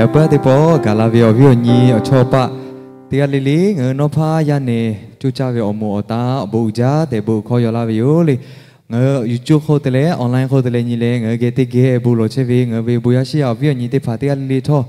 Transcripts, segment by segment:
Yaꞈ puiˉ teˇ pawˆ gaˬ la ve awˬ viˉ awˬ nyi awˬ chawˇ paˆ teˇ g'aˇ le le, ngaˬ hui nawˉ hpaˇ yaˇ nehˬ coˇ caˇ ve awˬ moˍ awˬ ta awˬ bon uiˍ jaˇ tehꞈ bon hkawˇ yaw laˇ ve yoˬ le. Ngaˬ hui YouTube hk'oˆ te leh online hk'oˆ te leh nyi leh ngaˬ hui geh teˇ geh bon lawˬ chehˇ ve ngaˬ hui ve bon yaˇ shiˉ yaˇ awˬ viˉ awˬ nyi teˇ hpaˍ teˇ g'aˇ le le htawˇ,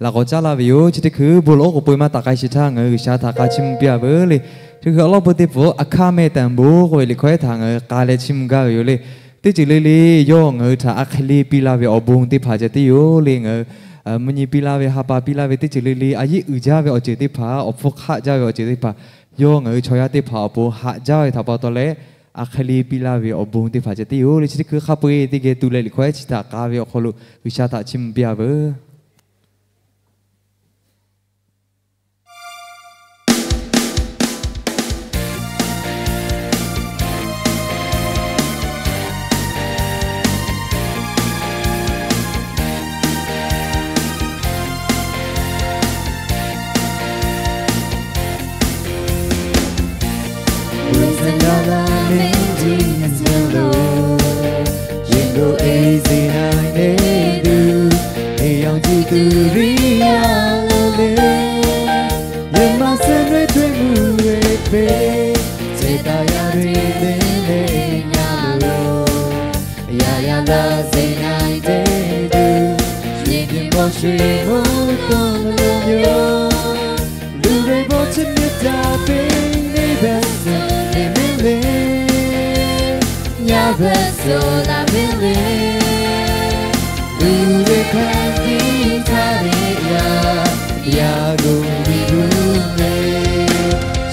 laꞈ k'awꞈ caˉ laˇ ve yoˬ. Chi teˇ hkui bon lawˬ oˉ k'oˍ pui maˇ taˍ k'ai sheˍ htaˇ, ngaˬ hui G'uiˬsha htaꞈ hk'a chiˇ mvuh piˇ a veuˬ le. Chi hkui awˬ lawˉ peuˬ teˇ pfuhˍ aˬ hkaˇ meh tanˍ bon k'oˆ ve liꞈ hkawehˉ htaꞈ ngaˬ hui k'ai leh chiˇ mvuh gaˇ ve yoˬ le. Teˇ ceuˬ le le yawˇ ngaˬ hui htaꞈ a hk'e le piˇ laˇ ve awˬ bon teˇ hpaˍ ceh tiˉ yoˬ le. Ngaˬ hui mvuhˇ nyi piˇ laˇ ve, ha pa piˇ laˇ ve, teˇ ceuˬ le le a yeˉ uiˍ jaˇ ve awˬ ceuˬ teˇ hpaˍ, awˬ hpfuhˇ hk'aˆ jaˇ ve awˬ ceuˬ teˇ hpaˍ, yawˇ ngaˬ hui chaw yaˇ teˇ hpaˍ awˬ pon haꞈ jaˇ ve htaꞈ pa taw leh, a hk'e le piˇ laˇ ve awˬ bon teˇ hpaˍ ceh tiˉ yoˬ le. Chi teˇ hkui hk'a peu-eˬ teˇ geh tu leh liꞈ hkawehˉ chi htaꞈ k'ai ve awˬ hk'aw lo G'uiˬsha htaꞈ chiˇ mvuh piˇ a veuˬ.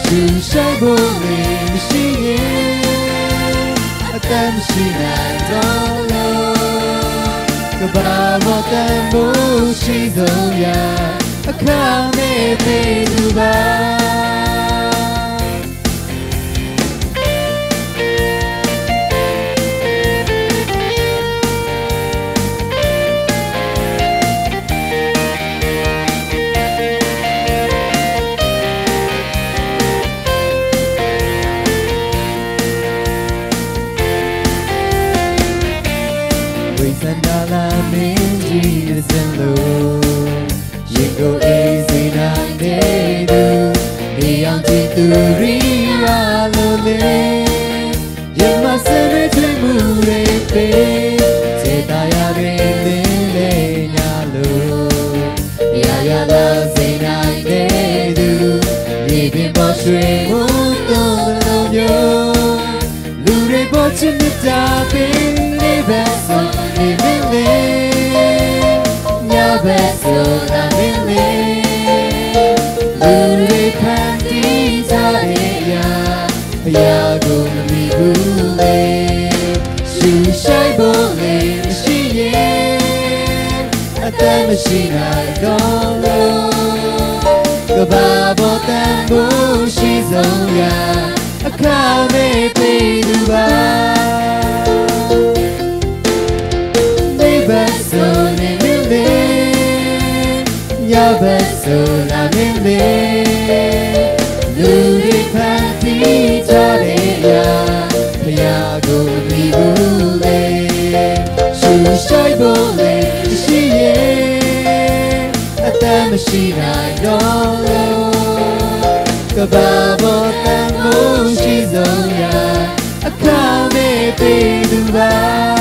Shu shaiˉ bon leh shi yehˬ, a taˇ maˇ shi naˬ dawˇ lo, kaꞈ baˬ vawˇ taˇ moˇ shiˍ zuhˬ yaˇ, a hkaˇ meh te tuˬ baˬ. Ve saˍ naˍ laˇ meh jiˇ ve zuhˬ lo, yehˬ k'o e zeˬ naˍ teˇ tuˬ, neˇ yaˇ jiˇ tuˬ riˇ a lo le. Yehˬ maˇ suh ve teˇ mvuhˇ ve peˇ, ceh taˍ yaˇ ve teˇ leh nyi lo, yaˇ yaˇ laˇ zeˬ naˍ teˇ tuˬ, yehˬ teˇ pawˆ shuˍ mvuhˇ toˇ lo yoˬ. Luˬ ve pawˆ chi mvuhˇ taˍ ve, neˇ baˆ suh ve mehˉ le, yaˇ baˆ suh taˍ mehˉ le. Luˬ ve hpaˇ tiˉ caˇ ve yaˇ, yaˇ gu miˬ gu le. Shu shaiˉ bon leh shi yehˬ, a taˇ maˇ shi naˬ dawˇ lo, kaꞈ baˬ vawˇ taˇ moˇ shiˍ zuhˬ yaˇ, a hkaˇ meh te tuˬ baˬ. Neˇ baˆ suh ve mehˉ le, yaˇ baˆ suh taˍ mehˉ le. Luˬ ve hpaˇ tiˉ caˇ ve yaˇ, yaˇ gu miˬ gu le. Shu shaiˉ bon leh shi yehˬ, a taˇ maˇ shi naˬ dawˇ lo, kaꞈ baˬ vawˇ taˇ moˇ shiˍ zuhˬ yaˇ, a hkaˇ meh te tuˬ baˬ.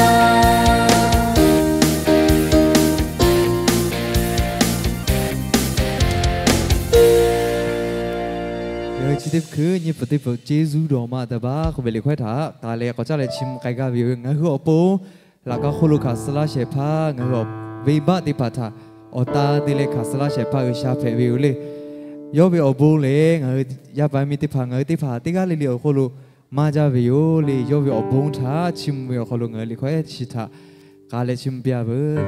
Chi teˇ hkui nyi peuˬ teˇ peuˬ Jeˇsuˆ dawˬ maˇ taˍ baˬ k'oˆ ve liꞈ hkawehˉ htaꞈ k'ai leh k'awꞈ caˉ leh chi mvuh k'ai gaˇ ve yoˬ. Ngaˬ hui awˬ pon laꞈ ka hk'oˆ lo hkanˍ suh laˇ shehˍ hpaˇ ngaˬ hui awˬ venˇbaˆ teˇ hpaˍ htaꞈ awˬ ta te leh hkanˍ suh laˇ shehˍ hpaˇ G'uiˬsha hpehꞈ ve yoˬ le. Yawˇ ve awˬ bon lehˬ, ngaˬ hui yaˇ paˍ miˇ teˇ hpaˍ ngaˬ hui teˇ hpaˍ teˇ g'aˇ le le awˬ hk'oˆ lo maˇ jaˇ ve yoˬ le. Yawˇ ve awˬ bon htaꞈ chiˇ mvuh ve awˬ hk'aw lo ngaˬ hui liꞈ hkawehˉ chi htaꞈ k'ai leh chiˇ mvuh piˇ a veuˬ.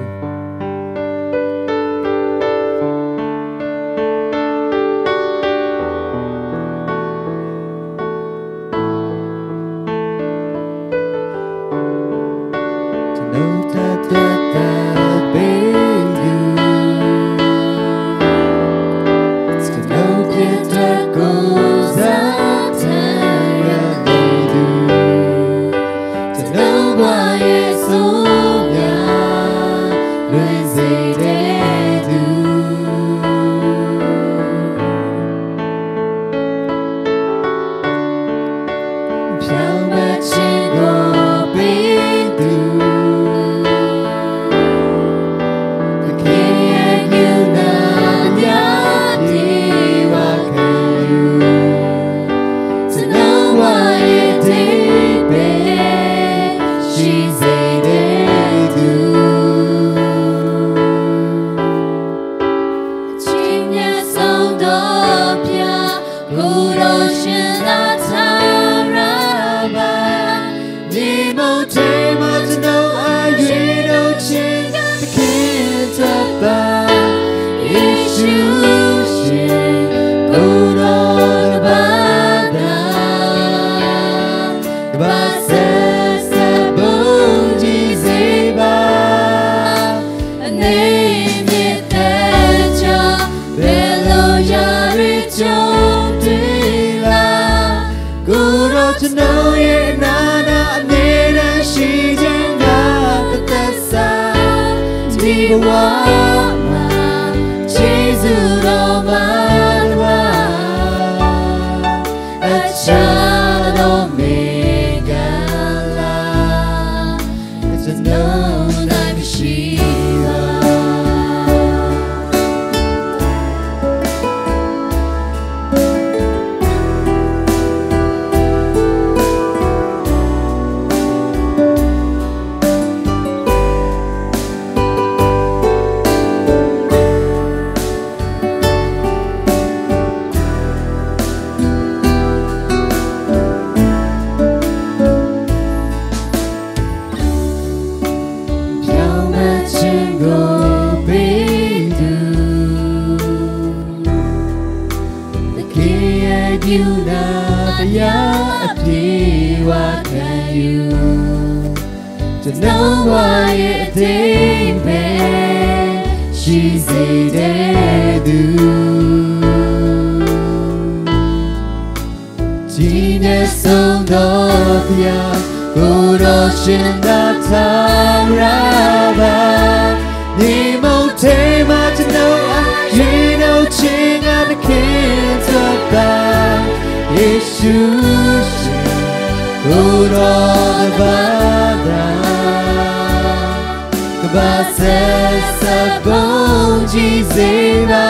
Yeˍsuˆ shiˍ k'oˆ dawˇ baˆ daꞈ, ကမ္ဘာ့ဆက်ဆက်ဘုန်းကြီးစေပါ။ အနံ့အမြစ်အသက်ကြောင့် ဘယ်လိုရာတွေကြုံတွေ့လာ ကိုယ်တော်ကျွန်ုပ်ရဲ့အနား၌ အမြဲတမ်းရှိခြင်းက တသက်စာ ဒီဘဝမှာ ကျေးဇူးတော်မှတပါး အခြားသောမင်္ဂလာ ကျွန်ုပ်၌မရှိပါ။ ဖြောင့်မတ်ခြင်းကိုပေးသူ သခင်ရဲ့ကရုဏာတရားအပြည့်အဝခံယူ ကျွန်ုပ်ဘဝရဲ့အဓိပ္ပာယ်ရှိစေတဲ့သူ ကြီးမြတ်ဆုံးသောဘုရား ကိုယ်တော်ရှင်သာထာဝရပါ။ မြေမှုန့်ထဲမှာကျွန်ုပ်အားရွေးနှုတ်ခြင်းငှားသခင်အတွက်ပါ။ ယေရှုရှင်ကိုယ်တော်တစ်ပါးသာ ကမ္ဘာ့ဆက်ဆက်ဘုန်းကြီးစေပါ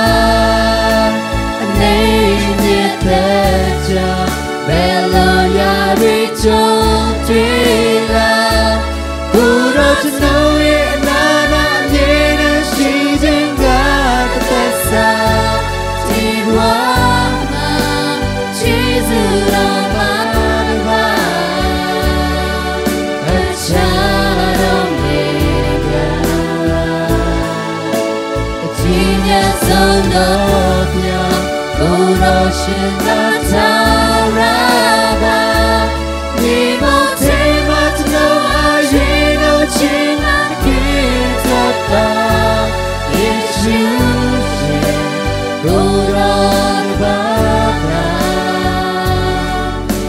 ။ အနံ့အမြစ်အသက်ကြောင့် ဘယ်လိုရာတွေကြုံတွေ့လာ ကိုယ်တော်ကျွန်ုပ်ရဲ့အနား၌ အမြဲတမ်းရှိခြင်းက တသက်စာ ဒီဘဝမှာ ကျေးဇူးတော်မှတပါး အခြားတော့မင်္ဂလာ အကြီးမြတ်ဆုံးသောဘုရား ကိုယ်တော်ရှင်သာထာဝရပါ။ မြေပေါ်ထဲမှာကျွန်ုပ်အားရွေးနှုတ်ခြင်းငှားသခင်အတွက်ပါ။ ယေရှုရှင်ကိုယ်တော်တစ်ပါးသာ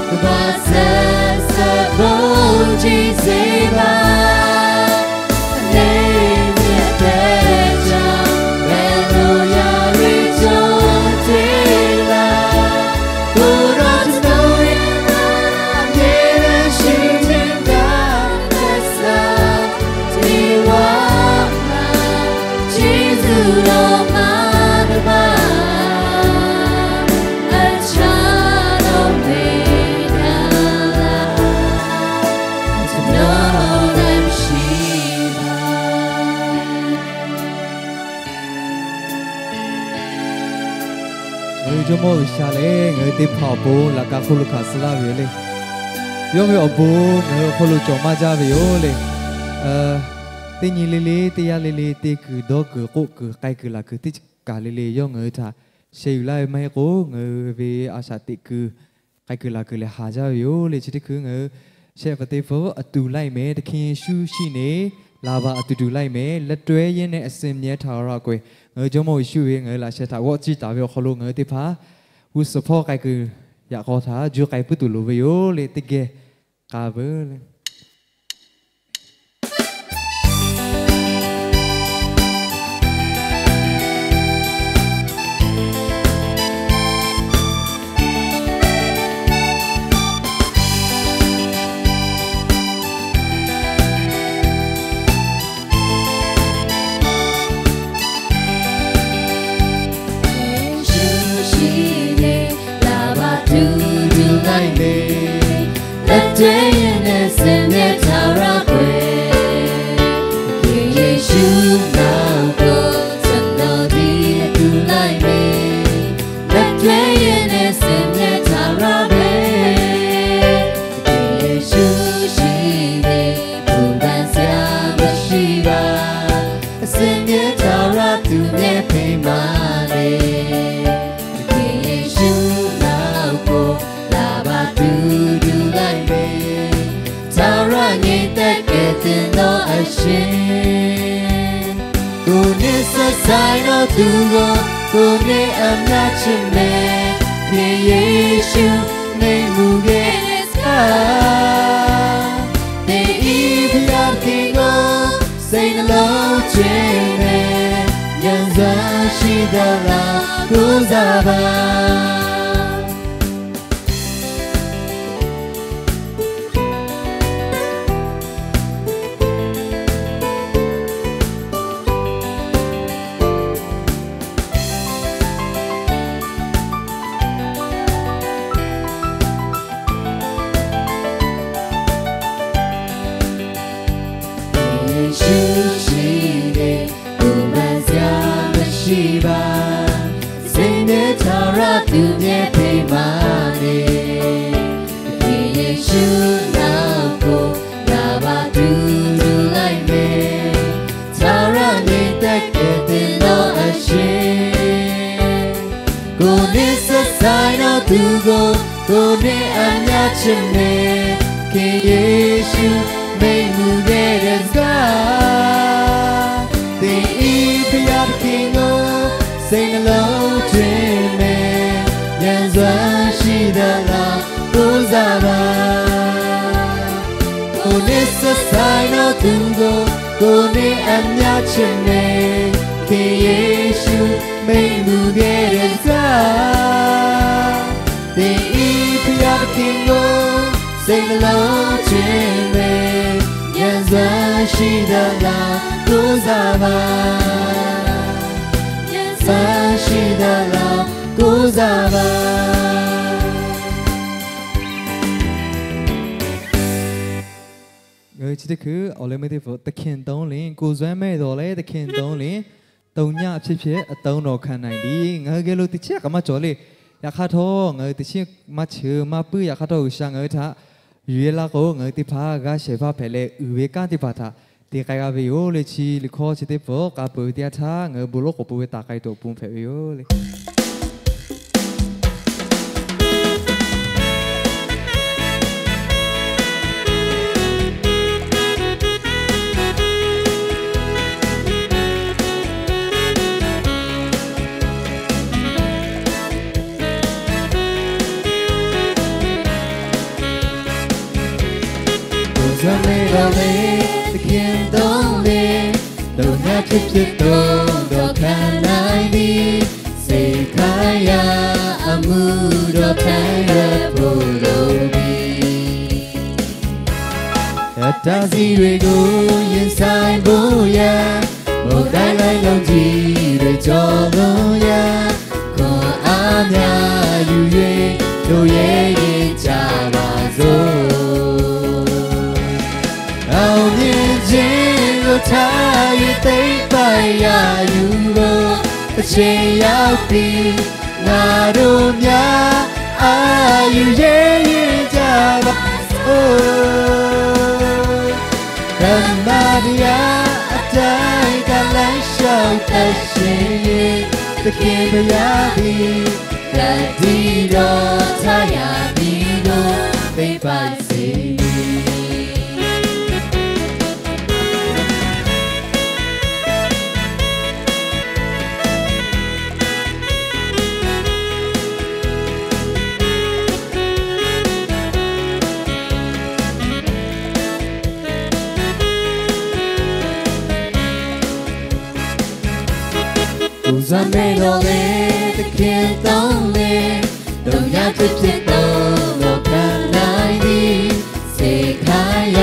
ကမ္ဘာ့ဆက်ဆက်ဘုန်းကြီးစေပါ။ အနံ့အမြစ်အသက်ကြောင့် ဘယ်လိုရာတွေကြုံတွေ့လာ ကိုယ်တော်ကျွန်ုပ်ရဲ့အနား အမြဲတမ်းရှိခြင်းက သက်သာ ဒီဘဝမှာ ကျေးဇူးတော်မှတပါး အခြားတော့မင်္ဂလာ ကျွန်ုပ်၌မရှိပါ။ ငါတို့ Jawˇmawˇ G'uiˬsha lehˬ, ngaˬ hui teˇ hpaˍ awˬ pon laꞈ ka hk'oˆ lo hkanˍ suh laˇ ve yoˬ le. Yawˇ ve awˬ bon ngaˬ hui awˬ hk'aw lo cawˬ maˇ jaˇ ve yoˬ le. Teˇ nyi le le, teˇ yanˇ le le, te kuiˬ dawˇ kuiˬ k'oˆ kuiˬ k'ai kuiˬ laˬ kuiˬ teˇ kaˬ le le, yawˇ ngaˬ hui htaꞈ sheh yuˬ laˇ ve maˇ heˆ k'o, ngaˬ hui ve a shaꞈ teꞈ kuiˬ k'ai kuiˬ laˬ kuiˬ lehˬ haˍ jaˇ ve yoˬ le. Chi teˇ hkui ngaˬ hui shehˆ pa teˇ hpfuhˆ အတူလိုက်မယ်၊ သခင်ယေရှုရှိနေ၊ လာပါ၊ အတူတူလိုက်မယ်၊ လက်တွဲရင်းနဲ့ အစဉ်အမြဲ ထာဝရကိုယ်. Ngaˬ hui Jawˇmawˇ Yeˍsuˆ ve ngaˬ hui laꞈ sheh htaꞈ g'awˆ ciˇ taˍ ve awˬ hk'aw lo ngaˬ hui teˇ hpaˍ g'uˇ suhˍ hpawˇ k'ai kuiˬ yaꞈ k'aw htaꞈ juˇ k'ai puiˉ tuˬ loˍ ve yoˬ le. Teˇ geh k'a veuˬ le. Yeˍsuˆရှိနေ၊ လာပါ၊ တူတူလိုက်လေ၊ လက်တွဲရင်းနဲ့ စင်မြဲထာဝရခွေ၊ ယေရှုနောက်ကို ကျွန်တော်ဒီအတူလိုက်နေ၊ လက်တွဲရင်းနဲ့ စင်မြဲထာဝရခွေ၊ ယေရှုရှိနေ၊ ပူပန်စရာမရှိပါ၊ အစင်မြဲထာဝရသူမြဲဖေးမ Nawˬ a sheˍ, ကိုယ်နဲ့ဆက်ဆိုင်သောသူကို ကိုယ်နဲ့အမျှခြင်မယ် ခင်ယေရှု မိန့်မူခဲ့တဲ့စကား သင်၏ဘုရားသခင်ကို စိတ်နှလုံးသွင်းမယ် ဉာဏ်စွမ်းရှိသလား ကိုးစားပါ။ ယေရှုရှိနေ ပူပန်စရာမရှိပါ။ စိတ်နဲ့ထာဝရသူမြတ်ဖေးမနေ။ သခင်ယေရှုနောက်ကို လာပါတူတူလိုက်မယ်။ ထာဝရနေတတ်တဲ့သင်တော်အရှင်။ ကိုယ်နဲ့ဆက်ဆိုင်သောသူကို ကိုယ်နဲ့အမျှခြင်မယ်။ ခင်ယေရှုမိန့်မူခဲ့တဲ့စကား သင်၏ဘုရားသခင်ကို စိတ်နှလုံးသွင်းမယ်။ ဉာဏ်စွမ်းရှိသလား ကိုးစားပါ။ ကိုယ်နဲ့ဆက်ဆိုင်သောသူကို ကိုယ်နဲ့အမျှခြင်မယ်။ ခင်ယေရှုမိန့်မူခဲ့တဲ့စကား သင်၏ဘုရားသခင်ကို စိတ်နှလုံးသွင်းမယ်။ ဉာဏ်စွမ်းရှိသလား ကိုးစားပါ။ ဉာဏ်စွမ်းရှိသလား ကိုးစားပါ။ Ngaˬ hui chi teˇ hkui awˬ leh meuˇ teˇ hpaˍ သခင်သုံးလင် ကိုယ်စွမ်းမဲ့တော်လည်း သခင်သုံးလင် တုန်ညံ့ဖြစ်ဖြစ် အသုံးတော်ခံနိုင်သည်. Ngaˬ hui geh lo teˇ chiˉ kaꞈ maˇ cawˬ le. Yaꞈ hk'aˇ htawˇ ngaˬ hui teˇ chiˉ maˇ cheuˬ maˇ puiˉ. Yaꞈ hk'aˇ htawˇ G'uiˬsha ngaˬ hui htaꞈ yuˬ-e laˇ k'o, ngaˬ hui teˇ hpaˍ g'aˇ shehˍ hpaˇ hpehꞈ leh uiˍ ve kanˉ teˇ hpaˍ htaꞈ te k'ai g'a ve yoˬ le. Chi liꞈ hkawˇ chi teˇ hpaˍ k'a peuˬ ve teˇ yanˇ htaˇ ngaˬ hui bon lawˉ k'awꞈ pon ve taˍ k'ai tuˬ awˬ pon hpehꞈ ve yoˬ le. ကိုယ်စွမ်းမဲ့တော်လည်း သခင်သုံးလင် တုန်ညံ့ဖြစ်ဖြစ် သုံးတော်ခံနိုင်သည်. စိတ်ခံရအမှုတော် ထမ်းရွက်ဖို့လိုပြီ. အတၢ်စီတွေကို ရင်ဆိုင်ဖို့ရာ မုန်တိုင်းလှိုင်းကြီးတွေ ကျော်လွန်ရာ ခွန်အားများယူ၍ တို့ရဲရင်ကြပါစို့. အောင်မြင်ခြင်းကို ထမ်း၍ သိမ်းပိုက်ရယူဖို့ အချိန်ရောက်ပြီ. ငါတို့များ အာရုံရဲရင်ကြပါစို့. သမ္မာတရားအတိုင်း ကလမ်းလျှောက်သက်ရှင်၍ သခင်ဘုရားသည် ကတိတော်ထားရာပြည်သို့ သိမ်းပိုက်စေမည်. ကိုယ်စွမ်းမဲ့တော်လည်း သခင်သုံးလင် တုန်ညံ့ဖြစ်ဖြစ် သုံးတော်ခံနိုင်သည်. စိတ်ခံရ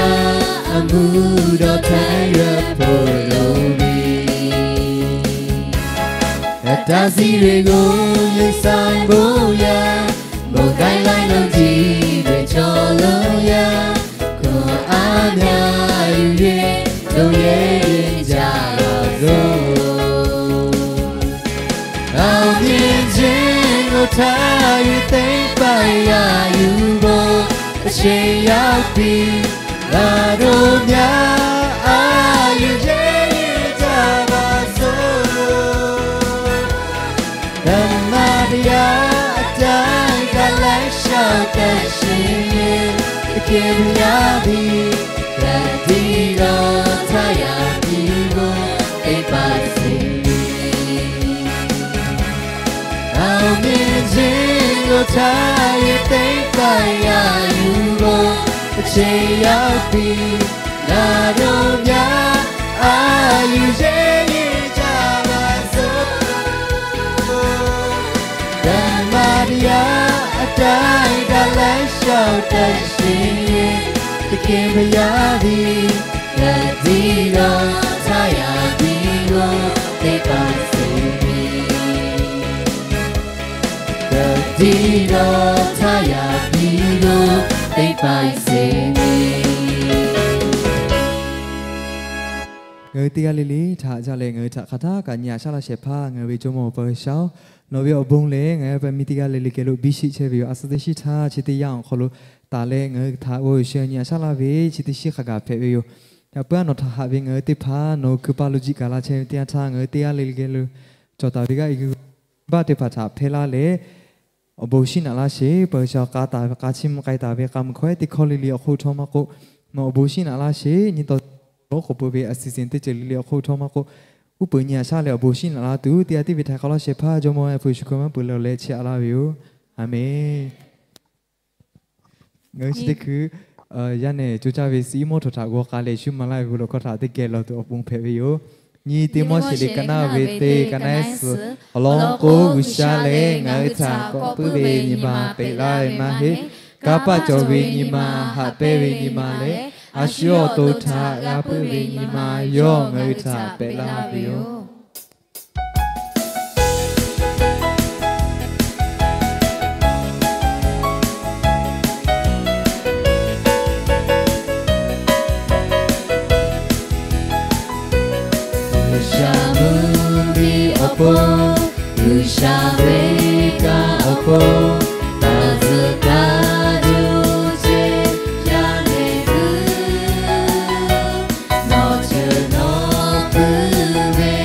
အမှုတော် ထမ်းရွက်ဖို့လိုပြီ. အတၢ်စီတွေကို ရင်ဆိုင်ဖို့ရာ မုန်တိုင်းလှိုင်းကြီးတွေ ကျော်လွန်ရာ ခွန်အားများယူ၍ တို့ရဲရင်ကြပါစို့. အောင်မြင်ခြင်းကို ထမ်း၍ သိမ်းပိုက်ရယူဖို့ အချိန်ရောက်ပြီ. ငါတို့များ အာရုံရဲရင်ကြပါစို့. သမ္မာတရားအတိုင်း ကလမ်းလျှောက်သက်ရှင်၍ သခင်ဘုရားသည် ကတိတော် htaˇ yehˬ teˇ hpaˍ yaꞈ yuˬ lawˬ, a cheˬ yaˇ piˇ, ngaˬ dawˇ yaˇ a yuˬ yehˇ yehˬ ca maˇ suh. Daˍmaˍriˍyaˆ a taˆ daꞈ leh shaˍ taˍ sheˍ, teˇ hkeh maˇ yaˇ ve, g'a tiˉ dawˇ htaˇ yaꞈ piˇ lo teˇ hpaˍ sheˍ ve. G'a tiˉ dawˇ htaˇ yaꞈ piˇ lo teˇ hpaˍ sheˍ ve. Ngaˬ hui teˇ g'aˇ le le htaꞈ jaˇ leh, ngaˬ hui htaꞈ hk'aˬ htaˇ kaꞈ nyi aꞈ shaˉ laˇ shehˍ hpaˇ ngaˬ hui ve Jawˇmawˇ Awˬ pa G'uiˬsha-oˬ, nawˬ ve awˬ bon lehˬ ngaˬ hui ve miˬ teˇ g'aˇ le le geh lo biˇ sheˆ chehˇ ve yoˬ. A suhˉ teˇ shiˉ htaˇ chi teˇ yanˇ awˬ hk'aw lo taˍ leh ngaˬ hui htaꞈ g'aw yuˬ sheh nyi aꞈ shaˉ laˇ ve chi teˇ shiˉ hk'a gaˬ hpehꞈ ve yoˬ. Yaꞈ puiˉ a nawˬ htaꞈ haꞈ ve ngaˬ hui teˇ hpaˍ nawˬ hui hkui paˇ lo jiˆ gaˬ la chehˇ ve teˇ yanˇ htaˇ, ngaˬ hui teˇ g'aˇ le le geh lo cawˬ taˍ ve g'aˇ e g'uiˬ baˆ teˇ hpaˍ htaꞈ hpehˇ laˇ leh, awˬ bon shiˉ naꞈ laˇ sheˍ. G'uiˬsha k'a taˍ ve, k'a chiˇ mvuh k'ai taˍ ve k'a mvuh hkawehˉ teˇ hkawˇ le le awˬ hk'oˆ htawˇ maˇ k'oˆ, nawˬ awˬ bon shiˉ naꞈ laˇ sheˍ. Nyi taw awˬ k'oˍ pui ve a shuˍ shuˍ teˇ ceuˬ le le awˬ hk'oˆ htawˇ maˇ k'oˆ, uˉ peunˍ nyi aꞈ shaˉ leh awˬ bon shiˉ naꞈ la tuˬ, teˇ g'aˇ tiˉ ve htaꞈ hk'aw laˇ shehˍ hpaˇ Jawˇmawˇ Awˬ pa Yeˍsuˆ Hkriꞈ maˇ peuˬ leh awˬ leh chehˇ a laˇ ve yoˬ. Aˬmenˍ. Ngaˬ hui chi teˇ hkui yaˇ nehˬ co caˇ ve suhˍ iˉ mawˇ htaꞈ g'aw k'a leh shu maˍ laˇ ve bon lawˬ hkawˇ htaꞈ teˇ geh lawˬ tuˬ awˬ pon hpehꞈ ve yoˬ. Nyi Tiˆmoˉseˍ liꞈ ka naˆ ve teˇ ka naˆ ehˉ suhˍ, awˬ lawn k'o G'uiˬsha lehˬ ngaˬ hui htaꞈ k'awꞈ puiˉ ve nyi ma pehꞈ laˇ ve maˇ heˆ. Kanˇ paˆ cawˬ ve nyi ma, haꞈ pehnˇ ve nyi ma leh a shu awˬ to htaꞈ g'a puiˉ ve nyi ma yawˇ ngaˬ hui htaꞈ pehꞈ laˇ ve yoˬ. G'uiˬsha mvuhˇmiˬ awˬ pon, G'uiˬsha ve kaꞈ awˬ pon, taˍ zuhꞈ taˍ juˇ ce yaˇ leh hui, nawˬ ceuˬ nawˬ puiˉ ve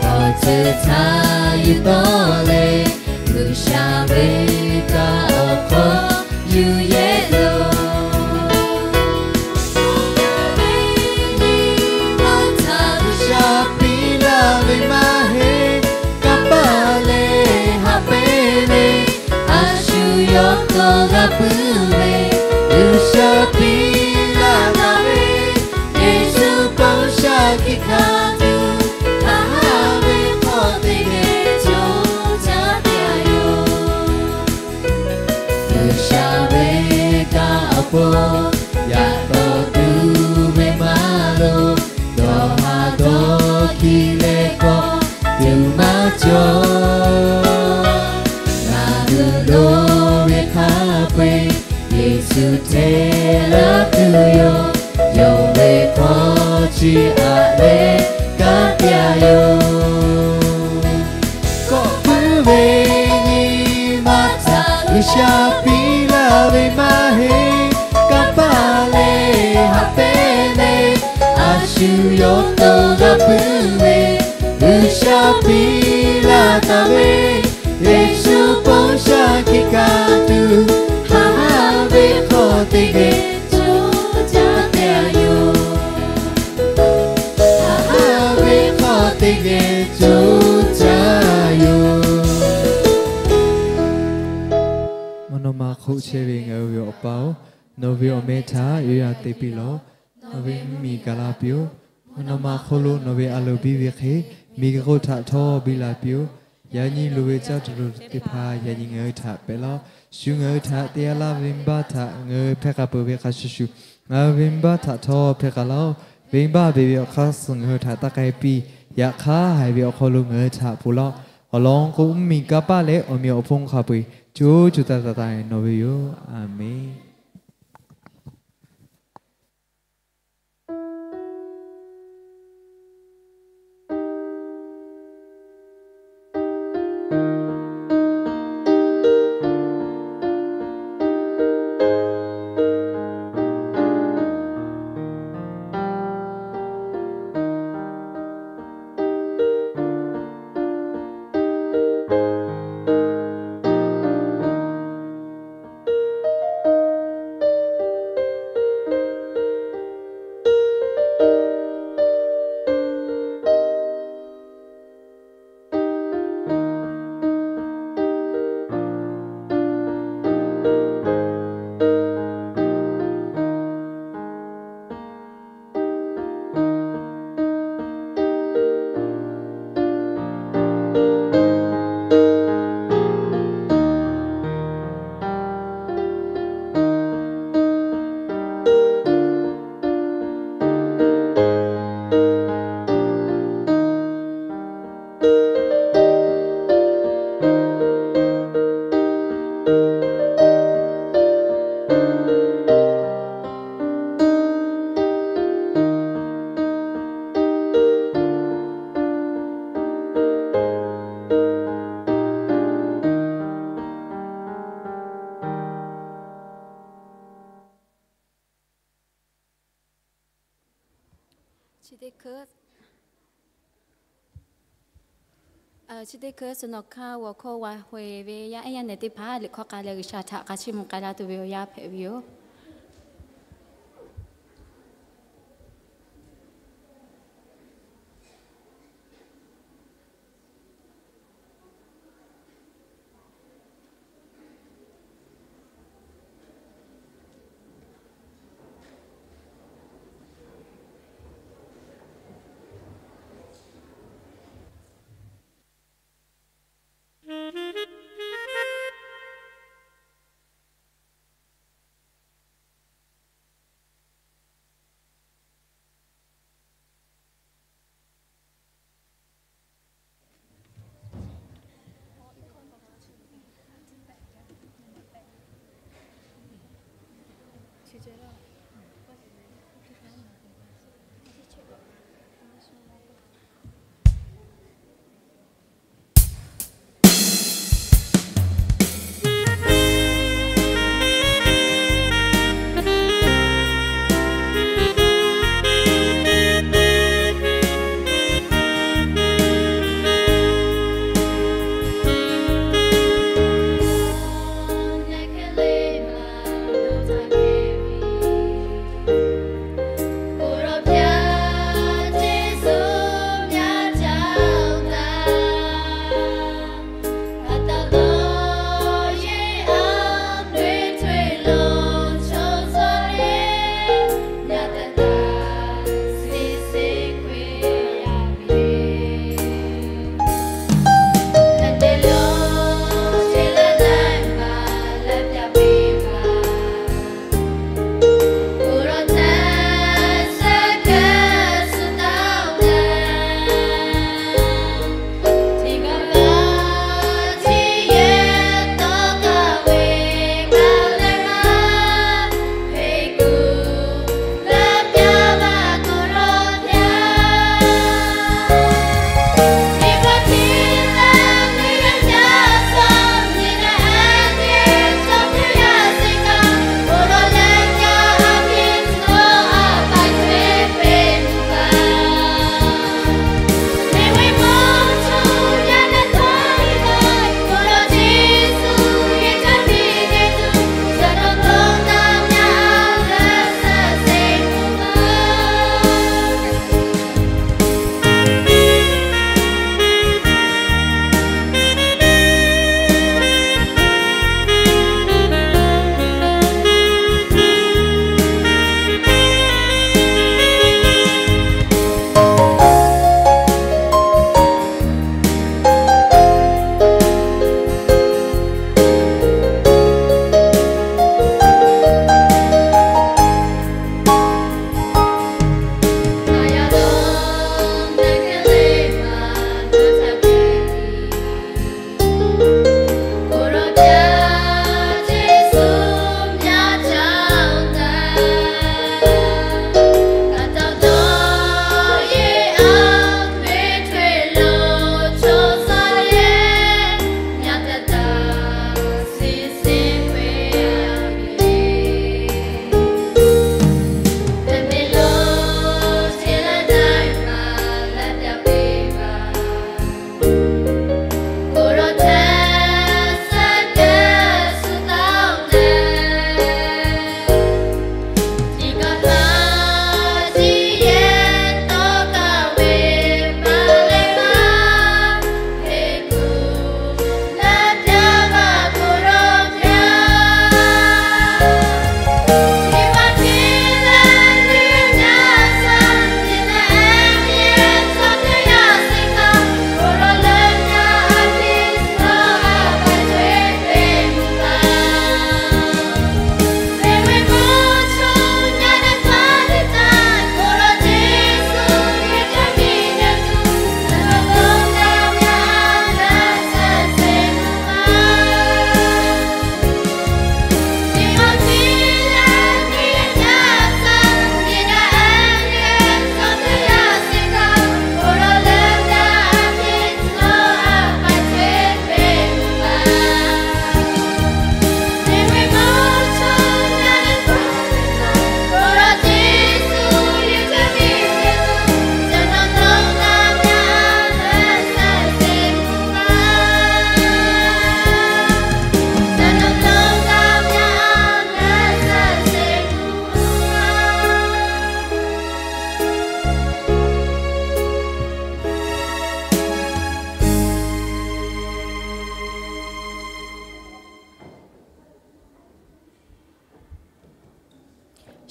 awˬ ceuˬ htaꞈ yuˬ tawˆ leh, G'uiˬsha ve kaꞈ awˬ hk'aw yuˬ yehˇ loˬ. Ve nyi ma htaꞈ G'uiˬsha piˇ laˇ ve maˇ heˆ. Kanˇ paˆ leh haꞈ pehnˇ leh a shu yawˇ to g'a puiˉ ve, G'uiˬsha piˇ laˇ taˍ ve Yeˍsuˆ ponˬ shaˍ hkiˆ hkanˍ tuˬ, haꞈ haˉ ve hk'aw teˇ geh co caˇ te a yoˬ. G'uiˬsha ve kaꞈ awˬ pon, yaꞈ tawˍ tuˬ ve maˇ loˍ, dawˬ haˍ dawˬ hkiˇ leh k'awꞈ tuˬ maˇ cawˬ. Ngaˬ hui lo ve hk'a peu-eˬ Yeˍsuˆ hteˇ laˇ tuˬ yoˬ. Yonˍ ve hk'aw chi aꞈ leh kanˉ te a yoˬ. Kawꞈ puiˉ ve nyi ma htaꞈ G'uiˬsha piˇ laˇ ve maˇ heˆ. Kanˇ paˆ leh haꞈ pehnˇ leh a shu yawˇ to g'a puiˉ ve, G'uiˬsha piˇ laˇ taˍ ve Yeˍsuˆ ponˬ shaˍ hkiˆ hkanˍ tuˬ, haꞈ haˉ ve hk'aw teˇ geh co caˇ te a yoˬ. Haꞈ haˉ ve hk'aw teˇ geh co caˇ yoˬ. Mvuhˇ naw ma hk'oˆ chehˇ ve ngaˬ hui ve Awˬ pa-oˬ, nawˬ ve awˬ meh htaꞈ yuˬ yaˇ te piˇ lawˬ. Nawˬ ve mvuhˇmiˬ gaˬ la piˇ-oˆ. Mvuhˇ naw ma hk'oˆ lo nawˬ ve a loˍ biˇ ve hk'e, miˬguiˬ hk'oˆ htaꞈ htawˇ biˇ la piˇ-oˆ. Yaꞈ nyi loˍ ve caˇ tuˬ loˍ teˇ hpaˍ yaꞈ nyi ngaˬ hui htaꞈ pehꞈ laˇ-oˆ. Shu ngaˬ hui htaꞈ te a laˇ venˇbaˆ htaꞈ ngaˬ hui hpehˇ k'a peuˬ ve hk'a shuˍ shuˍ, ngaˬ hui venˇbaˆ htaꞈ htawˇ hpehˇ k'a laˇ-oˆ. Venˇbaˆ beˬ ve awˬ hk'aˇ suh ngaˬ hui htaꞈ taˇ k'ai piˇ. Yaꞈ hk'aˇ haiˬ ve awˬ hk'aw lo ngaˬ hui htaꞈ ponˬ laˇ-oˆ. Awˬ lawn k'o, mvuhˇmiˬ, kanˇ paˆ leh awˬ meꞈ awˬ hponˇ hk'a peu-eˬ co co taiˍ taiˍ taiˍ nawˬ ve yoˬ. Aˬmenˍ. Chi teˇ hkui suhˍ nawˬ hkanˇ g'awˬ hkawˇ g'a hk'aw e ve yaˇ ehˉ yaˇ nehˬ teˇ hpaˍ liꞈ hkawˇ k'a leh G'uiˬsha htaꞈ hk'a chiˇ mvuh k'ai laˇ tuˬ ve awˬ yanˇ hpehꞈ ve yoˬ.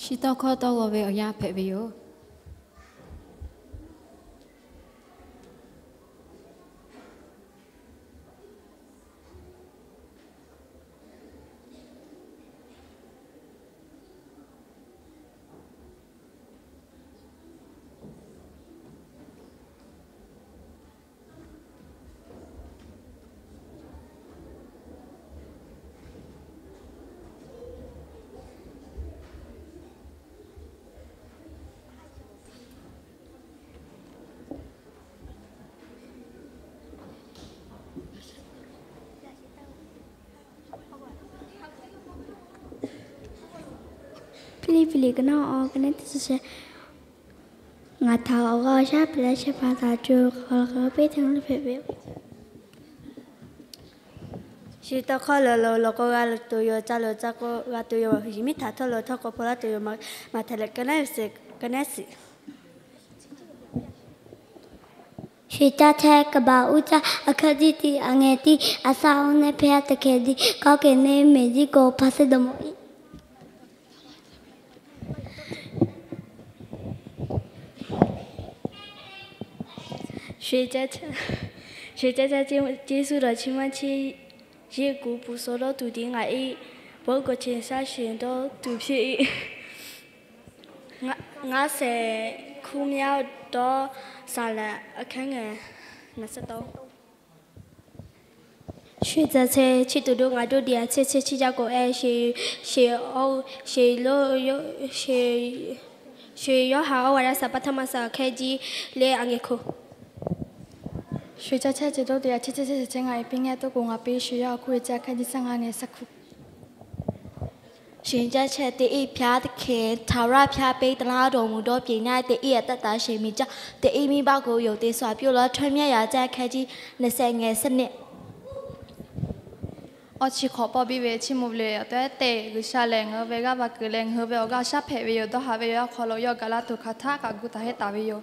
Shi tawˇ hkawˇ tawˇ g'aw ve awˬ yanˇ hpehꞈ ve yoˬ. Hpiˇliˇpiˆ liꞈ ka naˉ awˬ ka naˉ teˇ chi shehˍ. Ngaˬ htaꞈ awˬ g'aˇ awˬ shaˉ hpehꞈ leh shehˍ hpaˍ htaꞈ co hk'aˬ hk'e piˇ hteˇ hpehꞈ ve. Chi tawˇ hkawˇ lawˬ lawˬ lawˬ k'o g'a tuˬ yoˬ, ca lawˬ ca k'o g'a tuˬ yoˬ, yehˬ miˉ htaꞈ htawˇ lawˬ htawˇ k'o hpaw laˇ tuˬ yoˬ. Maꞈhtehˍ liꞈ ka naˉ uiˍ sheˍ, ka naˉ shiˍ. Shu caˇ chehˇ kaˍ baˬ uˉ caˇ aˬ hk'aˇ jiˇ tiˉ aˬ ngehˬ tiˉ aˬ saˉ oˇ neˇ hpehˇ teˇ hkeh diˇ kawˆ kehˬ neˇ mehˍ jiˇ k'o hpa suh dawˬ mawˬ iˉ. Shu caˇ chehˇ, shu caˇ chehˇ Yeˍsuˆ dawˬ chi maˇ chi, yeˇ kuˬ pun suh dawˇ tuˬ tiˉ ngaˬ iˉ, bon kaw chi shaˉ sheˍ dawˇ tuˬ piˇ iˉ. Ngaˇ shehˍ hkuˇ mehˇ dawˇ saˍ lehˬ aˬ hk'aˇ ngaˬ naˬ suhˉ tawˇ. Shu caˇ chehˇ chi tuˬ do ngaˬ doˇ diꞈ aˬ chehˇ chehˇ chi jaˇ k'o eh sheˍ, sheˍ lo, sheˍ Yoˇhanˬ awˬ g'aˇ daꞈ saˍ pa htaˇ maˇ saˍ aˬ hk'aˇ jiˇ leh aˬ ngehˬ hko. Shu caˇ chehˇ chi doˇ diꞈ aˬ chehˇ chehˇ chehˇ ngaˬ iˉ piˇ ngehˇ toˇ k'o ngaˬ piˇ shu Yoˇhanˬ hkuˇ ve caˇ hk'aˇ jiˇ shaˉ ngaˇ ngehˬ shaˉ hkuˇ. Shu caˇ chehˇ teˇ iˉ hpaˇ teˇ hkeh htaˍ raˇ hpaˇ peˇ taˍ laˇ dawˬ mvuh dawˇ piˇ naˇ teˇ iˉ aꞈ taˆ taˍ sheˍ miˬ caˇ teˇ iˉ miˇ baˆ k'o yoˬ teˇ suhˍ piˇ laˇ chawˇ mehˇ yaꞈ caˇ hk'aˇ jiˇ naˬ shehˍ ngehˬ shaˉ neˆ. Awˬ chi hk'awꞈ pawˆ biˇ ve chiˇ mvuh lehˬ, awˬ tehˉ teˇ G'uiˬsha lehˬ ngaˬ hui ve g'aˇ va kuiˬ leh ngaˬ hui ve awˬ g'aˇ shaˉ hpehꞈ ve yoˬ. Dawˇ haꞈ ve yoˬ. Yaˇ hk'aw lo yawˇ gaˬ la tuˬ hk'aˬ htaˆ kaꞈ gu taˍ heˆ taˍ ve yoˬ.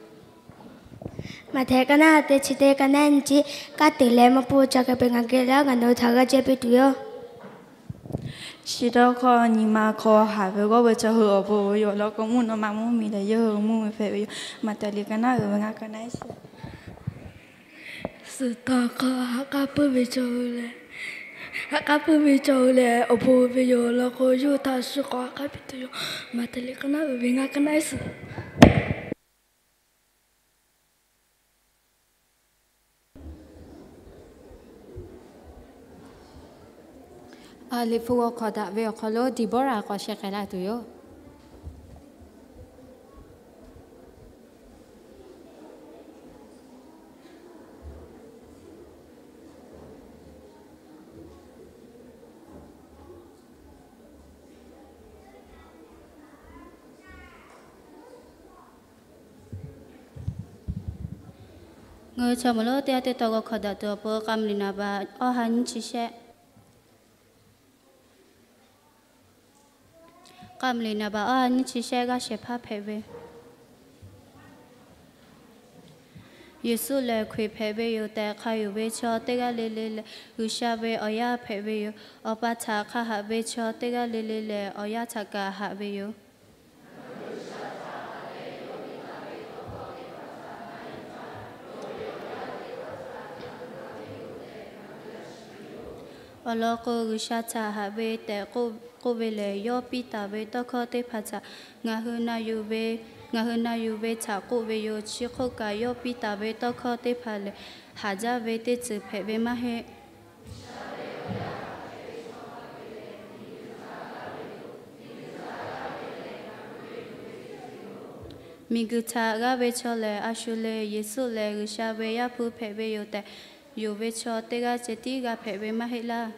Maꞈhtehˍ ka naˉ teˇ chi teˇ ka naˉ nyi chi, kaˇ teꞈ leh maˇ pfuhˇ ca hk'e peuˬ ngaˬ geh leh ngaˬ nawˬ hui htaꞈ g'a jehˇ piˇ tuˬ yoˬ. Chi tawˇ hkawˇ nyi ma hk'aw haꞈ ve g'awˇ ve chaw hui awˬ bon ve yoˬ. Awˬ lawn k'o mvuhˇ naw ma mvuhˇmiˬ leh yawˇ hui mvuhˇ ve hpehꞈ ve yoˬ. Maꞈhtehˍ liꞈ ka naˉ uiˍ ve ngaˇ ka naˉ suhˍ. Suhˍ tawˇ hkawˇ haꞈ k'aˉ puiˉ ve chaw hui leh, haꞈ k'aˉ puiˉ ve chaw hui leh awˬ bon ve yoˬ. Awˬ lawn k'o yawˇ hui htaꞈ shu k'awꞈ haꞈ k'aˉ piˇ tuˬ yoˬ. Maꞈhtehˍ liꞈ ka naˉ uiˍ ve ngaˇ ka naˉ suhˍ. Liꞈ hpu g'aw hk'awꞈ daꞈ ve awˬ hk'aw lo Deˍbawˇraꞈ k'awꞈ sheh k'ai laˇ tuˬ yoˬ. Ngaˬ hui chaw maˍ lonˉ teˇ g'aˇ teˇ taw g'aw hkawꞈ daꞈ tuˬ awˬ pon k'a muiˬ liꞈ naˍ baˬ awˬ ha nyiˇ chi shehˆ, k'a muiˬ liꞈ naˍ baˬ awˬ ha nyiˇ chi shehˆ g'aˇ shehˍ hpaˇ hpehꞈ ve Yeˍsuˆ lehˬ Hkriꞈ hpehꞈ ve yoˬ tehꞈ hk'a yonˍ ve chaw teˇ g'aˇ le le lehˬ, G'uiˬsha ve awˬ yaˇ hpehꞈ ve yoˬ. Awˬ pa htaꞈ hk'a haꞈ ve chaw teˇ g'aˇ le le lehˬ, awˬ yaˇ htaꞈ kaꞈ haꞈ ve yoˬ. Awˬ lawn k'o, G'uiˬsha htaꞈ haꞈ ve tehꞈ k'oˆ ve lehˬ, yawˇ piˇ taˍ ve tawˇ hkawˇ teˇ hpaˍ htaꞈ ngaˬ hui na yuˬ ve, ngaˬ hui na yuˬ ve htaꞈ k'oˆ ve yoˬ. Chi hk'oˆ kaꞈ, yawˇ piˇ taˍ ve tawˇ hkawˇ teˇ hpaˍ lehˬ, haˍ jaˇ ve teˇ ceuˬ hpehꞈ ve maˇ heˆ. Miˬguiˬ htaꞈ g'aˇ ve chaw lehˬ, a shu le Yeˍsuˆ lehˬ G'uiˬsha ve Yaˇ hpu hpehꞈ ve yoˬ tehꞈ yonˍ ve chaw teˇ g'aˇ ceh tiˉ g'a hpehꞈ ve maˇ heˆ laˇ.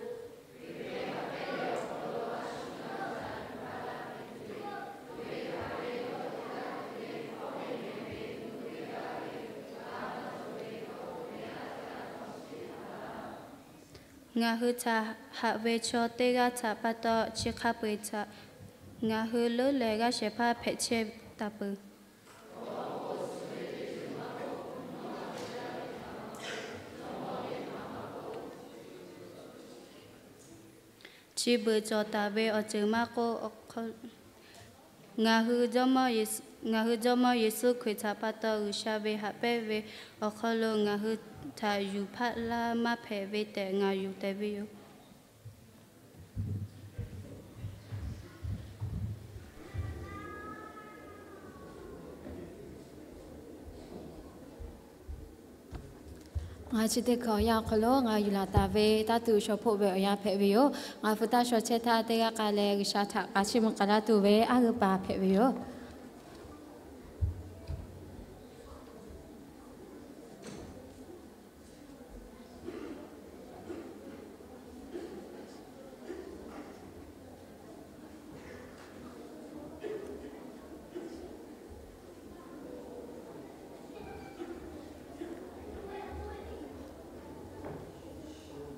Ngaˬ hui htaꞈ haꞈ ve chaw teˇ g'aˇ htaꞈ pa taw, chi hk'a peu-eˬ htaꞈ ngaˬ hui leuˉ leh g'aˇ shehˍ hpaˇ hpehꞈ chehˇ taˍ peuˬ. Chi beuꞈ cawˬ taˍ ve awˬ ceuˬ maˇ k'oˆ, Ngaˬ hui Jawˇmawˇ Yeˍsuˆ, ngaˬ hui Jawˇmawˇ Yeˍsuˆ Hkriꞈ htaꞈ pa taw G'uiˬsha ve haꞈ pehnˇ ve awˬ hk'aw lo ngaˬ hui htaꞈ yuˬ hpaˆ laˇ maˇ hpehꞈ ve tehꞈ ngaˬ yonˍ tehꞈ ve yoˬ. Ngaˬ chi teˇ hkui awˬ yanˇ awˬ hk'aw lo ngaˬ yuˬ laˬ taˍ ve taˇ tuˬ shaw hpoˆ ve awˬ yanˇ hpehꞈ ve yoˬ. Ngaˬ hpu taˇ shaw chehˇ htaˇ teˇ g'aˇ k'a leh G'uiˬsha htaꞈ k'a chiˇ mvuh k'ai laˇ tuˬ ve aˉ g'uiˇ paˍ hpehꞈ ve yoˬ.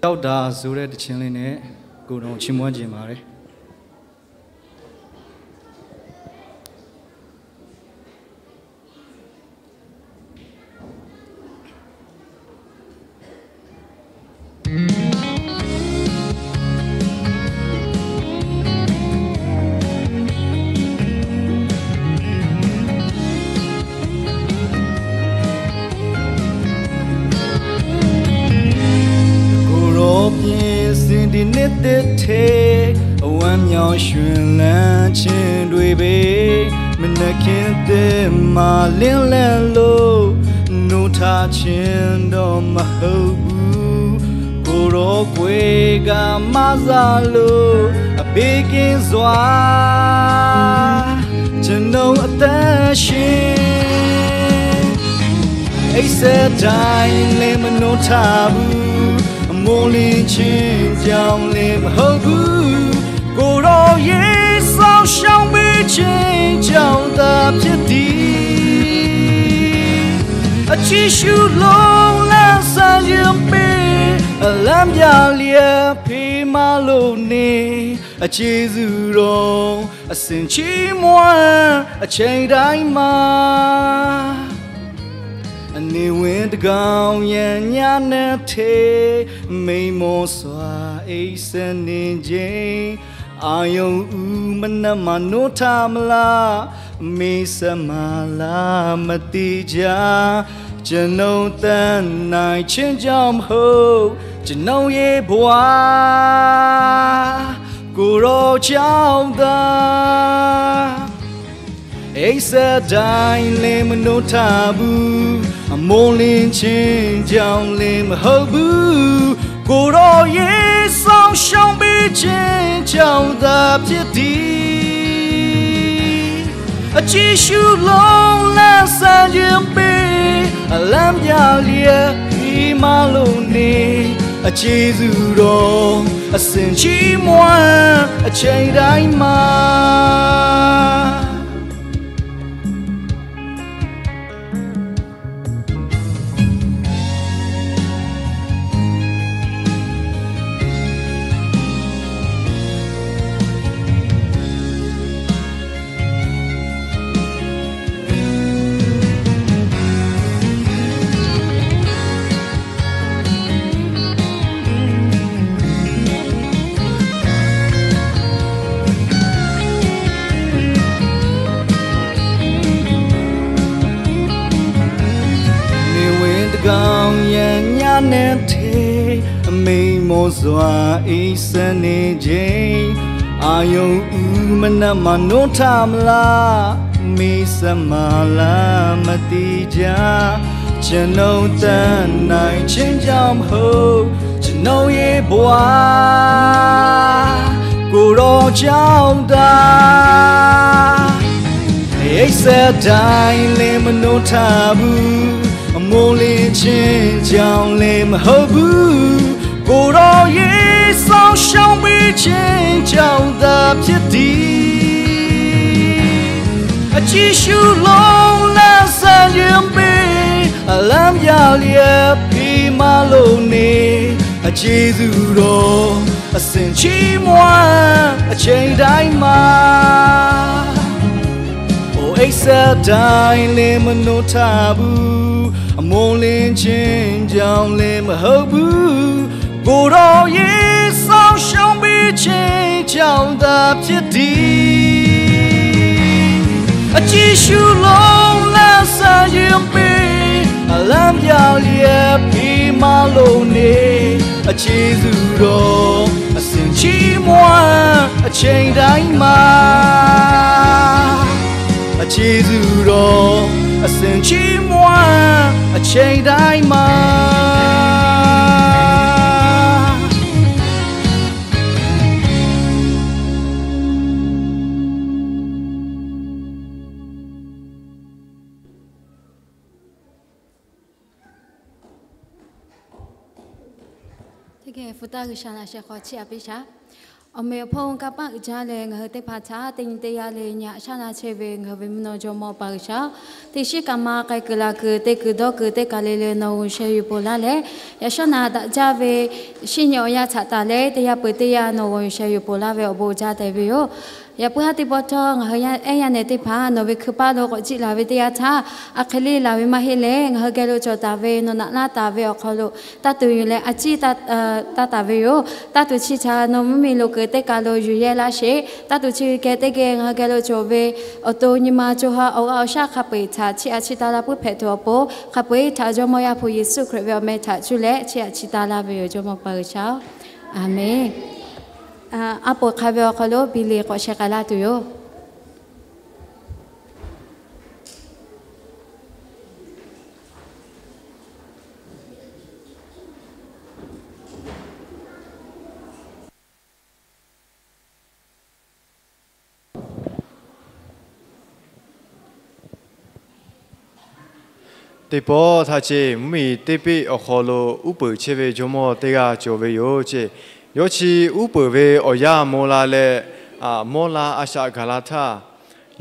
Yawˇ daꞈ zo တဲ့ တခြင်းလေးနဲ့ ကိုယ်တော်ချီးမွမ်းချင်ပါတယ်။ ကိုယ်တော်ပြင်ဆင်သည်နှစ်သစ်ထဲ အဝမ်းမြောက်ရွှင်လန်းခြင်းတွေပေ့ မနက်ခင်းသစ်မှာလင်းလက်လို့ နိုးထခြင်းတော့မဟုတ်ဘူး။ ကိုယ်တော်ကွယ်ကာမစလို့ အပေးကင်းစွာ ကျွန်ုပ်အသက်ရှင် အိပ်စက်တိုင်းလည်းမနှုတ်ထဘူး။ အမိုးလင်းခြင်းကြောင့်လည်းမဟုတ်ဘူး။ ကိုယ်တော်ရဲ့စောင့်ရှောက်ပေးခြင်းကြောင့်သာဖြစ်သည်။ အကြည့်ရှုလို့လမ်းစံရင်ပေး အလမ်းပြလျက်ဖေးမလို့နေ အကျေးဇူးတော် အဆင့်ချီးမွမ်းအချိန်တိုင်းမှာ နေဝင်တကောင်ရဲ့ညနေထဲ မိန်မောစွာအိပ်စက်နေချိန် အာရုံဦးမနက်မှာနိုးထမလား မေးစက်မှာလားမသိကြ ကျွန်ုပ်သက်နိုင်ခြင်းကြောင့်မဟုတ် ကျွန်ုပ်ရဲ့ဘဝ ကိုယ်တော်ကြောင့်သာ အိပ်စက်တိုင်းလည်းမနှုတ်ထဘူး။ အမိုးလင်းခြင်းကြောင့်လည်းမဟုတ်ဘူး။ ကိုယ်တော်ရဲ့စောင့်ရှောက်ပေးခြင်းကြောင့်သာဖြစ်သည်။ အကြည့်ရှုလို့လမ်းစံရင်ပေး အလမ်းပြလျက်ဖေးမလို့နေ အကျေးဇူးတော်အဆင့်ချီးမွမ်းအချိန်တိုင်းမှာ နေဝင်တကောင်ရဲ့ညနေထဲ အမိန်မောစွာအိပ်စက်နေချိန် အာရုံဦးမနက်မှာနိုးထမလား မေးစက်မှာလားမသိကြ ကျွန်ုပ်သက်နိုင်ခြင်းကြောင့်မဟုတ် ကျွန်ုပ်ရဲ့ဘဝ ကိုယ်တော်ကြောင့်သာ အိပ်စက်တိုင်းလည်းမနှုတ်ထဘူး။ အမိုးလင်းခြင်းကြောင့်လည်းမဟုတ်ဘူး။ ကိုယ်တော်ရဲ့စောင့်ရှောက်ပေးခြင်းကြောင့်သာဖြစ်သည်။ အကြည့်ရှုလို့လမ်းစံရင်ပေး အလမ်းပြလျက်ဖေးမလို့နေ အကျေးဇူးတော်အဆင့်ချီးမွမ်းအချိန်တိုင်းမှာ အိုအိပ်စက်တိုင်းလည်းမနှုတ်ထဘူး။ အမိုးလင်းခြင်းကြောင့်လည်းမဟုတ်ဘူး။ ကိုယ်တော်ရဲ့စောင့်ရှောက်ပေးခြင်းကြောင့်သာဖြစ်သည်။ အကြည့်ရှုလောင်လန်းစံယုံပေ အလမ်းပြလျက်ဖေးမလို့နေ အကျေးဇူးတော် အစဉ်ချီးမွမ်း အချိန်တိုင်းမှာ အကျေးဇူးတော် အစဉ်ချီးမွမ်း အချိန်တိုင်းမှာ Teˇ geh hpu taˇ G'uiˬsha laꞈ sheh hk'aw chiˇ aꞈ piˇ shaˍ. Awˬ meꞈ awˬ hponˇ kanˇ paˆ uiˍ jaˇ leh ngaˬ hui teˇ hpaˍ htaꞈ teˇ nyi teˇ yanˇ leh nyi haꞈ shaˉ na chehˇ ve ngaˬ hui ve mvuhˇ naw jawˇmawˇ Paˍ G'uiˬsha-oˬ, teˇ shiˉ kaꞈ ma k'ai kuiˬ laˬ kuiˬ te kuiˬ dawˇ kuiˬ teˇ kaˬ le le nawˬ g'aw yuˬ sheh yuˬ ponˬ laˇ leh, yaꞈ shawˉ naꞈ daꞈ jaˇ ve shiˉ nyi awˬ yanˇ htaꞈ taˍ leh teˇ yanˇ peuˬ teˇ yanˇ nawˬ g'aw yuˬ sheh yuˬ ponˬ laˇ ve awˬ bon uiˍ jaˇ tehꞈ ve yoˬ. Yaꞈ puiˉ haˉ teˇ pawˆ htawˇ ngaˬ hui ehˉ yaˇ nehˬ teˇ hpaˍ nawˬ ve hkui paˇ lo k'awꞈ jiˆ laˬ ve teˇ yanˇ htaˇ, a hk'e le laˬ ve maˇ heˆ leh ngaˬ hui geh lo cawˬ taˍ ve nawˬ naꞈ laˇ taˍ ve awˬ hk'aw lo taˇ tuˬ yuˬ leh a ciˉ taˇ taˍ taˍ ve yoˬ. Taˇ tuˬ chi htaꞈ nawˬ mvuhˇmiˬ lo kuiˬ teˇ kaˬ lo yuˬ yehˇ laˇ sheˍ. Taˇ tuˬ chi geh teˇ geh ngaˬ hui geh lo cawˬ ve awˬ to nyi ma co ha awˬ g'aˇ awˬ shaˉ hk'a peu-eˬ htaꞈ chiˇ aꞈ chiˇ taˇ laˇ puiˉ hpehꞈ tuˬ awˬ pon, hk'a peu-eˬ htaꞈ Jawˇmawˇ Yaˇ hpu Yeˍsuˆ Hkriꞈ ve awˬ meh htaꞈ cuˇ leh chiˇ aꞈ chiˇ taˇ laˇ ve yoˬ. Jawˇmawˇ Paˍ G'uiˬsha-oˬ, Aˍmenˍ. Aˉ poꞈ hk'a ve awˬ hk'aw lo biˇ le k'awꞈ sheh k'ai laˇ tuˬ yoˬ. Teˇ pawˆ htaˇ ce, mvuhˇmiˬ teˇ peˆ awˬ hk'aw lo uˉ peunˍ chehˇ ve jawˇmawˇ teˇ g'aˇ cawˬ ve yoˬ ce. Yawˇ chi uˉ peunˍ ve awˬ yanˇ maw la leh, mawˇ la a shaꞈ gaˬ la htaˇ,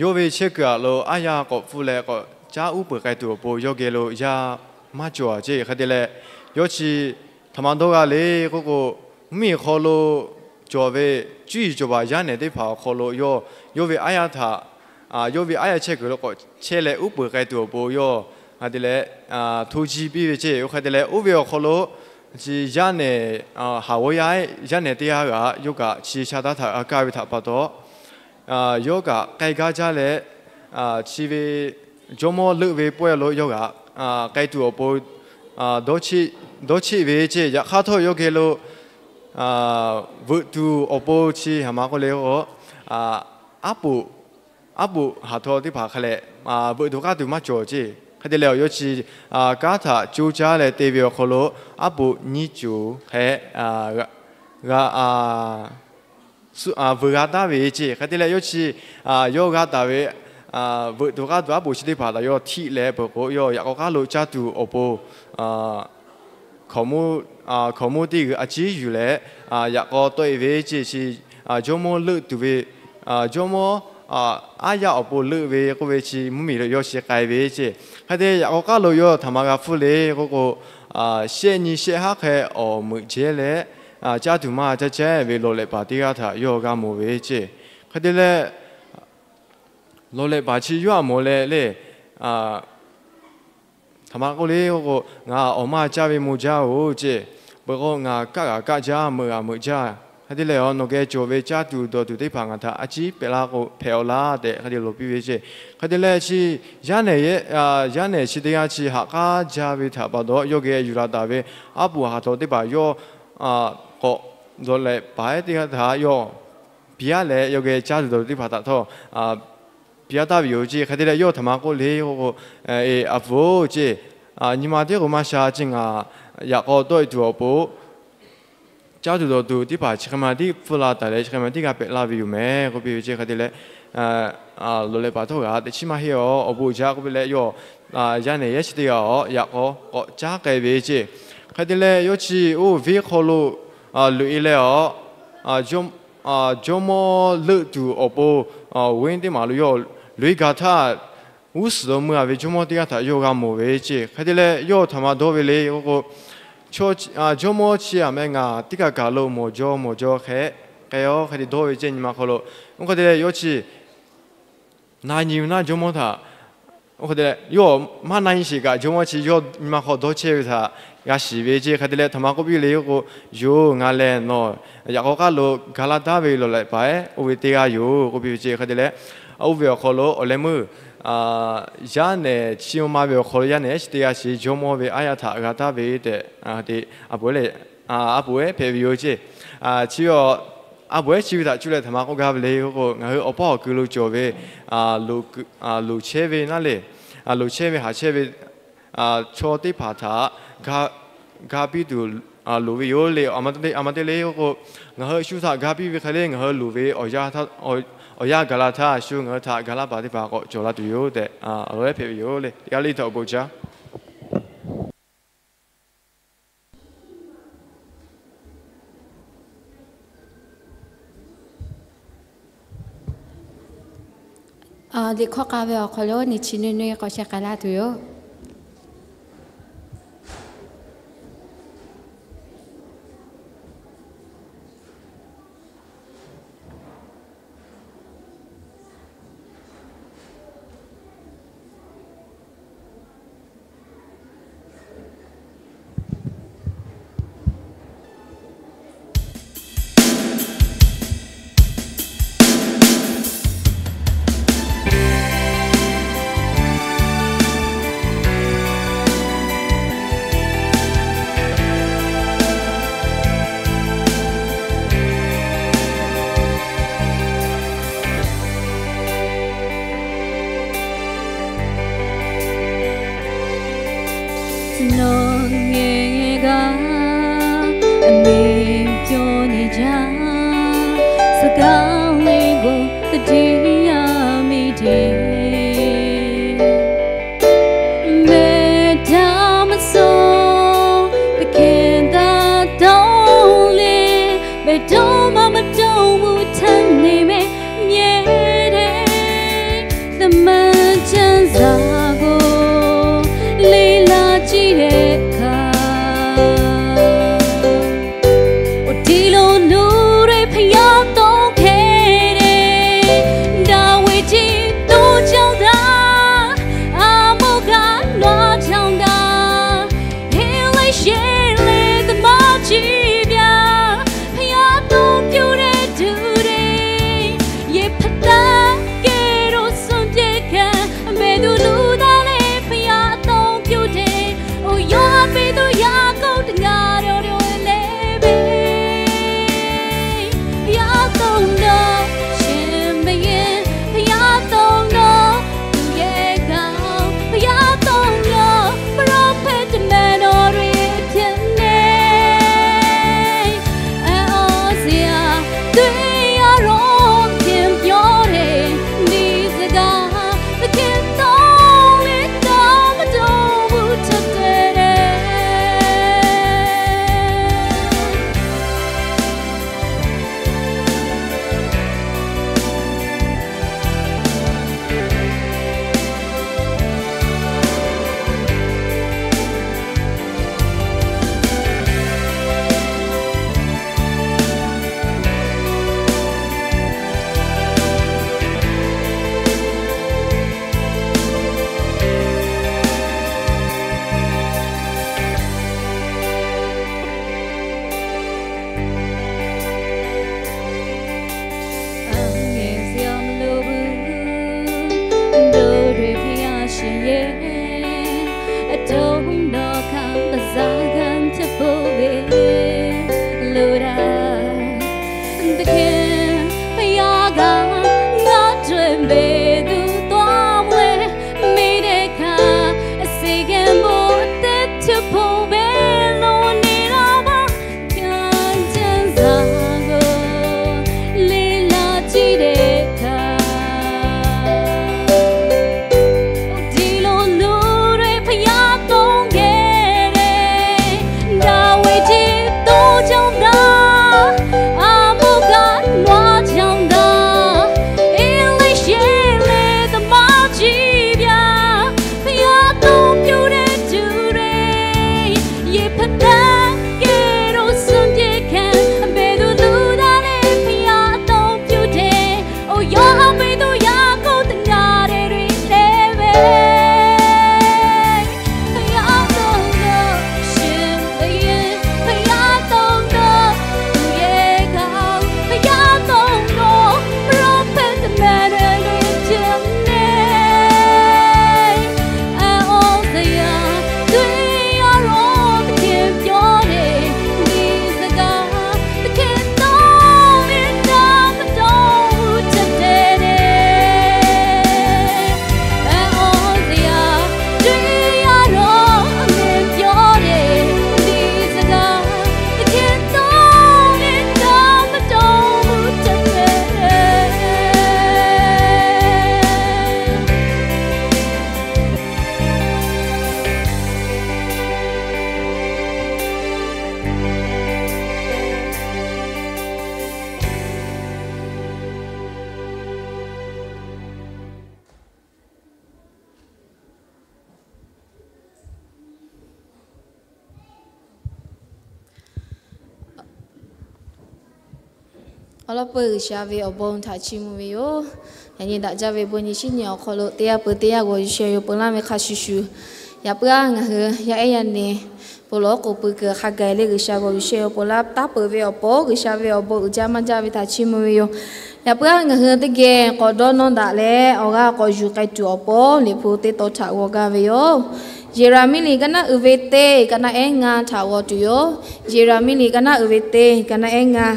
yawˇ ve chehˇ kuiˬ aꞈ lo aˉ yaˇ k'awꞈ hpfuhˆ leh k'awꞈ caˉ uˉ peunˍ k'ai tuˬ awˬ pon yawˇ geh lo yaˇ maˇ cawˬ ce. Hk'e te leh, yawˇ chi htaꞈ ma dawˇ g'a le k'oˆ k'o, mvuhˇmiˬ hk'aw lo cawˬ ve cuˇ yiˍ cawˬ baˬ yaˇ nehˬ teˇ hpaˍ awˬ hk'aw lo yawˇ, yawˇ ve aˉ yaˇ htaꞈ, yawˇ ve aˉ yaˇ chehˇ kuiˬ lo k'awꞈ chehˇ leh uˉ peunˍ k'ai tuˬ awˬ pon yawˇ hk'e te leh hto ji piˇ ve ce. Oˇ hk'e te leh oˇ ve awˬ hk'aw lo chi yaˇ nehˬ, haˍ g'awˇ yaˇ, yaˇ nehˬ teˇ g'aˇ g'aꞈ yawˇ kaꞈ chi sha taˇ htaꞈ g'a kaˇ ve htaꞈ pa taw, yawˇ kaꞈ k'ai gaˇ jaˇ leh, chi ve jawˇmawˇ leuˆ ve pawehˇ lo yawˇ g'aꞈ k'ai tuˬ awˬ pon dawˇ cheˆ ve ce. Yaꞈ hk'aˇ htawˇ yawˇ geh lo veuꞈ tuˬ awˬ pon chi haˍ ma k'oˆ le k'o, aˉ poꞈ, aˉ poꞈ haˍ htaw teˇ hpaˍ hk'a leh veuꞈ tuˬ k'aˇ tuˬ maˇ cawˬ ce. Hk'e te leh awˬ yawˇ chi kanˉ htaꞈ coˇ caˉ leh te ve awˬ hk'aw lo aˉ poꞈ nyiˇ coˬ hk'e g'a veuꞈ g'a taˉ ve ce. Hk'e te leh yawˇ chi yawˇ g'a taˍ ve veuꞈ tuˬ k'aˇ tuˬ aˉ poꞈ chi teˇ hpaˍ htaꞈ yawˇ htiˆ leh peuˬ k'o, yawˇ yaꞈ k'aw k'aˉ lo caˇ tuˬ awˬ pon hkaoˍmonˇ, hkaoˍmonˇ teˇ g'uiˬ a ciˉ yuˬ leh yaꞈ k'aw tawˆ e ve ce. Chi jawˇmawˇ leuˆ tuˬ ve, jawˇmawˇ aˉ yaˇ awˬ pon leuˆ ve k'oˆ ve chi mvuhˇmiˬ lo yawˇ chi k'ai ve ce. Hk'e te yaꞈ k'aw k'aˉ lo yawˇ htaꞈ ma g'a hpfuhˇ le k'oˆ k'o, shehˆ nyi shehˆ haˉ hk'e awˬ meuꞈ jehˇ leh caˇ tuˬ maˇ caˇ chehˇ ve lawˬ lehꞈ paˍ teˇ g'aˇ htaꞈ yawˇ g'a mawˬ ve ce. Hk'e te leh, lawˬ lehꞈ paˍ chi yawˇ htaꞈ mawˬ leh le, htaꞈ ma k'oˆ le k'oˆ k'o, ngaˬ awˬ maˇ caˇ ve maw jaˇ-oˬ ce. Peuˬ k'o ngaˬ kaˆ g'aꞈ kaˆ jaˇ, meuꞈ g'aꞈ meuꞈ jaˇ. Hk'e te leh, nawˬ geh cawˬ ve caˇ tuˬ dawˬ tuˬ teˇ hpaˍ ngaˬ htaꞈ a ciˉ pehꞈ la k'o hpehꞈ-aw laˇ tehꞈ hk'e te lawˬ piˇ ve ce. Hk'e te leh chi yaˇ nehˬ, yaˇ nehˬ chi teˇ g'aˇ chi ha k'aˉ jaˇ ve htaꞈ pa taw, yawˇ geh yuˬ la taˍ ve aˉ poꞈ haˍ htaw teˇ hpaˍ yawˇ k'awꞈ lawˬ lehꞈ paˍ ehˉ teˇ g'aˇ htaꞈ yawˇ piˇ-a leh, yawˇ geh caˇ tuˬ dawˬ tuˬ teˇ hpaˍ htaꞈ htawˇ piˇ-a taˍ ve yoˬ ce. Hk'e te leh yawˇ htaꞈ ma k'oˆ le k'oˆ k'o, a pu-oˬ ce, nyi ma teˇ k'o maˇ sha ce, ngaˬ yaꞈ k'aw tawˆ e tuˬ awˬ pon caˇ tuˬ dawˬ tuˬ teˇ hpaˍ chi hk'e ma tiˉ hpfuhˇ la taˍ leh chi hk'e ma tiˉ g'a pehꞈ laˇ ve yoˬ mehˍ k'oˆ piˇ ve ce. Hk'e te leh, lawˬ lehꞈ paˍ htawˇ g'aꞈ teꞈ chiˉ maˇ heˆ-aˬ, awˬ bon jaˇ k'oˆ piˇ leh yawˇ yaˇ nehˬ yehˉ chi teˇ g'aˇ yaꞈ k'aw k'awꞈ caˉ k'ai ve ce. Hk'e te leh yawˇ chi oˇ venˇ hk'aw lo loꞈ e leh-aˬ, jawˇmawˇ leuˆ tuˬ awˬ pon venˇ teˇ maˬ lo yawˇ loꞈ e gaˬ htaˇ, g'uˇ suhˍ lo mui-a ve jawˇmawˇ teˇ g'aˇ htaꞈ yawˇ g'a mawˬ ve ce. Hk'e te leh yawˇ htaꞈ ma dawˇ ve le k'oˆ k'o, jawˇmawˇ chi-a meh ngaˬ teˇ kaˬ kaˬ lo mawˬ jaw mawˬ jaw hk'e k'ai-aˬ hk'e te dawˇ ve ce nyi ma hk'aw lo. Oˇ hk'e te leh yawˇ chi na nyi ve naˆ jawˇmawˇ htaꞈ, oˇ hk'e te leh yawˇ maˇ na nyi sheˍ kaꞈ jawˇmawˇ chi yawˇ nyi ma hk'aw dawˇ chehˇ ve htaꞈ g'a shiˍ ve ce. Hk'e te leh htaꞈ ma k'oˆ piˇ le k'oˆ k'o, yoˬ, ngaˬ lehˬ nawˬ yaꞈ k'aw k'aˉ lo ga laˇ taˉ ve lawˬ lehꞈ paˍ ehˉ oˇ ve teˇ g'aˇ yoˬ k'oˆ piˇ ve ce. Hk'e te leh oˇ ve awˬ hk'aw lo awˬ leh meuˇ yaˇ nehˬ chi ma ve awˬ hk'aw lo yaˇ nehˬ chi teˇ g'aˇ shiˍ jawˇmawˇ ve aˉ yaˇ htaꞈ g'a taˍ ve tehꞈ te a poꞈ a poꞈ ehˉ hpehꞈ ve yoˬ ceˇ. Chi a poꞈ ehˉ chi ve htaꞈ cuˇ leh htaꞈ ma k'oˆ gaˇ ve le k'o, ngaˬ hui awˬ paˇ awˬ kuiˬ lo cawˬ ve loˍ chehˇ ve naˉ le, loˍ chehˇ ve haꞈ chehˇ ve chaw teˇ hpaˍ htaꞈ ga piˇ tuˬ loˍ ve yoˬ le. A ma te le k'o, ngaˬ hui shu htaꞈ ga piˇ ve hk'e le, ngaˬ hui loˍ ve awˬ yanˇ gaˬ la htaˇ shu ngaˬ hui htaꞈ ga laˇ paˍ teˇ hpaˍ k'awꞈ cawˬ la tuˬ yoˬ tehꞈ a loˍ ehˉ hpehꞈ ve yoˬ le. Teˇ g'aˇ le htaꞈ awˬ bon caˇ Liꞈ hkawˇ k'a ve awˬ hk'aw lo nyi chi nui nui k'awꞈ sheh k'ai laˇ tuˬ yoˬ. Nawˬ ngeh g'a, a meh cawˬ neˇ jaˇ, suh kaˇ le k'o, ka tiꞈ yaˇ miˇ te. Mehˬ daꞈ maˇ suh, teˇ hkeh daꞈ taw le, mehˬ dawˇ maˇ maˇ dawˇ mvuh htaˇ neˇ meh nyehˇ te. Teˇ maˇ caˇ zaꞈ k'o, le laˇ ciˇ leh hkanˍ. Awˬ ti lo nuˇ leh ဘုရားသုံးခဲ့တဲ့ ဒါဝိဒ်ကြီး သူ့ကြောင့်သာ အမိၢ်က နွားကြောင့်သာ ဟင်းလေးရေလေး သမားကြီးများ ဘုရားသုံး Awˬ lawn peuˬ G'uiˬsha ve awˬ bon htaꞈ chiˇ mvuh ve yoˬ. Yaꞈ nyi daꞈ jaˇ ve bon nyi shinˉ nyi awˬ hk'aw lo teˇ g'aˇ peuˬ teˇ g'aˇ g'awˬ yuˬ sheh yoˬ peuˬ laˇ ve hk'a shuˍ shuˍ, yaꞈ puiˉ-aˇ ngaˬ hui yaˇ ehˉ yaˇ nehˬ pon lawˬ k'oˍ pui kuiˬ hk'a gaˬ leh G'uiˬsha g'awˬ yuˬ sheh yoˬ peuˬ laˇ taˉ peuˬ ve awˬ pon G'uiˬsha ve awˬ bon uiˍ jaˇ maˇ jaˇ ve htaꞈ chiˇ mvuh ve yoˬ. Yaꞈ puiˉ-aˇ ngaˬ hui teˇ geh k'awꞈ dawˇ nawˇ daꞈ leh awˬ g'aˇ k'awꞈ yuˬ k'ai tuˬ awˬ pon Liꞈ hpu teˇ tawn htaꞈ g'aw gaˇ ve yoˬ. Yeˍraˍmiˆ liꞈ kaˉ naˉ uiˍ ve teˇ kaˉ naˉ ehˉ ngaˇ htaꞈ g'aw tuˬ yoˬ. Yeˍraˍmiˆ liꞈ kaˉ naˉ uiˍ ve teˇ kaˉ naˉ ehˉ ngaˇ.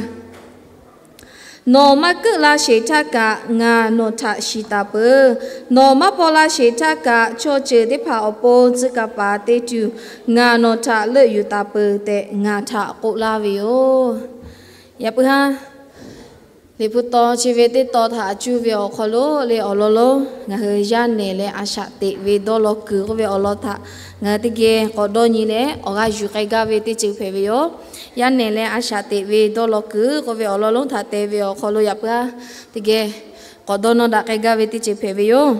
Nawˬ maˇ keuˆ la sheˍ htaˇ kaꞈ ngaˬ nawˬ htaꞈ shiˍ taˍ peuˬ. Nawˬ maˇ paw la sheˍ htaˇ kaꞈ chaw ceuˬ teˇ hpaˍ awˬ pon tcuh kaˍ paˍ te tuˬ ngaˬ nawˬ htaꞈ leuˆ yuˬ taˍ peuˬ tehꞈ ngaˬ htaꞈ k'oˆ laˇ ve yoˬ. Yaꞈ puiˉ-aˇ Liꞈ hpu tawn chi ve teˇ tawn htaꞈ cuˇ ve awˬ hk'aw lo le awˬ lawn lonˉ ngaˬ hui yaˇ nehˬ leh a shaꞈ teꞈ ve dawˇ law kuiˬ k'oˆ ve awˬ lawn htaꞈ ngaˬ hui teˇ geh k'awꞈ dawˇ nyi leh awˬ g'aˇ yuˬ k'ai gaˇ ve teˇ ceuˬ hpehꞈ ve yoˬ. Yaˇ nehˬ leh a shaꞈ teꞈ ve dawˇ law kuiˬ k'oˆ ve awˬ lawn lonˉ htaꞈ te ve awˬ hk'aw lo yaꞈ puiˉ-aˇ teˇ geh k'awꞈ dawˇ nawˇ daꞈ k'ai gaˇ ve teˇ ceuˬ hpehꞈ ve yoˬ.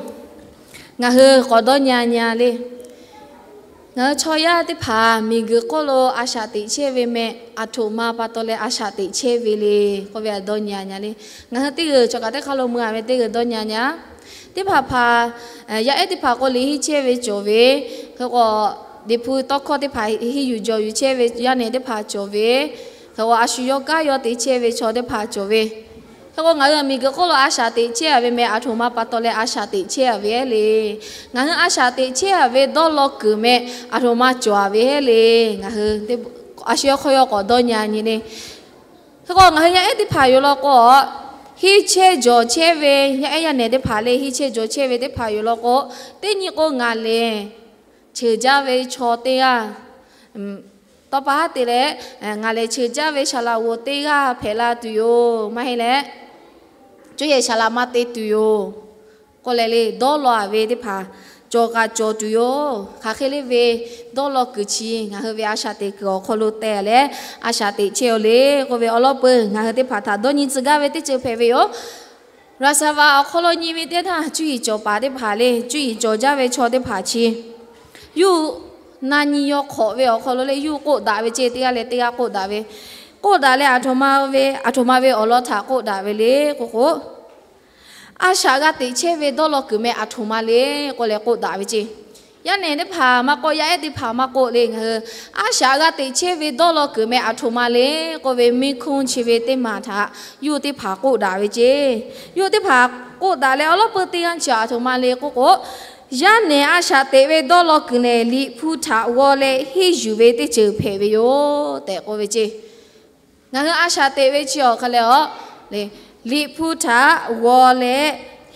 Ngaˬ hui k'awꞈ dawˇ nyi nyi le. Ngaˬ hui chaw yaˇ teˇ hpaˍ miˬguiˬ hk'oˆ lo a shaꞈ teꞈ chehˇ ve meh, aˬ htoꞈ ma pa taw leh a shaꞈ teꞈ chehˇ ve le k'oˆ ve htaꞈ dawˇ nyi nyi le. Ngaˬ hui teˇ g'uiˬ chaw kaꞈ teˇ hk'aˇ lo mui-a ve teˇ g'uiˬ dawˇ nyi nyi. Teˇ hpaˍ hpaˍ, yaˇ ehˉ teˇ hpaˍ k'o liꞈ henˇ chehˇ ve cawˬ ve, hk'e k'o Liꞈ hpu tawˇ hkawˇ teˇ hpaˍ henˇ yuˬ jawˬ yuˬ chehˇ ve yaˇ nehˬ teˇ hpaˍ cawˬ ve, hk'e k'o a shu yawˇ kanˉ yawˇ te chehˇ ve chaw teˇ hpaˍ cawˬ ve, hk'e k'o ngaˬ hui miˬguiˬ hk'oˆ lo a shaꞈ teꞈ chehˇ-a ve meh aˬ htoꞈ ma pa taw leh a shaꞈ teꞈ chehˇ-a ve heˆ le. Ngaˬ hui a shaꞈ teꞈ chehˇ-a ve dawˇ law kuiˬ meh aˬ htoꞈ ma cawˬ-a ve heˆ le. Ngaˬ hui a shu yawˇ hk'aw yawˇ k'awꞈ dawˇ nyi nyi le. Hk'e k'o ngaˬ hui yaˇ ehˉ teˇ hpaˍ yoˬ law k'o, henˇ chehˇ jawˬ chehˇ ve yaˇ ehˉ yaˇ nehˬ teˇ hpaˍ le henˇ chehˇ jawˬ chehˇ ve teˇ hpaˍ yoˬ law k'o, teˇ nyi k'o ngaˬ lehˬ cheuˬ jaˇ ve chaw teˇ g'aˇ, tawˇ pa haˉ te leh ngaˬ lehˬ cheuˬ jaˇ ve saˍ laꞈ g'oˍ teˇ g'aˇ hpehꞈ la tuˬ yoˬ. Maˇ heˆ leh cuˇ yehˬ saˍ laꞈ ma te tuˬ yoˬ. K'oˆ leh le dawˇ law-a ve teˇ hpaˍ cawˬ kaꞈ cawˬ tuˬ yoˬ. Hk'aˬ hk'e le ve dawˇ law kuiˬ chi ngaˬ hui ve a shaꞈ teꞈ kuiˬ awˬ hk'aw lo teh leh a shaꞈ teꞈ chehˇ-a le k'oˆ ve awˬ lawn peuˬ ngaˬ hui teˇ hpaˍ htaꞈ dawˇ nyi tcuh gaˇ ve teˇ ceuˬ hpehꞈ ve yoˬ. Raˍsaˍvaˍ awˬ hk'aw lo nyi ve teˇ htaˇ cuˇ yiˍ cawˬ paˍ teˇ hpaˍ le cuˇ yiˍ cawˬ jaˇ ve chaw teˇ hpaˍ chi yuˇ na nyi yaw hk'awꞈ ve awˬ hk'aw lo le yuˇ k'oˆ daꞈ ve ceˇ teˇ g'aˇ leh teˇ g'aˇ k'oˆ daꞈ ve, k'oˆ daꞈ leh aˬ htoꞈ ma ve aˬ htoꞈ ma ve awˬ lawn htaꞈ k'oˆ daꞈ ve le k'oˆ k'o, a shaꞈ g'a teꞈ chehˇ ve dawˇ law kuiˬ meh aˬ htoꞈ ma le k'oˆ leh k'oˆ daꞈ ve ceˇ. Yaˇ nehˬ teˇ hpaˍ maˇ k'oˆ, yaˇ ehˉ teˇ hpaˍ maˇ k'oˆ le, ngaˬ hui a shaꞈ g'a teꞈ chehˇ ve dawˇ law kuiˬ meh aˬ htoꞈ ma le k'oˆ ve miˇ hkuˇ chi ve teˇ maˬ htaꞈ yawˇ teˇ hpaˍ k'oˆ daꞈ ve ceˇ. Yawˇ teˇ hpaˍ k'oˆ daꞈ leh awˬ lawn peuˬ teˇ g'aˇ chi aˬ htoꞈ ma le k'oˆ k'o, yaˇ nehˬ a shaꞈ teꞈ ve dawˇ law kuiˬ lehˬ Liꞈ hpu htaꞈ g'aw leh henˇ yuˬ ve teˇ ceuˬ hpehꞈ ve yoˬ tehꞈ k'oˆ ve ceˇ. Ngaˬ hui a shaꞈ teꞈ ve chi awˬ hk'e leh a, Liꞈ hpu htaꞈ g'aw leh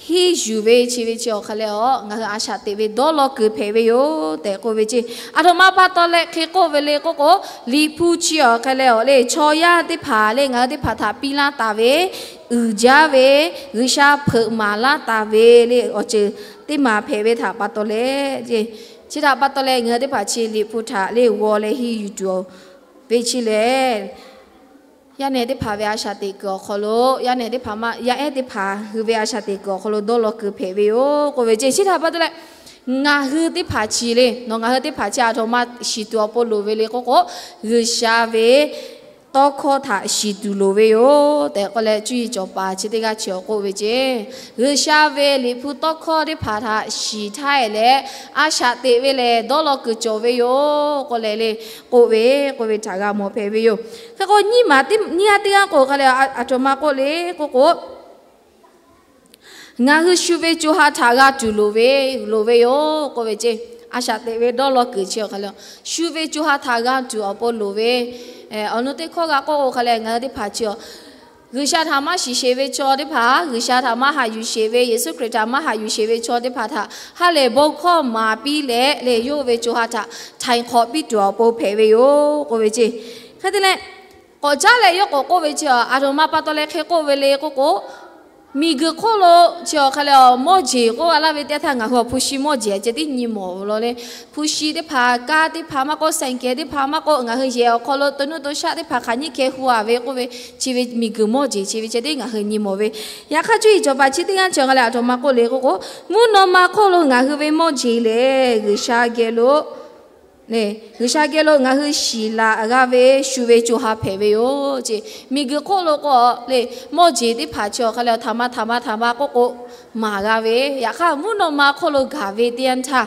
henˇ yuˬ ve chi ve chi awˬ hk'e leh a, ngaˬ hui a shaꞈ teꞈ ve dawˇ law kuiˬ hpehꞈ ve yoˬ tehꞈ k'oˆ ve ceˇ. Aˬ htoꞈ ma pa taw leh hk'e k'oˆ ve le k'oˆ k'o, Liꞈ hpu chi awˬ hk'e leh a le chaw yaˇ teˇ hpaˍ le ngaˬ hui teˇ hpaˍ htaꞈ piˇ laˇ taˍ ve, uiˍ jaˇ ve, G'uiˬsha hpeuꞈ maˍ laˇ taˍ ve le awˬ ceuˬ teˇ maˬ hpehꞈ ve htaꞈ pa taw leh, chi htaꞈ pa taw leh ngaˬ hui teˇ hpaˍ chi Liꞈ hpu htaꞈ le g'aw leh henˇ yuˬ tuˬ ve chi lehˬ, yaˇ nehˬ teˇ hpaˍ ve a shaꞈ teꞈ kuiˬ awˬ hk'aw lo, yaˇ nehˬ teˇ hpaˍ maˇ yaˇ ehˉ teˇ hpaˍ hui ve a shaꞈ teꞈ kuiˬ awˬ hk'aw lo dawˇ law kuiˬ hpehꞈ ve yoˬ k'oˆ ve ceˇ. Chi htaꞈ pa taw leh ngaˬ hui teˇ hpaˍ chi le nawˬ ngaˬ hui teˇ hpaˍ chi aˬ htoꞈ ma shiˍ tuˬ awˬ pon loˍ ve le k'oˆ k'o, G'uiˬsha ve tawˇ hkawˇ htaꞈ shiˍ tuˬ loˍ ve yoˬ tehꞈ k'oˆ leh cuˇ yiˍ cawˬ paˍ chi teˇ g'aˇ chi awˬ k'oˆ ve ceˇ. G'uiˬsha ve Liꞈ hpu tawˇ hkawˇ teˇ hpaˍ htaꞈ shiˍ htaˇ e leh a shaꞈ teꞈ ve lehˬ dawˇ law kuiˬ cawˬ ve yoˬ k'oˆ leh le k'oˆ ve, k'oˆ ve htaꞈ g'a mawˬ hpehꞈ ve yoˬ. Hk'e k'o nyiˇ maˬ nyiˇ g'aˇ teˇ g'aˇ k'o hk'a leh aˬ htoꞈ ma k'oˆ le k'oˆ k'o, ngaˬ hui shu ve co ha htaꞈ g'a tuˬ loˍ ve, loˍ ve yoˬ k'oˆ ve ceˇ. A shaꞈ teꞈ ve dawˇ law kuiˬ chi awˬ hk'e le, shu ve co ha htaꞈ g'a tuˬ awˬ pon loˍ ve, awˬ nu teˇ hkawˇ g'a k'oˆ k'o hk'a leh ngaˬ hui teˇ hpaˍ chi a G'uiˬsha htaꞈ maˇ shiˍ sheˍ ve chaw teˇ hpaˍ, G'uiˬsha htaꞈ maˇ haꞈ yuˬ sheˍ ve, Yeˍsuˆ Hkriꞈ htaꞈ maˇ haꞈ yuˬ sheˍ ve chaw teˇ hpaˍ htaꞈ ha lehˬ bon hkawˇ maˍ piˇ leh le yawˇ ve co ha htaꞈ htaiˍ hk'awꞈ piˇ tuˬ awˬ pon hpehꞈ ve yoˬ k'oˆ ve ceˇ. Hk'e te leh k'awꞈ caˉ leh yawˇ k'awꞈ k'oˆ ve chi aˬ htoꞈ ma pa taw leh hk'e k'oˆ ve le k'oˆ k'o, miˬguiˬ hk'oˆ lo chi awˬ hk'e leh a mawˇ jeˬ k'oˆ a laˇ ve teˇ htaˇ ngaˬ hui a hpu shi mawˇ jeˬ ceh tiˉ nyi mawˬ law le. Hpu shi teˇ hpaˍ, kaˇ teˇ hpaˍ maˇ k'oˆ, saˍ kehˍ teˇ hpaˍ maˇ k'oˆ, ngaˬ hui yehˬ awˬ hk'aw lo to nuˇ to shaˆ teˇ hpaˍ hk'aˬ nyiˇ hkeh hu a ve k'oˆ ve, chi ve miˬguiˬ mawˇ jeˬ chi ve ceh tiˉ ngaˬ hui nyi mawˬ ve. Yaꞈ hk'aˇ cuˇ yiˍ cawˬ paˍ chi teˇ g'aˇ chi awˬ hk'e leh aˬ htoꞈ ma k'oˆ le k'oˆ k'o, mvuhˇ naw ma hk'oˆ lo ngaˬ hui ve mawˇ jeˬ lehˬ G'uiˬsha geh lo G'uiˬsha geh lo ngaˬ hui shiˍ laꞈ g'a ve shu ve co ha hpehꞈ ve yoˬ ce. Miˬguiˬ hk'oˆ lo k'o le, mawˇ jeˬ teˇ hpaˍ chi awˬ hk'a leh htaꞈ ma htaꞈ ma htaꞈ ma k'oˆ k'o maˍ g'a ve, yaꞈ hk'aˇ mvuhˇ naw ma hk'oˆ lo gaˬ ve teˇ yanˇ htaˇ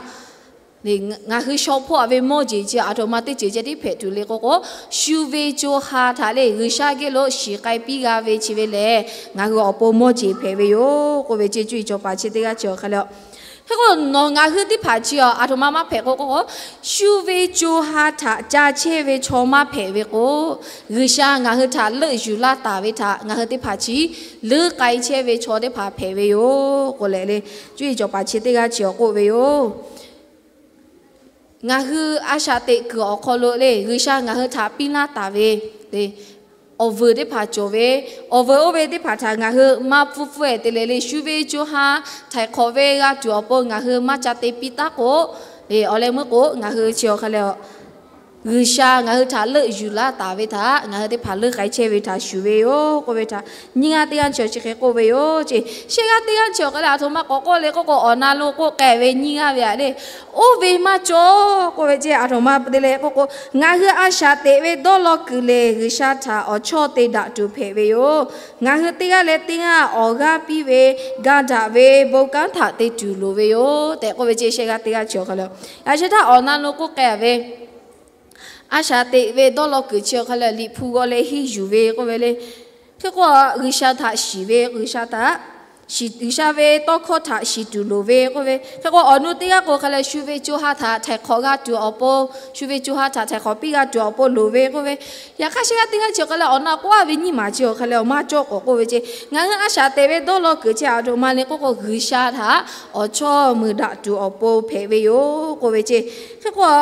ngaˬ hui shaw hpoˆ a ve mawˇ jeˬ chi aˬ htoꞈ ma teˇ ceuˬ ceh tiˉ hpehꞈ tuˬ le k'oˆ k'o, shu ve co ha htaꞈ le G'uiˬsha geh lo shiˍ k'ai piˇ g'a ve chi ve lehˬ, ngaˬ hui awˬ pon mawˇ jeˬ hpehꞈ ve yoˬ k'oˆ ve ce. Cuˇ yiˍ cawˬ paˍ chi teˇ g'aˇ chi awˬ hk'a leh, hk'e k'o nawˬ ngaˬ hui teˇ hpaˍ chi a aˬ htoꞈ ma maˇ hpehꞈ k'oˆ k'o, shu ve co ha htaꞈ ca chehˇ ve chaw maˇ hpehꞈ ve k'o, G'uiˬsha ngaˬ hui htaꞈ leuˆ yuˬ laˇ taˍ ve htaꞈ ngaˬ hui teˇ hpaˍ chi leuˉ k'ai chehˇ ve chaw teˇ hpaˍ hpehꞈ ve yoˬ k'oˆ leh le, cuˇ yiˍ cawˬ paˍ chi teˇ g'aˇ chi awˬ k'oˆ ve yoˬ. Ngaˬ hui a shaꞈ teꞈ kuiˬ awˬ hk'aw lo le G'uiˬsha ngaˬ hui htaꞈ piˇ laˇ taˍ ve le awˬ vuiˬ teˇ hpaˍ cawˬ ve, awˬ vuiˬ oˇ ve teˇ hpaˍ htaꞈ ngaˬ hui maˇ pfuhˇ pfuhˇ-e te leh le shu ve co ha htaiˍ hk'awꞈ ve g'a tuˬ awˬ pon ngaˬ hui maˇ ca te piˇ taˉ k'o, awˬ leh meuˇ k'o ngaˬ hui chi awˬ hk'a leh G'uiˬsha ngaˬ hui htaꞈ leuˆ yuˬ laˇ taˍ ve htaꞈ ngaˬ hui teˇ hpaˍ leuˉ k'ai chehˇ ve htaꞈ shuˍ ve yoˬ k'oˆ ve htaꞈ nyiˇ g'aˇ teˇ g'aˇ chi awˬ chi hk'e k'oˆ ve yoˬ ce. Shehˆ g'aˇ teˇ g'aˇ chi awˬ hk'a leh aˬ htoꞈ ma k'awꞈ k'oˆ le k'oˆ k'o, awˬ na lo k'oˆ k'ai ve nyiˇ g'aˇ ve a le, oˇ ve maˇ cawˬ k'oˆ ve ce. Aˬ htoꞈ ma te leh k'oˆ k'o, ngaˬ hui a shaꞈ teꞈ ve dawˇ law kuiˬ lehˬ G'uiˬsha htaꞈ awˬ chawˇ te daꞈ tuˬ hpehꞈ ve yoˬ. Ngaˬ hui teˇ g'aˇ leh teˇ g'aˇ awˬ g'aˇ piˇ ve, ga daꞈ ve, bon kanˉ htaꞈ te tuˬ loˍ ve yoˬ tehꞈ k'oˆ ve ce. Shehˆ g'aˇ teˇ g'aˇ chi awˬ hk'a leh, yaꞈ sheh htaˇ awˬ na lo k'oˆ k'ai ve a shaꞈ teꞈ ve dawˇ law kuiˬ chi awˬ hk'a leh liꞈ hpu g'aw leh henˇ yuˬ ve k'oˆ ve le. Hk'e k'o G'uiˬsha htaꞈ shiˍ ve, G'uiˬsha htaꞈ shiˍ, G'uiˬsha ve tawˇ hkawˇ htaꞈ shiˍ tuˬ loˍ ve k'oˆ ve. Hk'e k'o awˬ nu teˇ g'aˇ k'o hk'a leh shu ve co ha htaꞈ htaiˍ hk'awꞈ g'a tuˬ awˬ pon, shu ve co ha htaꞈ htaiˍ hk'awꞈ piˇ g'a tuˬ awˬ pon loˍ ve k'oˆ ve. Yaꞈ hk'aˇ shehˆ g'aˇ teˇ g'aˇ chi awˬ hk'a leh awˬ na k'oˆ a ve nyiˇ maˬ chi awˬ hk'a leh awˬ maˇ cawˇ k'awꞈ k'oˆ ve ce. Ngaˬ hui a shaꞈ teꞈ ve dawˇ law kuiˬ chi aˬ htoꞈ ma le k'oˆ k'o, G'uiˬsha htaꞈ awˬ chawˇ meuˍ daꞈ tuˬ awˬ pon hpehꞈ ve yoˬ k'oˆ ve ce. Hk'e k'o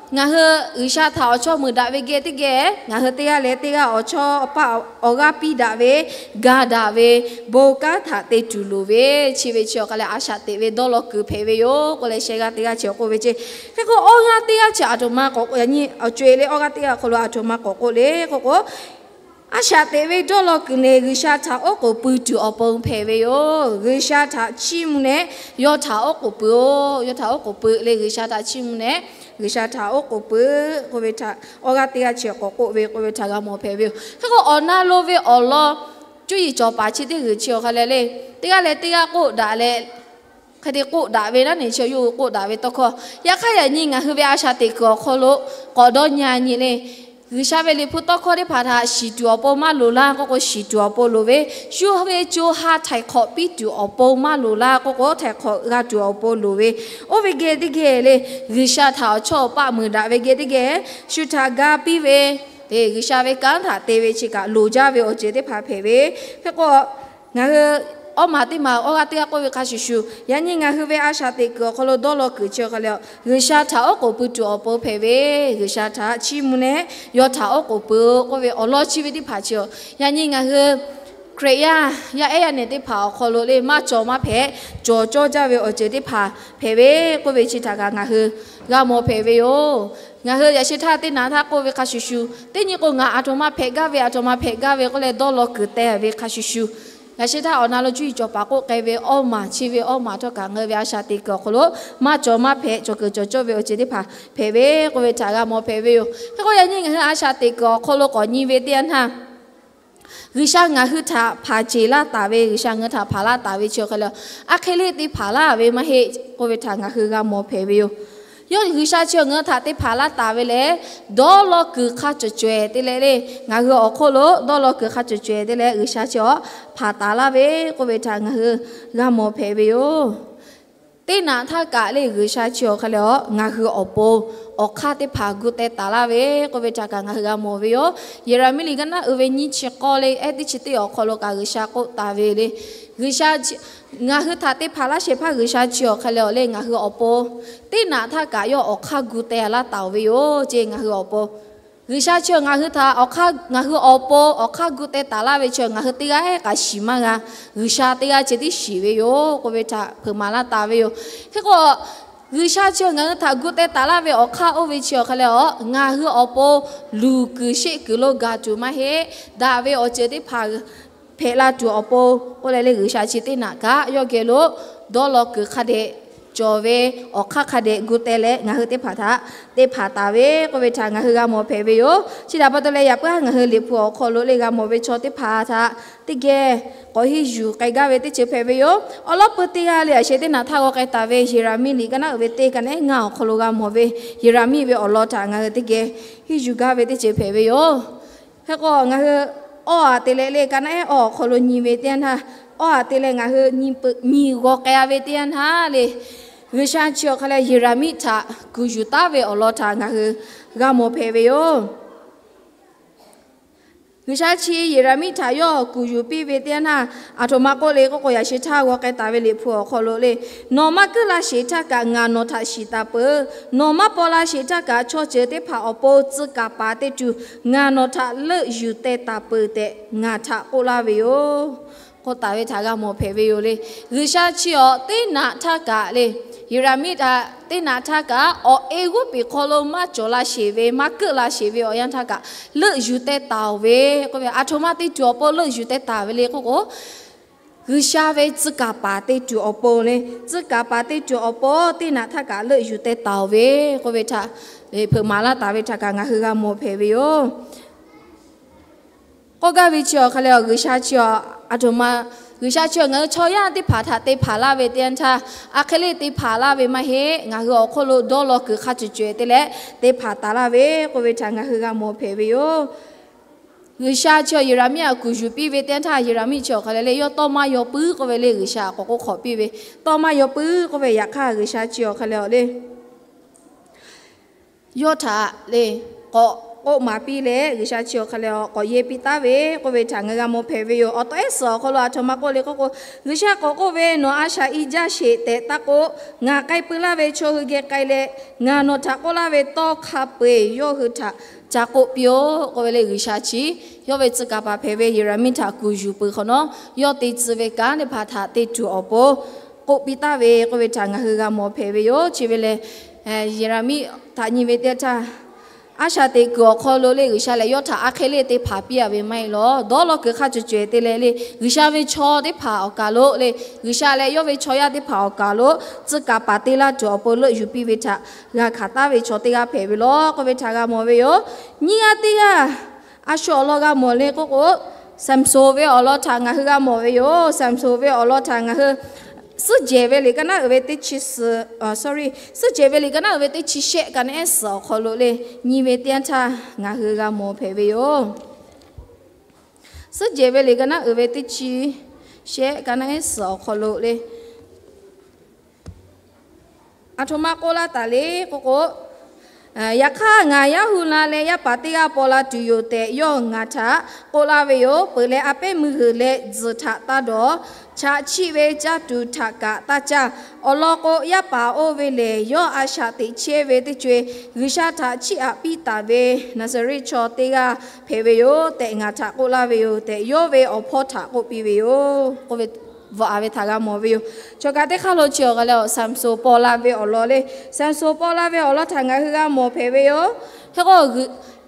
ngaˬ hui G'uiˬsha htaꞈ awˬ chawˇ meuˍ daꞈ ve geh teˇ geh ngaˬ hui teˇ g'aˇ leh teˇ g'aˇ awˬ chawˇ awˬ paˆ awˬ g'aˇ piˇ daꞈ ve, ga daꞈ ve, bon kanˉ htaꞈ te tuˬ loˍ ve, chi ve chi awˬ hk'a leh a shaꞈ teꞈ ve dawˇ law kuiˬ hpehꞈ ve yoˬ k'oˆ leh shehˆ g'aˇ teˇ g'aˇ chi awˬ k'oˆ ve ce. Hk'e k'o awˇ g'aˇ teˇ g'aˇ chi aˬ htoꞈ ma k'awꞈ k'oˆ, yaꞈ nyi awˬ co-e leh awˇ g'aˇ teˇ g'aˇ awˬ hk'aw lo aˬ htoꞈ ma k'awꞈ k'oˆ le k'oˆ k'o, a shaꞈ teꞈ ve dawˇ law kuiˬ lehˬ G'uiˬsha htaꞈ oˉ k'oˍ pui tuˬ awˬ pon hpehꞈ ve yoˬ. G'uiˬsha htaꞈ chiˇ mvuh leh yawˇ htaꞈ oˉ k'oˍ pui-oˬ. Yawˇ htaꞈ oˉ k'oˍ pui leh G'uiˬsha htaꞈ chiˇ mvuh leh G'uiˬsha htaꞈ oˉ k'oˍ pui k'oˆ ve htaꞈ awˇ g'aˇ teˇ g'aˇ chi k'awꞈ k'oˆ ve k'oˆ ve htaꞈ g'a mawˬ hpehꞈ ve yoˬ. Hk'e k'o awˬ na lo ve awˬ lawn cuˇ yiˍ cawˬ paˍ chi teˇ g'uiˬ chi awˬ hk'a leh le, teˇ g'aˇ leh teˇ g'aˇ k'oˆ daꞈ leh hk'e te k'oˆ daꞈ ve naˉ neˬ chi yawˇ hui k'oˆ daꞈ ve tawˇ hkawˇ. Yaꞈ hk'aˇ yaꞈ nyi ngaˬ hui ve a shaꞈ teꞈ kuiˬ awˬ hk'aw lo k'awꞈ dawˇ nyi a nyi le, G'uiˬsha ve liꞈ hpu tawˇ hkawˇ teˇ hpaˍ htaꞈ shiˍ tuˬ awˬ pon maˇ loˍ laˇ k'oˆ k'o shiˍ tuˬ awˬ pon loˍ ve, shu ve co ha htaiˍ hk'awꞈ piˇ tuˬ awˬ pon maˇ loˍ laˇ k'oˆ k'o htaiˍ hk'awꞈ g'a tuˬ awˬ pon loˍ ve, oˇ ve geh teˇ geh le, G'uiˬsha htaꞈ awˬ chawˇ awˬ paˆ meuˍ daꞈ ve geh teˇ geh shu htaꞈ ga piˇ ve, G'uiˬsha ve kanˉ htaꞈ te ve chi kaꞈ loˍ jaˇ ve awˬ ceuˬ teˇ hpaˍ hpehꞈ ve. Hk'e k'o ngaˬ hui awˇ maˬ teˇ maˬ awˇ g'aˇ teˇ g'aˇ k'oˆ ve hk'a shuˍ shuˍ, yaꞈ nyi ngaˬ hui ve a shaꞈ teꞈ kuiˬ awˬ hk'aw lo dawˇ law kuiˬ chi awˬ hk'a leh G'uiˬsha htaꞈ oˉ k'oˍ pui tuˬ awˬ pon hpehꞈ ve, G'uiˬsha htaꞈ chiˇ mvuh leh yawˇ htaꞈ oˉ k'oˍ pui-oˬ k'oˆ ve awˬ lawn chi ve teˇ hpaˍ chi a. Yaꞈ nyi ngaˬ hui Hkriꞈ yaˇ yaˇ ehˉ yaˇ nehˬ teˇ hpaˍ awˬ hk'aw lo le maˇ cawˬ maˇ hpehꞈ, cawˬ cawˇ jaˇ ve awˬ ceuˬ teˇ hpaˍ hpehꞈ ve k'oˆ ve chi htaꞈ kaꞈ ngaˬ hui g'a mawˬ hpehꞈ ve yoˬ. Ngaˬ hui yaꞈ sheh htaˇ teˇ naꞈ htaˇ k'oˆ ve hk'a shuˍ shuˍ, teˇ nyi k'o ngaˬ aˬ htoꞈ ma hpehꞈ gaˇ ve aˬ htoꞈ ma hpehꞈ gaˇ ve k'oˆ leh dawˇ law kuiˬ teh ve hk'a shuˍ shuˍ, yaꞈ sheh htaˇ awˬ na lo cuˇ yiˍ cawˬ paˍ k'oˆ k'ai ve awˇ maˬ chi ve awˇ maˬ htawˇ kaꞈ ngaˬ hui ve a shaꞈ teꞈ kuiˬ awˬ hk'aw lo maˇ cawˬ maˇ hpehꞈ, cawˬ kuiˬ cawˬ cawˇ ve awˬ ceuˬ teˇ hpaˍ hpehꞈ ve k'oˆ ve htaꞈ g'a mawˬ hpehꞈ ve yoˬ. Hk'e k'o yaꞈ nyi ngaˬ hui a shaꞈ teꞈ kuiˬ awˬ hk'aw lo k'awꞈ nyi ve teˇ yanˇ htaˇ G'uiˬsha ngaˬ hui htaꞈ hpanˍ ceˬ laˇ taˍ ve, G'uiˬsha ngaˬ hui htaꞈ hpanˍ laˇ taˍ ve chi awˬ hk'a leh, aˉ hk'e le te hpanˍ laˇ ve maˇ heˆ k'oˆ ve htaꞈ ngaˬ hui g'a mawˬ hpehꞈ ve yoˬ. Yawˇ G'uiˬsha chi ngaˬ hui htaꞈ te hpanˍ laˇ taˍ ve lehˬ, dawˇ law kuiˬ hk'a cawˬ cawehˬ te leh le, ngaˬ hui awˬ hk'oˆ lo dawˇ law kuiˬ hk'a cawˬ cawehˬ te leh G'uiˬsha chi awˬ hpanˍ taˍ laˇ ve k'oˆ ve htaꞈ ngaˬ hui g'a mawˬ hpehꞈ ve yoˬ. Teˇ naꞈ htaˇ kaꞈ le G'uiˬsha chi awˬ hk'a leh a ngaˬ hui awˬ pon awˬ hk'aˇ teˇ hpaˍ gu teh taˍ laˇ ve k'oˆ ve htaꞈ kaꞈ ngaˬ hui g'a mawˬ ve yoˬ. Yeˍraˍmiˆ liꞈ ka naˉ uiˍ ve nyiˇ chi k'awˇ le ehˉ teˇ chi teˇ awˬ hk'aw lo kaꞈ G'uiˬsha k'oˆ taˍ ve le. G'uiˬsha ngaˬ hui htaꞈ te hpanˍ laˇ shehˍ hpaˇ G'uiˬsha chi awˬ hk'a leh awˬ le ngaˬ hui awˬ pon teˇ naꞈ htaˇ kaꞈ yawˇ awˬ hk'aˇ gu teh laˇ taˍ ve yoˬ ce. Ngaˬ hui awˬ pon G'uiˬsha chi ngaˬ hui htaꞈ awˬ hk'aˇ, ngaˬ hui awˬ pon awˬ hk'aˇ gu teh taˍ laˇ ve chi ngaˬ hui teˇ g'aˇ kaꞈ shiˍ maˇ g'a. G'uiˬsha teˇ g'aˇ ceh tiˉ shiˍ ve yoˬ k'oˆ ve htaꞈ hpeuꞈ maˍ laˇ taˍ ve yoˬ. Hk'e k'o G'uiˬsha chi ngaˬ hui htaꞈ gu teh taˍ laˇ ve awˬ hk'aˇ oˇ ve chi awˬ hk'a leh a ngaˬ hui awˬ pon luˬ kuiˬ sheˆ kuiˬ lo gaˬ tuˬ maˇ heˆ. Daꞈ ve awˬ ceuˬ teˇ hpaˍ hpehꞈ la tuˬ awˬ pon k'oˆ leh le G'uiˬsha chi teˇ naꞈ kaꞈ yawˇ geh lo dawˇ law kuiˬ hk'a dehꞈ cawˬ ve awˬ hk'aˇ hk'a dehꞈ gu teh leh ngaˬ hui teˇ hpaˍ htaꞈ te hpanˍ taˍ ve k'oˆ ve htaꞈ ngaˬ hui g'a mawˬ hpehꞈ ve yoˬ. Chi htaꞈ pa taw leh yaꞈ puiˉ ngaˬ hui Liꞈ hpu awˬ hk'aw lo le g'a mawˬ ve chaw teˇ hpaˍ htaꞈ teˇ geh k'awꞈ henˇ yuˬ k'ai gaˇ ve teˇ ceuˬ hpehꞈ ve yoˬ. Awˬ lawn peuˬ teˇ g'aˇ le a sheh teˇ naꞈ htaˇ g'aw k'ai taˍ ve Yeˍraˍmiˆ liꞈ ka naˉ uiˍ ve teˇ ka naˉ eˉ ngaˇ awˬ hk'aw lo g'a mawˬ ve Yeˍraˍmiˆ ve awˬ lawn htaꞈ ngaˬ hui teˇ geh henˇ yuˬ gaˇ ve teˇ ceuˬ hpehꞈ ve yoˬ. Hk'e k'o ngaˬ hui awˇ aꞈ te leh le ka naˉ eˉ awˇ awˬ hk'aw lo nyi ve teˇ yanˇ htaˇ, awˇ aꞈ te leh ngaˬ hui nyi peuꞈ nyi g'aw k'ai-a ve teˇ yanˇ htaˇ le, G'uiˬsha chi awˬ hk'a leh Yeˍraˍmiˆ htaꞈ kuˬ yuˬ taˉ ve awˬ lawn htaꞈ ngaˬ hui g'a mawˬ hpehꞈ ve yoˬ. G'uiˬsha chi Yeˍraˍmiˆ htaꞈ yawˇ kuˬ yuˬ piˇ ve teˇ yanˇ htaˇ, aˬ htoꞈ ma k'oˆ le k'oˆ k'o, yaꞈ sheh htaˇ g'aw k'ai taˍ ve Liꞈ hpu awˬ hk'aw lo le, nawˬ maˇ keuˆ la sheˍ htaˇ kaꞈ ngaˬ nawˬ htaꞈ shiˍ taˍ peuˬ. Nawˬ maˇ paw la sheˍ htaˇ kaꞈ chaw ceuˬ teˇ hpaˍ awˬ pon tcuh kaˍ paˍ teˇ tuˬ ngaˬ nawˬ htaꞈ leuˆ yuˬ teh taˍ peuˬ tehꞈ ngaˬ htaꞈ k'oˆ laˇ ve yoˬ k'oˆ taˍ ve htaꞈ g'a mawˬ hpehꞈ ve yoˬ le. G'uiˬsha chi awˬ teˇ naꞈ htaˇ kaꞈ le, Yeˍraˍmiˆ htaꞈ teˇ naꞈ htaˇ kaꞈ awˬ e g'oˇ peˬ hk'aw lo maˇ cawˬ la sheˍ ve, maˇ keuˆ la sheˍ ve awˬ yanˇ htaˇ kaꞈ leuˆ yuˬ teh taˍ-oˬ ve k'oˆ ve, aˬ htoꞈ ma teˇ tuˬ awˬ pon leuˆ yuˬ teh taˍ ve le k'oˆ k'o, G'uiˬsha ve tcuh kaˍ paˍ teˇ tuˬ awˬ pon le, tcuh kaˍ paˍ teˇ tuˬ awˬ pon teˇ naꞈ htaˇ kaꞈ leuˆ yuˬ teh taˍ-oˬ ve k'oˆ ve htaꞈ hpeuꞈ maˍ laˇ taˍ ve htaꞈ kaꞈ ngaˬ hui g'a mawˬ hpehꞈ ve yoˬ. K'oˆ gaˇ ve chi awˬ hk'a leh, G'uiˬsha chi awˬ, aˬ htoꞈ ma, G'uiˬsha chi awˬ ngaˬ hui chaw yaˇ teˇ hpaˍ htaꞈ te hpanˍ laˇ ve teˇ yanˇ htaˇ, aˬ hk'e le te hpanˍ laˇ ve maˇ heˆ. Ngaˬ hui awˬ hk'oˆ lo dawˇ law kuiˬ hk'a cawˬ cawehˬ te leh te hpanˍ taˍ laˇ ve k'oˆ ve htaꞈ ngaˬ hui g'a mawˬ hpehꞈ ve yoˬ. G'uiˬsha chi awˬ Yeˍraˍmiˆ htaꞈ kuˬ yuˬ piˇ ve teˇ yanˇ htaˇ, Yeˍraˍmiˆ chi awˬ hk'a leh le, yawˇ tawˇ maˇ yaw puiˉ k'oˆ ve le, G'uiˬsha k'awꞈ k'oˆ hk'awꞈ piˇ ve, tawˇ maˇ yaw puiˉ k'oˆ ve, yaꞈ hk'aˇ G'uiˬsha chi awˬ hk'a leh awˬ le yawˇ htaꞈ le k'awꞈ k'oˆ maˍ piˇ leh, G'uiˬsha chi awˬ hk'a leh awˬ k'awꞈ yehˇ piˇ taˉ ve k'oˆ ve htaꞈ ngaˬ g'a mawˬ hpehꞈ ve yoˬ. Awˬ tawˇ ehˉ suhˍ awˬ hk'aw lo aˬ htoꞈ ma k'oˆ le k'oˆ k'o, G'uiˬsha k'awꞈ k'oˆ ve, Nawˬ a shaꞈ i jaˇ sheˍ tehꞈ taˇ k'oˆ. Ngaˬ k'ai pui laˇ ve chaw hui geh k'ai leh, ngaˬ nawˬ htaꞈ k'oˆ laˇ ve tawˇ hk'a peu-eˬ yawˇ hui htaꞈ ca k'oˆ piˇ-oˆ k'oˆ ve le. G'uiˬsha chi yawˇ ve tcuh kaˍ paˍ hpehꞈ ve Yeˍraˍmiˆ htaꞈ kuˬ yuˬ peuˬ hk'awꞈ nawˉ, yawˇ te tcuh ve kanˉ teˇ hpaˍ htaꞈ te tuˬ awˬ pon k'oˆ piˇ taˉ ve k'oˆ ve htaꞈ ngaˬ hui g'a mawˬ hpehꞈ ve yoˬ. Chi ve lehˬ, Yeˍraˍmiˆ htaꞈ nyi ve teˇ yanˇ htaˇ, a shaꞈ teꞈ kuiˬ awˬ hk'aw lo le G'uiˬsha lehˬ yawˇ htaꞈ aˬ hk'e le te hpanˍ piˇ-a ve maˇ heˆ lawˬ. Dawˇ law kuiˬ hk'a cawˬ cawehˬ te leh le, G'uiˬsha ve chaw teˇ hpaˍ awˬ kaˬ lo le, G'uiˬsha leh yawˇ ve chaw yaˇ teˇ hpaˍ awˬ kaˬ lo tcuh kaˍ paˍ te laˇ tuˬ awˬ pon leuˆ yuˬ piˇ ve htaꞈ g'a hkanˍ taˉ ve chaw teˇ g'aˇ hpehꞈ ve lawˬ k'oˆ ve htaꞈ g'a mawˬ ve yoˬ. Nyiˇ g'aˇ teˇ g'aˇ a shu awˬ lawn g'a mawˬ le k'oˆ k'o, Saˍmsoˍ ve awˬ lawn htaꞈ ngaˬ hui g'a mawˬ ve yoˬ. Saˍmsoˍ ve awˬ lawn htaꞈ ngaˬ hui Suhˉ jehˬ ve liꞈ ka naˉ uiˍ ve teˇ chi suhˍ, sorry, Suhˉ jehˬ ve liꞈ ka naˉ uiˍ ve teˇ chi shehˆ ka naˉ ehˉ suhˍ awˬ hk'aw lo le, nyi ve teˇ yanˇ htaˇ ngaˬ hui g'a mawˬ hpehꞈ ve yoˬ. Suhˉ jehˬ ve liꞈ ka naˉ uiˍ ve teˇ chi shehˆ ka naˉ ehˉ suhˍ awˬ hk'aw lo le, aˬ htoꞈ ma k'oˆ laˇ taˍ le k'oˆ k'o, Yaꞈ hk'aˇ, ngaˬ yaˇ hu la leh yaˇ paˍ teˇ g'aˇ paw la tuˬ yoˬ tehꞈ yawˇ ngaˬ htaꞈ k'oˆ laˇ ve yoˬ. Peuˬ leh a pehˉ meuˇ g'uiˬ leh tzuhˬ htaꞈ taˇ dawˬ. Chaꞈ chiˆ ve caˇ tuˬ htaꞈ kaꞈ taˇ caˇ. Awˬ lawn k'o, yaˇ paˍ oˇ ve lehˬ, yawˇ a shaꞈ teꞈ chehˇ ve teˇ co-e G'uiˬsha htaꞈ chiˇ aꞈ piˇ taˍ ve Naˍzaˍriˆ chaw teˇ g'aˇ hpehꞈ ve yoˬ tehꞈ ngaˬ htaꞈ k'oˆ laˇ ve yoˬ tehꞈ, yawˇ ve awˬ hpawˇ htaꞈ k'oˆ piˇ ve yoˬ k'oˆ ve, bvuhꞈ-a ve htaꞈ g'a mawˬ ve yoˬ. Chaw kaꞈ teˇ hk'aˇ lo chi awˬ hk'a leh, Saˍmsoˍ paw la ve awˬ lawn le, Saˍmsoˍ paw la ve awˬ lawn htaꞈ ngaˬ hui g'a mawˬ hpehꞈ ve yoˬ. Hk'e k'o,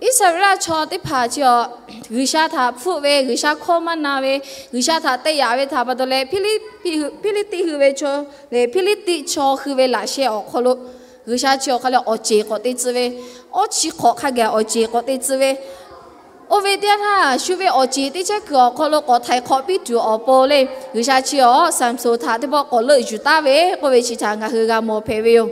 Iˉsaˍreˍlaˆ chaw teˇ hpaˍ chi awˬ, G'uiˬsha htaꞈ hpfuhˆ ve, G'uiˬsha hkawˇ maˇ na ve, G'uiˬsha htaꞈ te yaꞈ ve htaꞈ pa taw leh, Hpiˇliˇtiˆ hui ve chaw lehˬ, Hpiˇliˇtiˆ chaw hui ve laꞈ sheh awˬ hk'aw lo G'uiˬsha chi awˬ hk'a leh awˬ ceˬ k'awꞈ te tcuh ve, awˇ chi hk'awꞈ hk'a gaˬ awˬ ceˬ k'awꞈ te tcuh ve, oˇ ve teˇ yanˇ htaˇ shu ve awˬ ceˬ teˇ chehˇ kuiˬ awˬ hk'aw lo k'awꞈ htaiˍ hk'awꞈ piˇ tuˬ awˬ pon le, G'uiˬsha chi awˬ Saˍmsoˍ htaꞈ teˇ pawˆ k'awꞈ leuˆ yuˬ taˍ ve k'oˆ ve chi htaꞈ ngaˬ hui g'a mawˬ hpehꞈ ve yoˬ.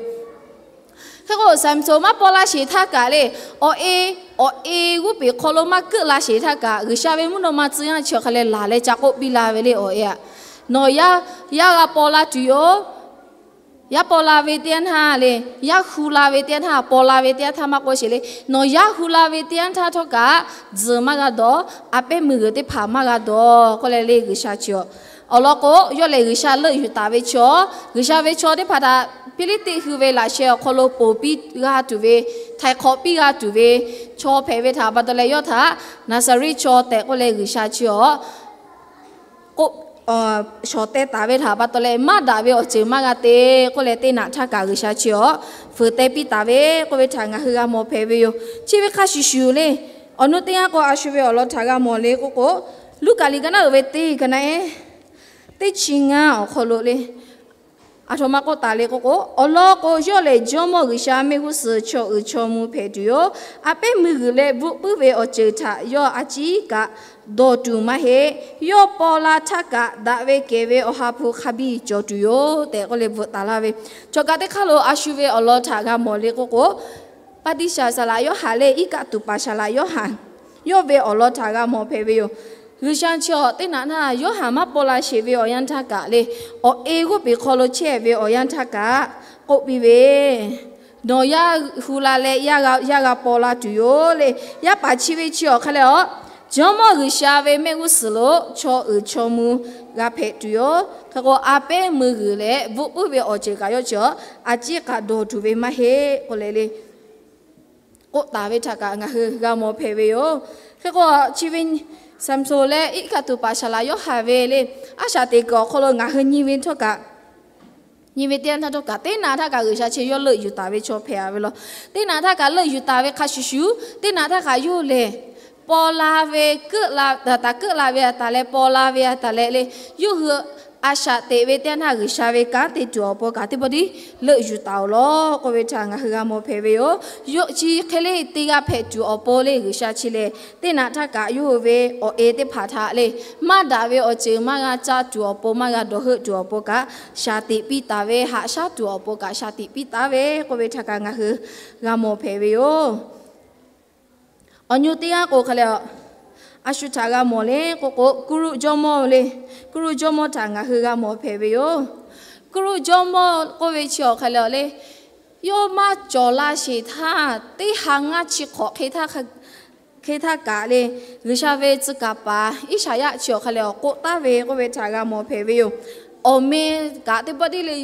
Hk'e k'o, Saˍmsoˍ maˇ paw la sheˍ htaˇ kaꞈ le, awˬ e, awˬ e g'oˇ peˬ hk'aw lo maˇ keuˆ la sheˍ htaˇ kaꞈ, G'uiˬsha ve mvuhˇ naw ma tcuh yaˇ chi awˬ hk'a leh laˬ leh ca k'oˆ piˇ la ve le awˬ e-a. Nawˬ yaˇ, yaˇ g'a paw la tuˬ yoˬ. Yaˇ paw la ve teˇ yanˇ htaˇ le, yaˇ hu la ve teˇ yanˇ htaˇ, paw la ve teˇ yanˇ htaˇ maˇ k'oˆ sheˍ le. Nawˬ yaˇ hu la ve teˇ yanˇ htaˇ htawˇ kaꞈ, tzuhˬ maˇ g'a dawˬ, a pehˉ meuˇ g'uiˬ teˇ hpaˍ maˇ g'a dawˬ k'oˆ leh le G'uiˬsha chi awˬ. Awˬ lawn k'o, yawˇ lehˬ G'uiˬsha leuˆ yuˬ taˍ ve chaw, G'uiˬsha ve chaw teˇ hpaˍ htaꞈ Hpiˇliˇtiˆ hui ve laꞈ sheh awˬ hk'aw lo ponˬ piˇ g'a tuˬ ve, htaiˍ hk'awꞈ piˇ g'a tuˬ ve chaw hpehꞈ ve htaꞈ pa taw leh, yawˇ htaꞈ Naˍzaˍriˆ chaw tehꞈ k'oˆ leh G'uiˬsha chi awˬ k'oˆ, shawˍ teh taˍ ve htaꞈ pa taw leh, maˇ daꞈ ve awˬ ceuˬ maˇ g'a te k'oˆ leh, teˇ naꞈ htaˇ kaꞈ G'uiˬsha chi awˬ fuiˍ teh piˇ taˍ ve k'oˆ ve htaꞈ ngaˬ hui g'a mawˬ hpehꞈ ve yoˬ. Chi ve hk'a shuˍ shuˍ le, awˬ nu teˇ g'aˇ k'o a shu ve awˬ lawn htaꞈ g'a mawˬ le k'oˆ k'o, Luˉkaꞈ liꞈ ka naˉ uiˍ ve teˇ ka naˉ ehˉ teˇ chi ngaˇ awˬ hk'aw lo le, Aˬ htoꞈ ma k'oˆ taˍ le k'oˆ k'o, awˬ lawn k'o, yawˇ lehˬ Jawˇmawˇ G'uiˬsha mehˆ g'uˇ suhˍ chaw uiˍ chaw mvuh hpehꞈ tuˬ yoˬ. A pehˉ meuˇ g'uiˬ leh bvuhˆ puiˉ ve awˬ ceuˬ htaꞈ yawˇ a ciˉ kaꞈ dawˬ tuˬ maˇ heˆ. Yawˇ paw la htaˇ kaꞈ, daꞈ ve kehˬ ve Awˬ ha hpu hk'a biˇ cawˬ tuˬ yoˬ tehꞈ k'oˆ leh bvuhꞈ taˍ laˇ ve. Chaw kaꞈ teˇ hk'aˇ lo a shu ve awˬ lawn htaꞈ g'a mawˬ le k'oˆ k'o, Paˍdiˍsaˍ saˍ laꞈ Yoˇhanˬ leh iˉ kaˆ tuˬ paˍ saˍ laꞈ Yoˇhanˬ, yawˇ ve awˬ lawn htaꞈ g'a mawˬ hpehꞈ ve yoˬ. G'uiˬsha chi awˬ teˇ naꞈ htaˇ, Yoˇhanˬ maˇ paw la sheˍ ve awˬ yanˇ htaˇ kaꞈ le, awˬ e g'oˇ peˬ hk'aw lo chehˇ ve awˬ yanˇ htaˇ kaꞈ k'oˆ piˇ ve, Nawˬ yaˇ hu la leh yaˇ g'a paw la tuˬ yoˬ le. Yaˇ paˍ chi ve chi awˬ hk'a leh a, Jawˇmawˇ G'uiˬsha ve mehˆ g'uˇ suhˍ lo chaw uiˍ chaw mvuh g'a hpehꞈ tuˬ yoˬ. Hk'e k'o, a pehˉ meuˇ g'uiˬ leh bvuhˆ puiˉ ve awˬ ceuˬ kaꞈ yawˇ chi a ciˉ kaꞈ dawˬ tuˬ ve maˇ heˆ k'oˆ leh le k'oˆ taˍ ve htaꞈ kaꞈ ngaˬ hui g'a mawˬ hpehꞈ ve yoˬ. Hk'e k'o, chi ve Saˍmsoˍ leh iˉ kaˆ tuˬ paˍ saˍ laꞈ Yoˇhanˬ ve le, a shaꞈ teꞈ kuiˬ awˬ hk'aw lo ngaˬ hui nyi ve htawˇ kaꞈ, nyi ve teˇ yanˇ htaˇ htawˇ kaꞈ, teˇ naꞈ htaˇ kaꞈ G'uiˬsha chi yawˇ leuˆ yuˬ taˍ ve chaw hpehꞈ ve law. Teˇ naꞈ htaˇ kaꞈ leuˆ yuˬ taˍ ve hk'a shuˍ shuˍ, teˇ naꞈ htaˇ kaꞈ yawˇ lehˬ paw la ve, taˍ keuˆ la ve a taˍ leh, paw la ve a taˍ leh le, yawˇ hui a shaꞈ teꞈ ve teˇ yanˇ htaˇ G'uiˬsha ve kanˉ te tuˬ awˬ pon kaꞈ teˇ pawˆ tiˉ leuˆ yuˬ taˍ oˬ law k'oˆ ve htaꞈ ngaˬ hui g'a mawˬ hpehꞈ ve yoˬ. Yawˇ chi hk'e le teˇ g'aˇ hpehꞈ tuˬ awˬ pon le, G'uiˬsha chi lehˬ teˇ naꞈ htaˇ kaꞈ yawˇ hui ve awˬ e teˇ hpaˍ htaꞈ le, maˇ daꞈ ve awˬ ceuˬ maˇ g'a caˇ tuˬ awˬ pon, maˇ g'a dawˬ heuˆ tuˬ awˬ pon kaꞈ shaˍ teꞈ piˇ taˍ ve, haꞈ shaˉ tuˬ awˬ pon kaꞈ shaˍ teꞈ piˇ taˍ ve k'oˆ ve htaꞈ kaꞈ ngaˬ hui g'a mawˬ hpehꞈ ve yoˬ. Awˬ nyi teˇ g'aˇ k'o hk'a leh a, a shu htaꞈ g'a mawˬ le k'oˆ k'o, Kuˇruˆ jawˇmawˇ le, Kuˇruˆ jawˇmawˇ htaꞈ ngaˬ hui g'a mawˬ hpehꞈ ve yoˬ. Kuˇruˆ jawˇmawˇ k'oˆ ve chi awˬ hk'a leh a le, yawˇ maˇ cawˬ la sheˍ htaˇ, teˇ ha ngaˇ chi hk'awꞈ hk'e htaˇ kaꞈ le, G'uiˬsha ve tcuh kaˍ paˍ Iˉsaˍyaˆ chi awˬ hk'a leh awˬ k'oˆ taˍ ve k'oˆ ve htaꞈ g'a mawˬ hpehꞈ ve yoˬ. Awˬ meh kaꞈ teˇ pawˆ tiˉ le,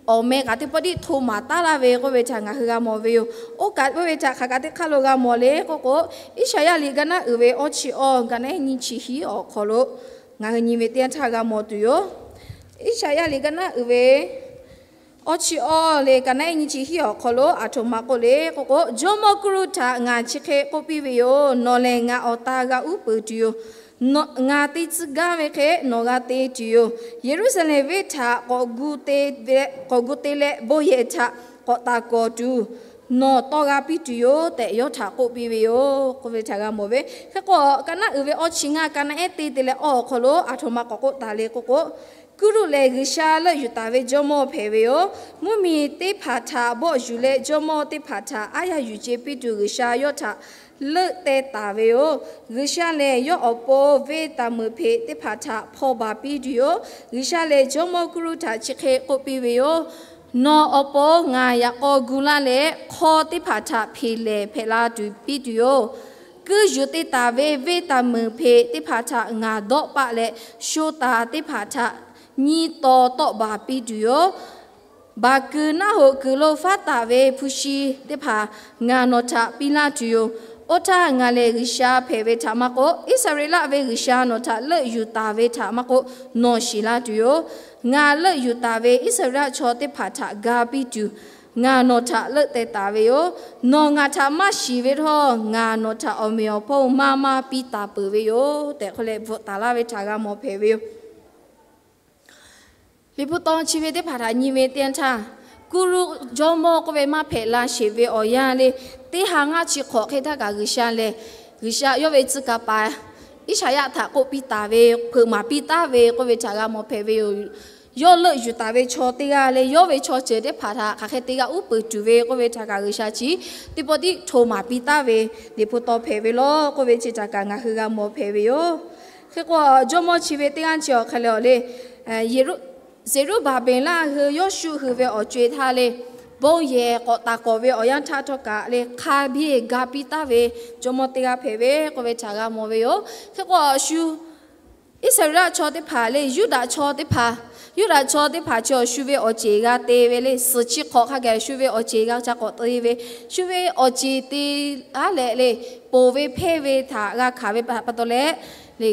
awˬ meh kaꞈ teˇ pawˆ tiˉ hto maˍ taˉ laˇ ve k'oˆ ve htaꞈ ngaˬ hui g'a mawˬ ve yoˬ. Oˇ kaꞈ k'oˆ ve htaꞈ hk'aˬ kaꞈ teˇ hk'aˇ lo g'a mawˬ le k'oˆ k'o, Iˉsaˍyaˆ liꞈ ga naˉ uiˍ ve awˇ chi awˇ, ga naˉ ehˉ nyiˇ chi hiˉ awˬ hk'aw lo ngaˬ hui nyi ve teˇ yanˇ htaˇ g'a mawˬ tuˬ yoˬ. Iˉsaˍyaˆ liꞈ ga naˉ uiˍ ve awˇ chi awˇ le, ga naˉ ehˉ nyiˇ chi hiˉ awˬ hk'aw lo aˬ htoꞈ ma k'oˆ le k'oˆ k'o, Jawˇmawˇ Kuˇruˆ htaꞈ ngaˬ chi hk'e k'oˆ piˇ ve yoˬ. Nawˬ lehˬ ngaˬ awˬ ta g'a uˉ peunˍ tuˬ yoˬ. Ngaˬ te tcuh gaˇ ve hk'e nawˬ g'a te tuˬ yoˬ. Yeˍruˆsaˍlehnˍ venˇ htaꞈ k'awꞈ gu te leh, bon yehˬ htaꞈ k'awꞈ taˍ kawˍ tuˬ nawˬ tawˇ g'a piˇ tuˬ yoˬ tehꞈ yawˇ htaꞈ k'oˆ piˇ ve yoˬ k'oˆ ve htaꞈ g'a mawˬ ve. Hk'e k'o, ga naˉ uiˍ ve awˇ chi ngaˇ, ga naˉ ehˉ teˇ te leh awˇ awˬ hk'aw lo aˬ htoꞈ ma k'awꞈ k'oˆ taˍ le k'oˆ k'o, Kuˇruˆ lehˬ G'uiˬsha leuˆ yuˬ taˍ ve jawˇmawˇ hpehꞈ ve yoˬ. Mvuhˇmiˬ teˇ hpaˍ htaꞈ bawˆ yuˬ leh jawˇmawˇ teˇ hpaˍ htaꞈ aˉ yaˇ yuˬ ce piˇ tuˬ G'uiˬsha yawˇ htaꞈ leuˆ teh taˍ ve yoˬ. G'uiˬsha lehˬ yawˇ awˬ pon venˇ taˍ meunˍ hpeꞈ teˇ hpaˍ htaꞈ hpaw baˬ piˇ tuˬ yoˬ. G'uiˬsha lehˬ Jawˇmawˇ Kuˇruˆ htaꞈ chi hk'e k'oˆ piˇ ve yoˬ. Nawˬ awˬ pon ngaˬ yaꞈ k'aw gu laˇ leh, hk'aw teˇ hpaˍ htaꞈ hpeꞈ lehˍ hpehꞈ la tuˬ piˇ tuˬ yoˬ. Kuiˇ yuˬ te taˍ ve venˇ taˍ meunˍ hpeꞈ teˇ hpaˍ htaꞈ ngaˬ dawˆ paˆ leh, sho taˍ teˇ hpaˍ htaꞈ nyiˇ taw tawˆ baˬ piˇ tuˬ yoˬ. Baˬ kuiˬ naˆ hoꞈ kuiˬ lo faˉ taˍ ve hpu shi teˇ hpaˍ ngaˬ nawˬ htaꞈ piˇ laˇ tuˬ yoˬ. Oˇ htaˇ ngaˬ lehˬ G'uiˬsha hpehꞈ ve htaꞈ maˇ k'oˆ, Iˉsaˍreˍlaˆ ve G'uiˬsha nawˬ htaꞈ leuˆ yuˬ taˍ ve htaꞈ maˇ k'oˆ, nawˬ shiˍ laˇ tuˬ yoˬ. Ngaˬ leuˆ yuˬ taˍ ve Iˉsaˍreˍlaˆ chaw teˇ hpaˍ htaꞈ ga piˇ tuˬ ngaˬ nawˬ htaꞈ leuˆ teh taˍ ve yoˬ. Nawˬ ngaˬ htaꞈ maˇ shiˍ ve htawˇ, ngaˬ nawˬ htaꞈ awˬ meꞈ awˬ hponˇ maˇ maˇ piˇ taˍ peuˬ ve yoˬ tehꞈ k'oˆ leh bvuhꞈ taˍ laˇ ve htaꞈ g'a mawˬ hpehꞈ ve yoˬ. Liꞈ hpu taw chi ve teˇ hpaˍ htaꞈ nyi ve teˇ yanˇ htaˇ, Kuˇruˆ jawˇmawˇ k'oˆ ve maˇ hpehꞈ la sheˍ ve awˬ yanˇ le, teˇ ha ngaˇ chi hk'awꞈ hk'e htaˇ kaꞈ G'uiˬsha lehˬ, G'uiˬsha yawˇ ve tcuh kaˍ paˍ Iˉsaˍyaˆ htaꞈ k'oˆ piˇ taˍ ve, hpeuꞈ maˍ piˇ taˍ ve k'oˆ ve htaꞈ g'a mawˬ hpehꞈ ve yoˬ. Yawˇ leuˆ yuˬ taˍ ve chaw teˇ g'aˇ leh yawˇ ve chaw ceuˬ teˇ hpaˍ htaꞈ hk'aˬ hk'e te g'a uˉ peunˍ tuˬ ve k'oˆ ve htaꞈ kaꞈ G'uiˬsha chi teˇ pawˆ tiˉ hto maˍ piˇ taˍ ve Liꞈ hpu taw hpehꞈ ve law k'oˆ ve chi htaꞈ kaꞈ ngaˬ hui g'a mawˬ hpehꞈ ve yoˬ. Hk'e k'o, jawˇmawˇ chi ve teˇ g'aˇ chi awˬ hk'e leh awˬ le, Zeˍruˆbaˍbenˍlaˆ hui Yawˇshuˆ hui ve awˬ co-e htaˇ le, bon yehˬ k'awꞈ taˍ kawˍ ve awˬ yanˇ htaˇ htawˇ kaꞈ le hk'a biˇ ga piˇ taˍ ve jawˇmawˇ teˇ g'aˇ hpehꞈ ve k'oˆ ve htaꞈ g'a mawˬ ve yoˬ. Hk'e k'o, awˬ shu Iˉsaˍreˍlaˆ chaw teˇ hpaˍ le, Yuˇdaꞈ chaw teˇ hpaˍ, Yuˇdaꞈ chaw teˇ hpaˍ chi awˬ shu ve awˬ ceˬ g'a te ve le, suhˍ chi hk'awꞈ hk'a gaˬ shu ve awˬ ceˬ g'a ca k'awꞈ te ve, shu ve awˬ ceˬ te aˉ leh le, ponˬ ve hpehˇ ve htaꞈ g'a hkanˍ ve pa taw leh, le,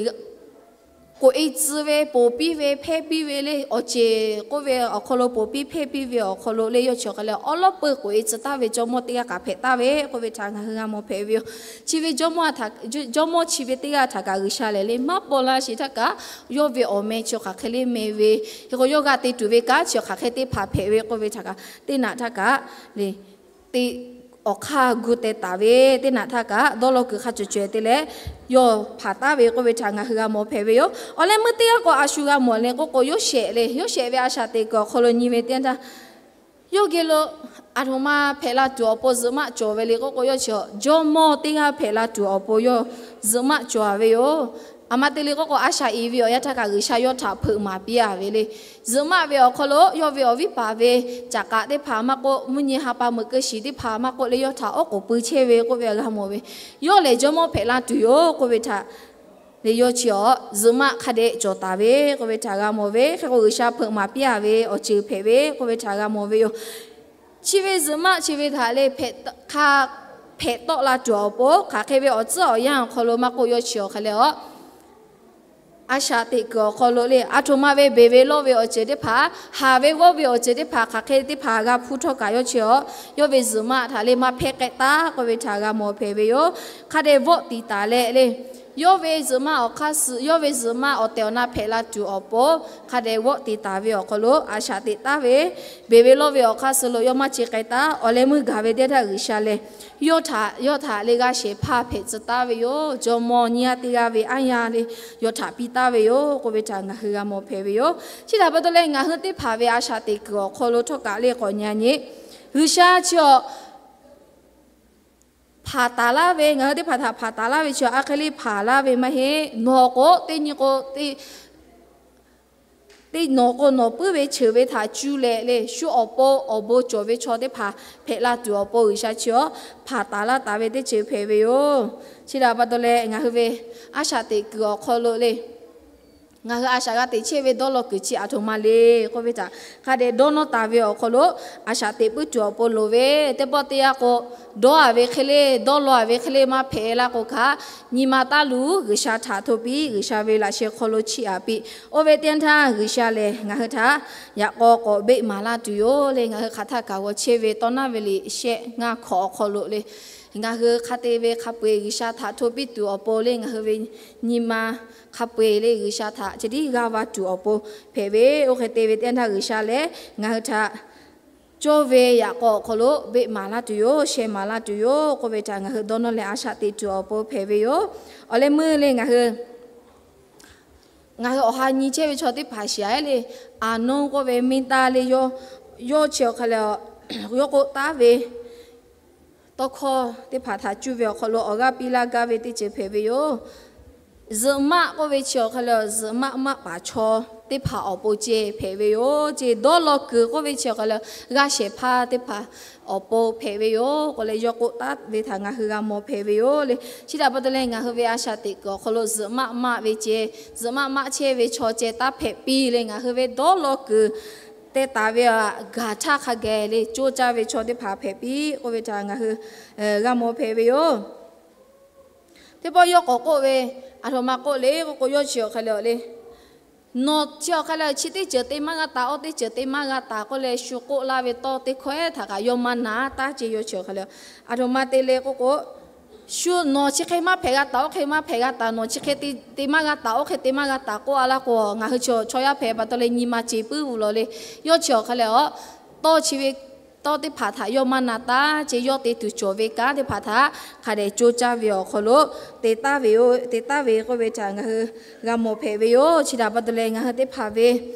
k'oꞈ-e tcuh ve, ponˬ piˇ ve, hpehˇ piˇ ve le, awˬ ceˬ k'oˆ ve awˬ hk'aw lo ponˬ piˇ hpehˇ piˇ ve awˬ hk'aw lo le, yawˇ chi awˬ hk'a leh awˉ lawˉ peuˇ k'oꞈ-e tcuh taˍ ve jawˇmawˇ teˇ g'aˇ kaꞈ hpehꞈ taˍ ve k'oˆ ve htaꞈ ngaˬ hui g'a mawˬ hpehꞈ ve yoˬ. Chi ve jawˇmawˇ, jawˇmawˇ chi ve teˇ g'aˇ htaꞈ kaꞈ G'uiˬsha lehˬ le maˇ paw la sheˍ htaˇ kaꞈ, yawˇ ve awˬ meh chi awˬ hk'aˬ hk'e le meh ve, hk'e k'o yawˇ g'a te tuˬ ve kanˉ chi awˬ hk'aˬ hk'e teˇ hpaˍ hpehꞈ ve k'oˆ ve htaꞈ kaꞈ, teˇ naꞈ htaˇ kaꞈ le, te awˬ hk'aˇ gu teh taˍ ve, teˇ naꞈ htaˇ kaꞈ dawˇ law kuiˬ hk'a cawˬ caweh te leh yawˇ hpanˍ taˍ ve k'oˆ ve htaꞈ ngaˬ hui g'a mawˬ hpehꞈ ve yoˬ. Awˬ leh meuˇ teˇ g'aˇ k'o a shu g'a mawˬ le k'oˆ k'o, Yoˇsehꞈ le, Yoˇsehꞈ ve a shaꞈ teꞈ kuiˬ awˬ hk'aw lo nyi ve teˇ yanˇ htaˇ, yawˇ geh lo aˬ htoꞈ ma hpehꞈ la tuˬ awˬ pon zuhꞈ maˆ cawˬ ve le k'oˆ k'o, yawˇ chi jawˇmawˇ teˇ g'aˇ hpehꞈ la tuˬ awˬ pon yawˇ zuhꞈ maˆ cawˬ ve yoˬ. Aˬ ma te le k'oˆ k'o, a shaꞈ iˍ ve awˬ yanˇ htaˇ kaꞈ G'uiˬsha yawˇ htaꞈ hpeuꞈ maˍ piˇ a ve le. Zuhꞈ maˆ ve awˬ hk'aw lo yawˇ ve awˬ viˉ paˍ ve caꞈ k'aꞈ teˇ hpaˍ maˇ k'oˆ, mvuhˇ nyi ha pa meuꞈ keu shiˍ teˇ hpaˍ maˇ k'oˆ le, yawˇ htaꞈ oˉ k'oˍ pui chehˇ ve k'oˆ ve g'a mawˬ ve. Yawˇ lehˬ jawˇmawˇ hpehꞈ la tuˬ yoˬ k'oˆ ve htaꞈ le, yawˇ chi awˬ zuhꞈ maˆ hk'a dehꞈ cawˬ taˍ ve k'oˆ ve htaꞈ g'a mawˬ ve. Hk'e k'o G'uiˬsha hpeuꞈ maˍ piˇ a ve awˬ ceuˬ hpehꞈ ve k'oˆ ve htaꞈ g'a mawˬ ve yoˬ. Chi ve zuhꞈ maˆ chi ve htaꞈ le hk'a hpehꞈ tawˆ la tuˬ awˬ pon hk'aˬ hk'e ve awˬ tcuhˉ awˬ yanˇ awˬ hk'aw lo maˇ k'oˆ, yawˇ chi awˬ hk'a leh a a shaꞈ teꞈ kuiˬ awˬ hk'aw lo le, aˬ htoꞈ ma ve beˬ ve lawˇ ve awˬ ceuˬ teˇ hpaˍ, haˍ ve g'awˇ ve awˬ ceuˬ teˇ hpaˍ hk'aˬ hk'e teˇ hpaˍ g'a hpuˇ htawˇ kaꞈ, yawˇ chi awˬ, yawˇ ve zuhꞈ maˆ htaꞈ le maˇ hpehˇ k'ehˆ taˉ k'oˆ ve htaꞈ g'a mawˬ hpehꞈ ve yoˬ. Hk'a dehꞈ vawˆ tiˍ taˍ leh le, yawˇ ve zuhꞈ maˆ awˬ hk'aˇ suh, yawˇ ve zuhꞈ maˆ awˬ tehˬ awˬ na hpehꞈ la tuˬ awˬ pon hk'a dehꞈ vawˆ tiˍ taˍ ve awˬ hk'aw lo a shaꞈ teꞈ taˉ ve, beˬ ve lawˇ ve awˬ hk'aˇ suh lo yawˇ maˇ ce k'ai taˉ. Awˬ leh meuˇ gaˬ ve teˇ yanˇ htaˇ G'uiˬsha lehˬ yawˇ htaꞈ, yawˇ htaꞈ le g'a shehˍ hpaˇ hpehꞈ tcuh taˉ ve yoˬ. Jawˇmawˇ nyiˇ g'aˇ teˇ g'aˇ ve aˉ yanˇ le yawˇ htaꞈ piˇ taˉ ve yoˬ k'oˆ ve htaꞈ ngaˬ hui g'a mawˬ hpehꞈ ve yoˬ. Chi htaꞈ pa taw leh ngaˬ hui teˇ hpaˍ ve a shaꞈ teꞈ kuiˬ awˬ hk'aw lo htawˇ kaꞈ le k'awꞈ nyi a nyi, G'uiˬsha chi awˬ hpanˍ taˍ laˇ ve, ngaˬ hui teˇ hpaˍ htaꞈ hpanˍ taˍ laˇ ve chi a hk'e le hpanˍ laˇ ve maˇ heˆ. Nawˬ k'o teˇ nyi k'o teˇ teˇ nawˬ k'o nawˬ puiˉ ve cheuˬ ve htaꞈ cuˇ leh le, shu awˬ pon awˬ bon cawˬ ve chaw teˇ hpaˍ hpehꞈ la tuˬ awˬ pon G'uiˬsha chi awˬ hpanˍ taˍ laˇ taˍ ve teˇ ceuˬ hpehꞈ ve yoˬ. Chi htaꞈ pa taw leh ngaˬ hui ve a shaꞈ teꞈ kuiˬ awˬ hk'aw lo le, ngaˬ hui a shaꞈ g'a teꞈ chehˇ ve dawˇ law kuiˬ chi aˬ htoꞈ ma le k'oˆ ve htaꞈ hk'a dehꞈ dawˇ nawˇ taˍ ve awˬ hk'aw lo a shaꞈ teꞈ puiˉ tuˬ awˬ pon loˍ ve. Teˇ pawˆ teˇ yanˇ k'o, dawˇ a ve hk'e le, dawˇ law a ve hk'e le maˇ hpehꞈ la k'o kaꞈ, nyi ma taˇ luˬ, G'uiˬsha htaꞈ hto piˇ, G'uiˬsha ve laꞈ sheh hk'aw lo chiˇ aꞈ piˇ. Oˇ ve teˇ yanˇ htaˇ G'uiˬsha lehˬ ngaˬ hui htaꞈ yaꞈ k'aw k'awꞈ beˆ maˍ laˇ tuˬ yoˬ le. Ngaˬ hui hk'aˬ htaˇ kaꞈ g'aw chehˇ ve tawˇ naˉ ve liꞈ shehˆ ngaˇ hkawꞈ awˬ hk'aw lo le, ngaˬ hui hk'a te ve hk'a peu-eˬ G'uiˬsha htaꞈ hto piˇ tuˬ awˬ pon le, ngaˬ hui ve nyi ma hk'a peu-eˬ le G'uiˬsha htaꞈ ceh tiˉ g'a va tuˬ awˬ pon hpehꞈ ve. Oˇ hk'e te ve teˇ yanˇ htaˇ G'uiˬsha lehˬ ngaˬ hui htaꞈ cawˇ ve yaꞈ k'aw awˬ hk'aw lo beˆ maˍ laˇ tuˬ yoˬ, sheh maˍ laˇ tuˬ yoˬ k'oˆ ve htaꞈ ngaˬ hui dawˇ nawˇ leh a shaꞈ teꞈ tuˬ awˬ pon hpehꞈ ve yoˬ. Awˬ leh meuˇ le ngaˬ hui ngaˬ hui awˬ ha nyi chehˇ ve chaw teˇ hpaˍ shiˍ a le, Aˍnonˇ k'oˆ ve miˇ taˇ le, yawˇ, yawˇ chi awˬ hk'a leh yawˇ k'oˆ taˉ ve tawˇ hkawˇ teˇ hpaˍ htaꞈ cuˇ ve awˬ hk'aw lo awˬ g'aˇ piˇ laˇ gaˇ ve teˇ ceuˬ hpehꞈ ve yoˬ. Zuhꞈ maˆ k'oˆ ve chi awˬ hk'a leh zuhꞈ maˆ maˆ paˍ chaw teˇ hpaˍ awˬ pon ceh hpehꞈ ve yoˬ. Ceh dawˇ law kuiˬ k'oˆ ve chi awˬ hk'a leh g'a shehˍ hpaˇ teˇ hpaˍ awˬ pon hpehꞈ ve yoˬ k'oˆ leh yawˇ k'oˆ taˉ ve htaꞈ ngaˬ hui g'a mawˬ hpehꞈ ve yoˬ le. Chi htaꞈ pa taw leh ngaˬ hui ve a shaꞈ teꞈ kuiˬ awˬ hk'aw lo zuhꞈ maˆ maˆ ve ceh, zuhꞈ maˆ maˆ chehˇ ve chaw ceh taˇ hpehꞈ piˇ le. Ngaˬ hui ve dawˇ law kuiˬ teh taˍ ve gaˬ htaˇ hk'a geh le coˇ caˇ ve chaw teˇ hpaˍ hpehꞈ piˇ k'oˆ ve htaꞈ ngaˬ hui g'a mawˬ hpehꞈ ve yoˬ. Teˇ pawˆ yawˇ k'awꞈ k'oˆ ve, aˬ htoꞈ ma k'oˆ le k'oˆ k'o, yawˇ chi awˬ hk'a leh le, nawˬ chi awˬ hk'a leh chi teˇ ceuˬ te maˇ g'a taˍ, oˇ teˇ ceuˬ te maˇ g'a taˍ k'oˆ leh shu k'oˆ laˇ ve tawˇ teˇ hkawˇ ehˉ htaꞈ kaꞈ yawˇ maˇ na taˉ ceh. Yawˇ chi awˬ hk'a leh aˬ htoꞈ ma te le k'oˆ k'o, shu nawˬ chi hk'e maˇ hpehꞈ g'a taˍ, oˇ hk'e maˇ hpehꞈ g'a taˍ, nawˬ chi hk'e te maˇ g'a taˍ, oˇ hk'e te maˇ g'a taˍ k'oˆ a laˇ k'o, ngaˬ hui chi chaw yaˇ hpehꞈ pa taw leh nyi ma ce puiˉ ve law le. Yawˇ chi awˬ hk'a leh a tawˇ chi ve tawˇ teˇ hpaˍ htaꞈ yawˇ maˇ na taˉ ceh, yawˇ te tuˬ cawˬ ve kanˉ teˇ hpaˍ htaꞈ hk'a dehꞈ coˇ caˇ ve awˬ hk'aw lo te taˍ ve yoˬ, te taˍ ve k'oˆ ve htaꞈ ngaˬ hui g'a mawˬ hpehꞈ ve yoˬ. Chi htaꞈ pa taw leh ngaˬ hui teˇ hpaˍ ve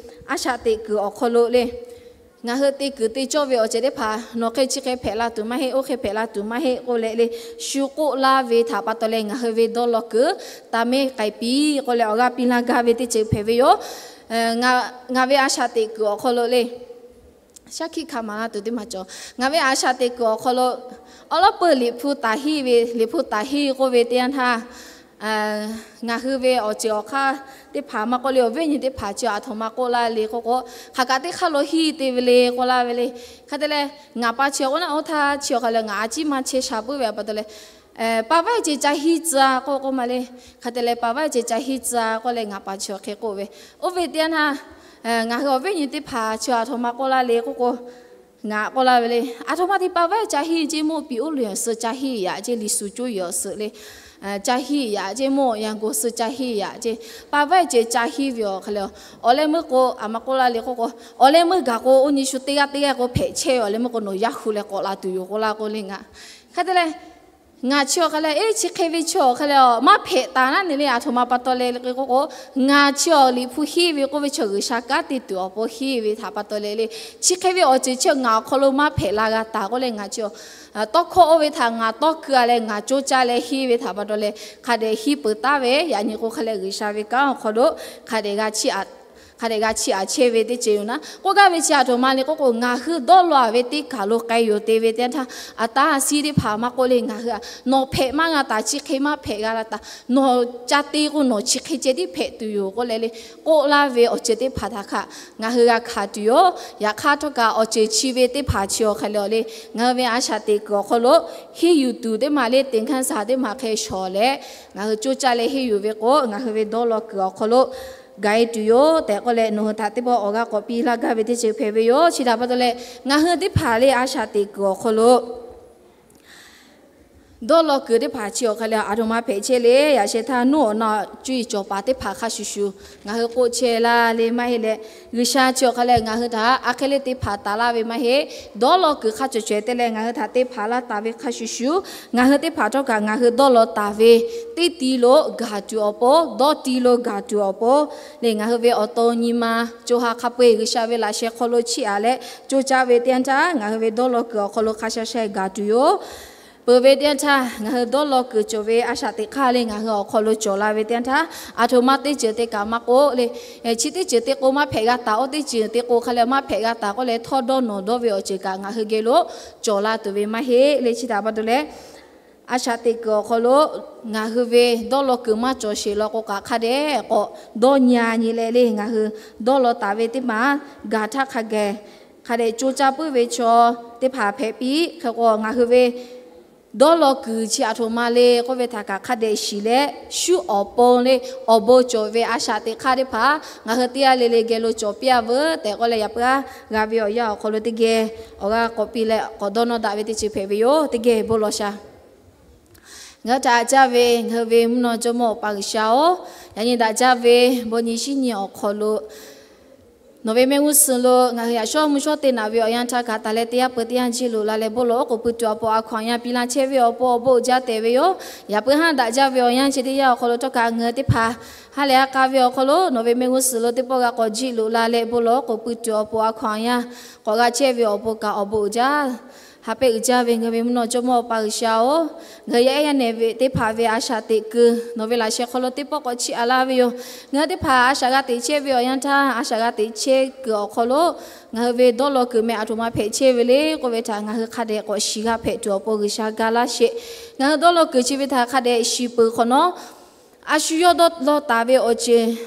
a shaꞈ teꞈ kuiˬ awˬ hk'aw lo le, ngaˬ hui te kuiˬ te cawˇ ve awˬ ceuˬ teˇ hpaˍ nawˬ hk'e chi hk'e hpehꞈ la tuˬ maˇ heˆ, oˇ hk'e hpehꞈ la tuˬ maˇ heˆ k'oˆ leh le, shu k'oˆ laˇ ve htaꞈ pa taw leh ngaˬ hui ve dawˇ law kuiˬ taˇ mehˉ k'ai piˇ k'oˆ leh awˬ g'aˇ piˇ laˇ gaˇ ve teˇ ceuˬ hpehꞈ ve yoˬ. Ngaˬ ve a shaꞈ teꞈ kuiˬ awˬ hk'aw lo le, shaˉ hkiˆ hkanˍ maˍ laˇ tuˬ teˇ maˬ cawˬ. Ngaˬ ve a shaꞈ teꞈ kuiˬ awˬ hk'aw lo awˉ lawˉ peuˇ liꞈ hpu taˍ hiˆ ve, liꞈ hpu taˍ hiˆ k'oˆ ve teˇ yanˇ htaˇ, ngaˬ hui ve awˬ ceuˬ awˬ hk'aˇ teˇ hpaˍ maˇ k'oˆ le, awˬ viˉ awˬ nyi teˇ hpaˍ chi aˬ htoꞈ ma k'oˆ laˇ le k'oˆ k'o, hk'aˬ kaꞈ teˇ hk'aˇ lo hiˆ te ve le k'oˆ laˇ ve le. Hk'e te leh ngaˬ pa chi awˬ k'o naˆ oˇ htaˇ chi awˬ hk'a leh ngaˬ a ciˉ maˇ chehˇ sha puiˉ ve pa taw leh, Pa vaiˇ ceh ca hiˇ tcuh-a k'oˆ k'oˆ ma le. Hk'e te leh pa vaiˇ ceh ca hiˇ tcuh-a k'oˆ leh ngaˬ pa chi awˬ hk'e k'oˆ ve, oˇ ve teˇ yanˇ htaˇ, ngaˬ hui awˬ viˉ nyi teˇ hpaˍ chi aˬ htoꞈ ma k'oˆ laˇ le k'oˆ k'o, ngaˬ k'oˆ laˇ ve le. Aˬ htoꞈ ma te pa vaiˇ ca hiˇ ceh mawˇ piˍ oˉ leh awˬ suhˍ ca hiˇ yaꞈ ceh, Liꞈ hpu coˇ yiˍ awˬ suhˍ le, ca hiˇ yaꞈ ceh mawˇ Yanˍ gon suhˍ ca hiˇ yaꞈ ceh, pa vaiˇ ceh ca hiˇ ve awˬ hk'e le. Awˬ leh meuˇ k'o, aˬ ma k'oˆ laˇ le k'oˆ k'o, awˬ leh meuˇ gaˬ k'o oˇ nyi shu teˇ g'aˇ teˇ g'aˇ k'o hpehꞈ chehˇ ve, awˬ leh meuˇ k'o nawˬ yaˇ hu leh k'awꞈ la tuˬ yoˬ k'oˆ laˇ k'oˆ le ngaˬ. Hk'e te leh, ngaˬ chi awˬ hk'e leh, eˇ chi hk'e ve chi awˬ hk'e leh maˇ hpehꞈ taˍ naˉ ne le, aˬ htoꞈ ma pa taw leh k'oˆ k'o, ngaˬ chi awˬ Liꞈ hpu hiˇ ve k'oˆ ve chi G'uiˬsha kanˉ te tuˬ awˬ pon hiˇ ve htaꞈ pa taw leh le, chi hk'e ve awˬ ceuˬ chi ngaˬ awˬ hk'aw lo maˇ hpehꞈ la g'a taˍ k'oˆ leh ngaˬ chi tawˇ hkawˇ oˇ ve htaꞈ ngaˬ tawˇ keu-a leh ngaˬ coˇ caˇ leh hiˇ ve htaꞈ pa taw leh hk'a dehꞈ hiˇ peuˬ taˍ ve. Yaꞈ nyi k'o hk'e leh G'uiˬsha ve kanˉ awˬ hk'aw lo hk'a dehꞈ g'a chiˇ aꞈ chehˇ ve teˇ ceuˬ yoˬ naˉ. K'oˆ gaˇ ve chi aˬ htoꞈ ma le k'oˆ k'o, ngaˬ hui dawˇ law-a ve teˇ kaˬ lo k'ai yoˬ te ve teˇ yanˇ htaˇ, aˬ taˇ a siˉ teˇ hpaˍ maˇ k'oˆ le, ngaˬ hui nawˬ hpehꞈ maˇ g'a taˍ, chi hk'e maˇ hpehꞈ g'a la taˍ, nawˬ ca te k'o nawˬ chi hk'e ceh tiˉ hpehꞈ tuˬ yoˬ k'oˆ leh le, k'oˆ laˇ ve awˬ ceuˬ teˇ hpaˍ htaꞈ hk'aˇ ngaˬ hui g'a hkanˍ tuˬ yoˬ. Yaꞈ hk'aˇ htawˇ kaꞈ awˬ ceuˬ chi ve teˇ hpaˍ chi awˬ hk'e le awˬ le, ngaˬ hui ve a shaꞈ teꞈ kuiˬ awˬ hk'aw lo hiˇ yuˬ tuˬ teˇ maˬ le, teˇ hkanˇ saˍ teˇ maˬ hk'e shawˍ leh ngaˬ hui coˇ caˇ leh hiˇ yuˬ ve k'o, ngaˬ hui ve dawˇ law kuiˬ awˬ hk'aw lo gaˬ-e tuˬ yoˬ tehꞈ k'oˆ leh, nawˬ hui htaꞈ teˇ pawˆ awˬ g'aˇ k'awꞈ piˇ laˇ gaˇ ve teˇ ceuˬ hpehꞈ ve yoˬ. Chi htaꞈ pa taw leh, ngaˬ hui teˇ hpaˍ le a shaꞈ teꞈ kuiˬ awˬ hk'aw lo dawˇ law kuiˬ teˇ hpaˍ chi awˬ hk'e leh aˬ htoꞈ ma hpehꞈ chehˇ le. Yaꞈ sheh htaˇ nuˇ awˬ na cuˇ yiˍ cawˬ paˍ teˇ hpaˍ hk'a shuˍ shuˍ ngaˬ hui k'oˆ chehˇ laˇ le maˇ heˆ leh, G'uiˬsha chi awˬ hk'e leh ngaˬ hui htaꞈ aˬ hk'e le te hpanˍ taˍ laˇ ve maˇ heˆ. Dawˇ law kuiˬ hk'a cawˬ caweh te leh ngaˬ hui htaꞈ te hpanˍ laˇ taˍ ve hk'a shuˍ shuˍ, ngaˬ hui teˇ hpaˍ htawˇ kaꞈ ngaˬ hui dawˇ law taˍ ve teˇ ti lo gaˬ tuˬ awˬ pon, dawˇ ti lo gaˬ tuˬ awˬ pon le, ngaˬ hui ve awˬ to nyi ma co ha hk'a peu-eˬ G'uiˬsha ve laꞈ sheh hk'aw lo chiˇ aꞈ leh coˇ caˇ ve teˇ yanˇ htaˇ, ngaˬ hui ve dawˇ law kuiˬ awˬ hk'aw lo hk'a sha sha gaˬ tuˬ yoˬ. Peuˬ ve teˇ yanˇ htaˇ ngaˬ hui dawˇ law kuiˬ cawˬ ve a shaꞈ teꞈ hk'aˇ le ngaˬ hui awˬ hk'aw lo cawˬ la ve teˇ yanˇ htaˇ, aˬ htoꞈ ma teˇ ceuˬ te kaꞈ maˇ k'oˆ le, chi teˇ ceuˬ te k'o maˇ hpehꞈ g'a taˍ, oˇ teˇ ceuˬ te k'o hk'a leh maˇ hpehꞈ g'a taˍ k'oˆ leh, htawˇ dawˇ nawˬ dawˇ ve awˬ ceuˬ kaꞈ ngaˬ hui geh lo cawˬ la tuˬ ve maˇ heˆ le. Chi htaꞈ pa taw leh, a shaꞈ teꞈ kuiˬ awˬ hk'aw lo ngaˬ hui ve dawˇ law kuiˬ maˇ cawˬ sheˍ law k'o kaꞈ, hk'a dehꞈ k'awꞈ dawˇ nyi-a nyi leh le, ngaˬ hui dawˇ law taˍ ve teˇ maˬ gaˬ htaˇ hk'a geh hk'a dehꞈ coˇ caˇ puiˉ ve chaw teˇ hpaˍ hpehꞈ piˇ. Hk'e k'o ngaˬ hui ve dawˇ law kuiˬ chi aˬ htoꞈ ma le k'oˆ ve htaꞈ kaꞈ hk'a dehꞈ shiˍ leh, shuˉ awˬ pon le, awˬ bon cawˬ ve a shaꞈ teꞈ hk'aˇ teˇ hpaˍ ngaˬ hui teˇ g'aˇ le le geh lo cawˬ piˇ-a veuˬ tehꞈ k'oˆ leh, yaꞈ puiˉ g'a ve awˬ yanˇ awˬ hk'aw lo teˇ geh awˬ g'aˇ k'awꞈ piˇ leh k'awꞈ dawˇ nawˇ daꞈ ve teˇ ceuˬ hpehꞈ ve yoˬ. Teˇ geh bon lawˬ sha. Ngaˬ hui htaꞈ caˇ ve ngaˬ hui ve mvuhˇ naw jawˇmawˇ Awˬ pa G'uiˬsha-oˬ, yaꞈ nyi daꞈ jaˇ ve bon nyi shinˉ nyi awˬ hk'aw lo nawˬ ve mehˆ g'uˇ suhˍ lo ngaˬ hui yaꞈ shawˉ mvuhˇ shawˉ te naꞈ ve awˬ yanˇ htaˇ kaꞈ taˍ leh teˇ yanˇ peuˬ teˇ yanˇ jiˇ loꞈ la leh bon lawˬ oˉ k'oˍ pui tuˬ awˬ pon a hkaw aˬ yaˇ piˇ laˇ chehˇ ve awˬ pon awˬ bon uiˍ jaˇ tehꞈ ve yoˬ. Yaꞈ puiˉ haˉ daꞈ jaˇ ve awˬ yanˇ chi teˇ yanˇ awˬ hk'aw lo htawˇ kaꞈ ngaˬ hui teˇ hpaˍ ha lehˬ ha k'a ve awˬ hk'aw lo nawˬ ve mehˆ g'uˇ suhˍ lo teˇ pawˆ g'a k'awꞈ jiˇ loꞈ la leh bon lawˬ oˉ k'oˍ pui tuˬ awˬ pon a hkaw aˬ yaˇ k'awꞈ g'a chehˇ ve awˬ pon kaꞈ awˬ bon uiˍ jaˇ. Ha pehˇ uiˍ jaˇ ve ngaˬ hui ve mvuhˇ naw jawˇmawˇ Awˬ pa G'uiˬsha-oˬ, ngaˬ hui yaˇ ehˉ yaˇ nehˬ ve teˇ hpaˍ ve a shaꞈ teꞈ kuiˬ nawˬ ve laꞈ sheh hk'aw lo teˇ pawˆ k'awꞈ chiˇ aꞈ laˇ ve yoˬ. Ngaˬ hui teˇ hpaˍ a shaꞈ g'a teꞈ chehˇ ve awˬ yanˇ htaˇ, a shaꞈ g'a teꞈ chehˇ kuiˬ awˬ hk'aw lo ngaˬ hui ve dawˇ law kuiˬ meh aˬ htoꞈ ma hpehꞈ chehˇ ve le k'oˆ ve htaꞈ ngaˬ hui hk'a dehꞈ k'awꞈ shiˍ g'a hpehꞈ tuˬ awˬ pon G'uiˬsha ga laˇ sheˍ. Ngaˬ hui dawˇ law kuiˬ chi ve htaꞈ hk'a dehꞈ shiˍ peuˬ hk'awꞈ nawˉ, a shu yawˇ dawˇ law taˍ ve awˬ ceuˬ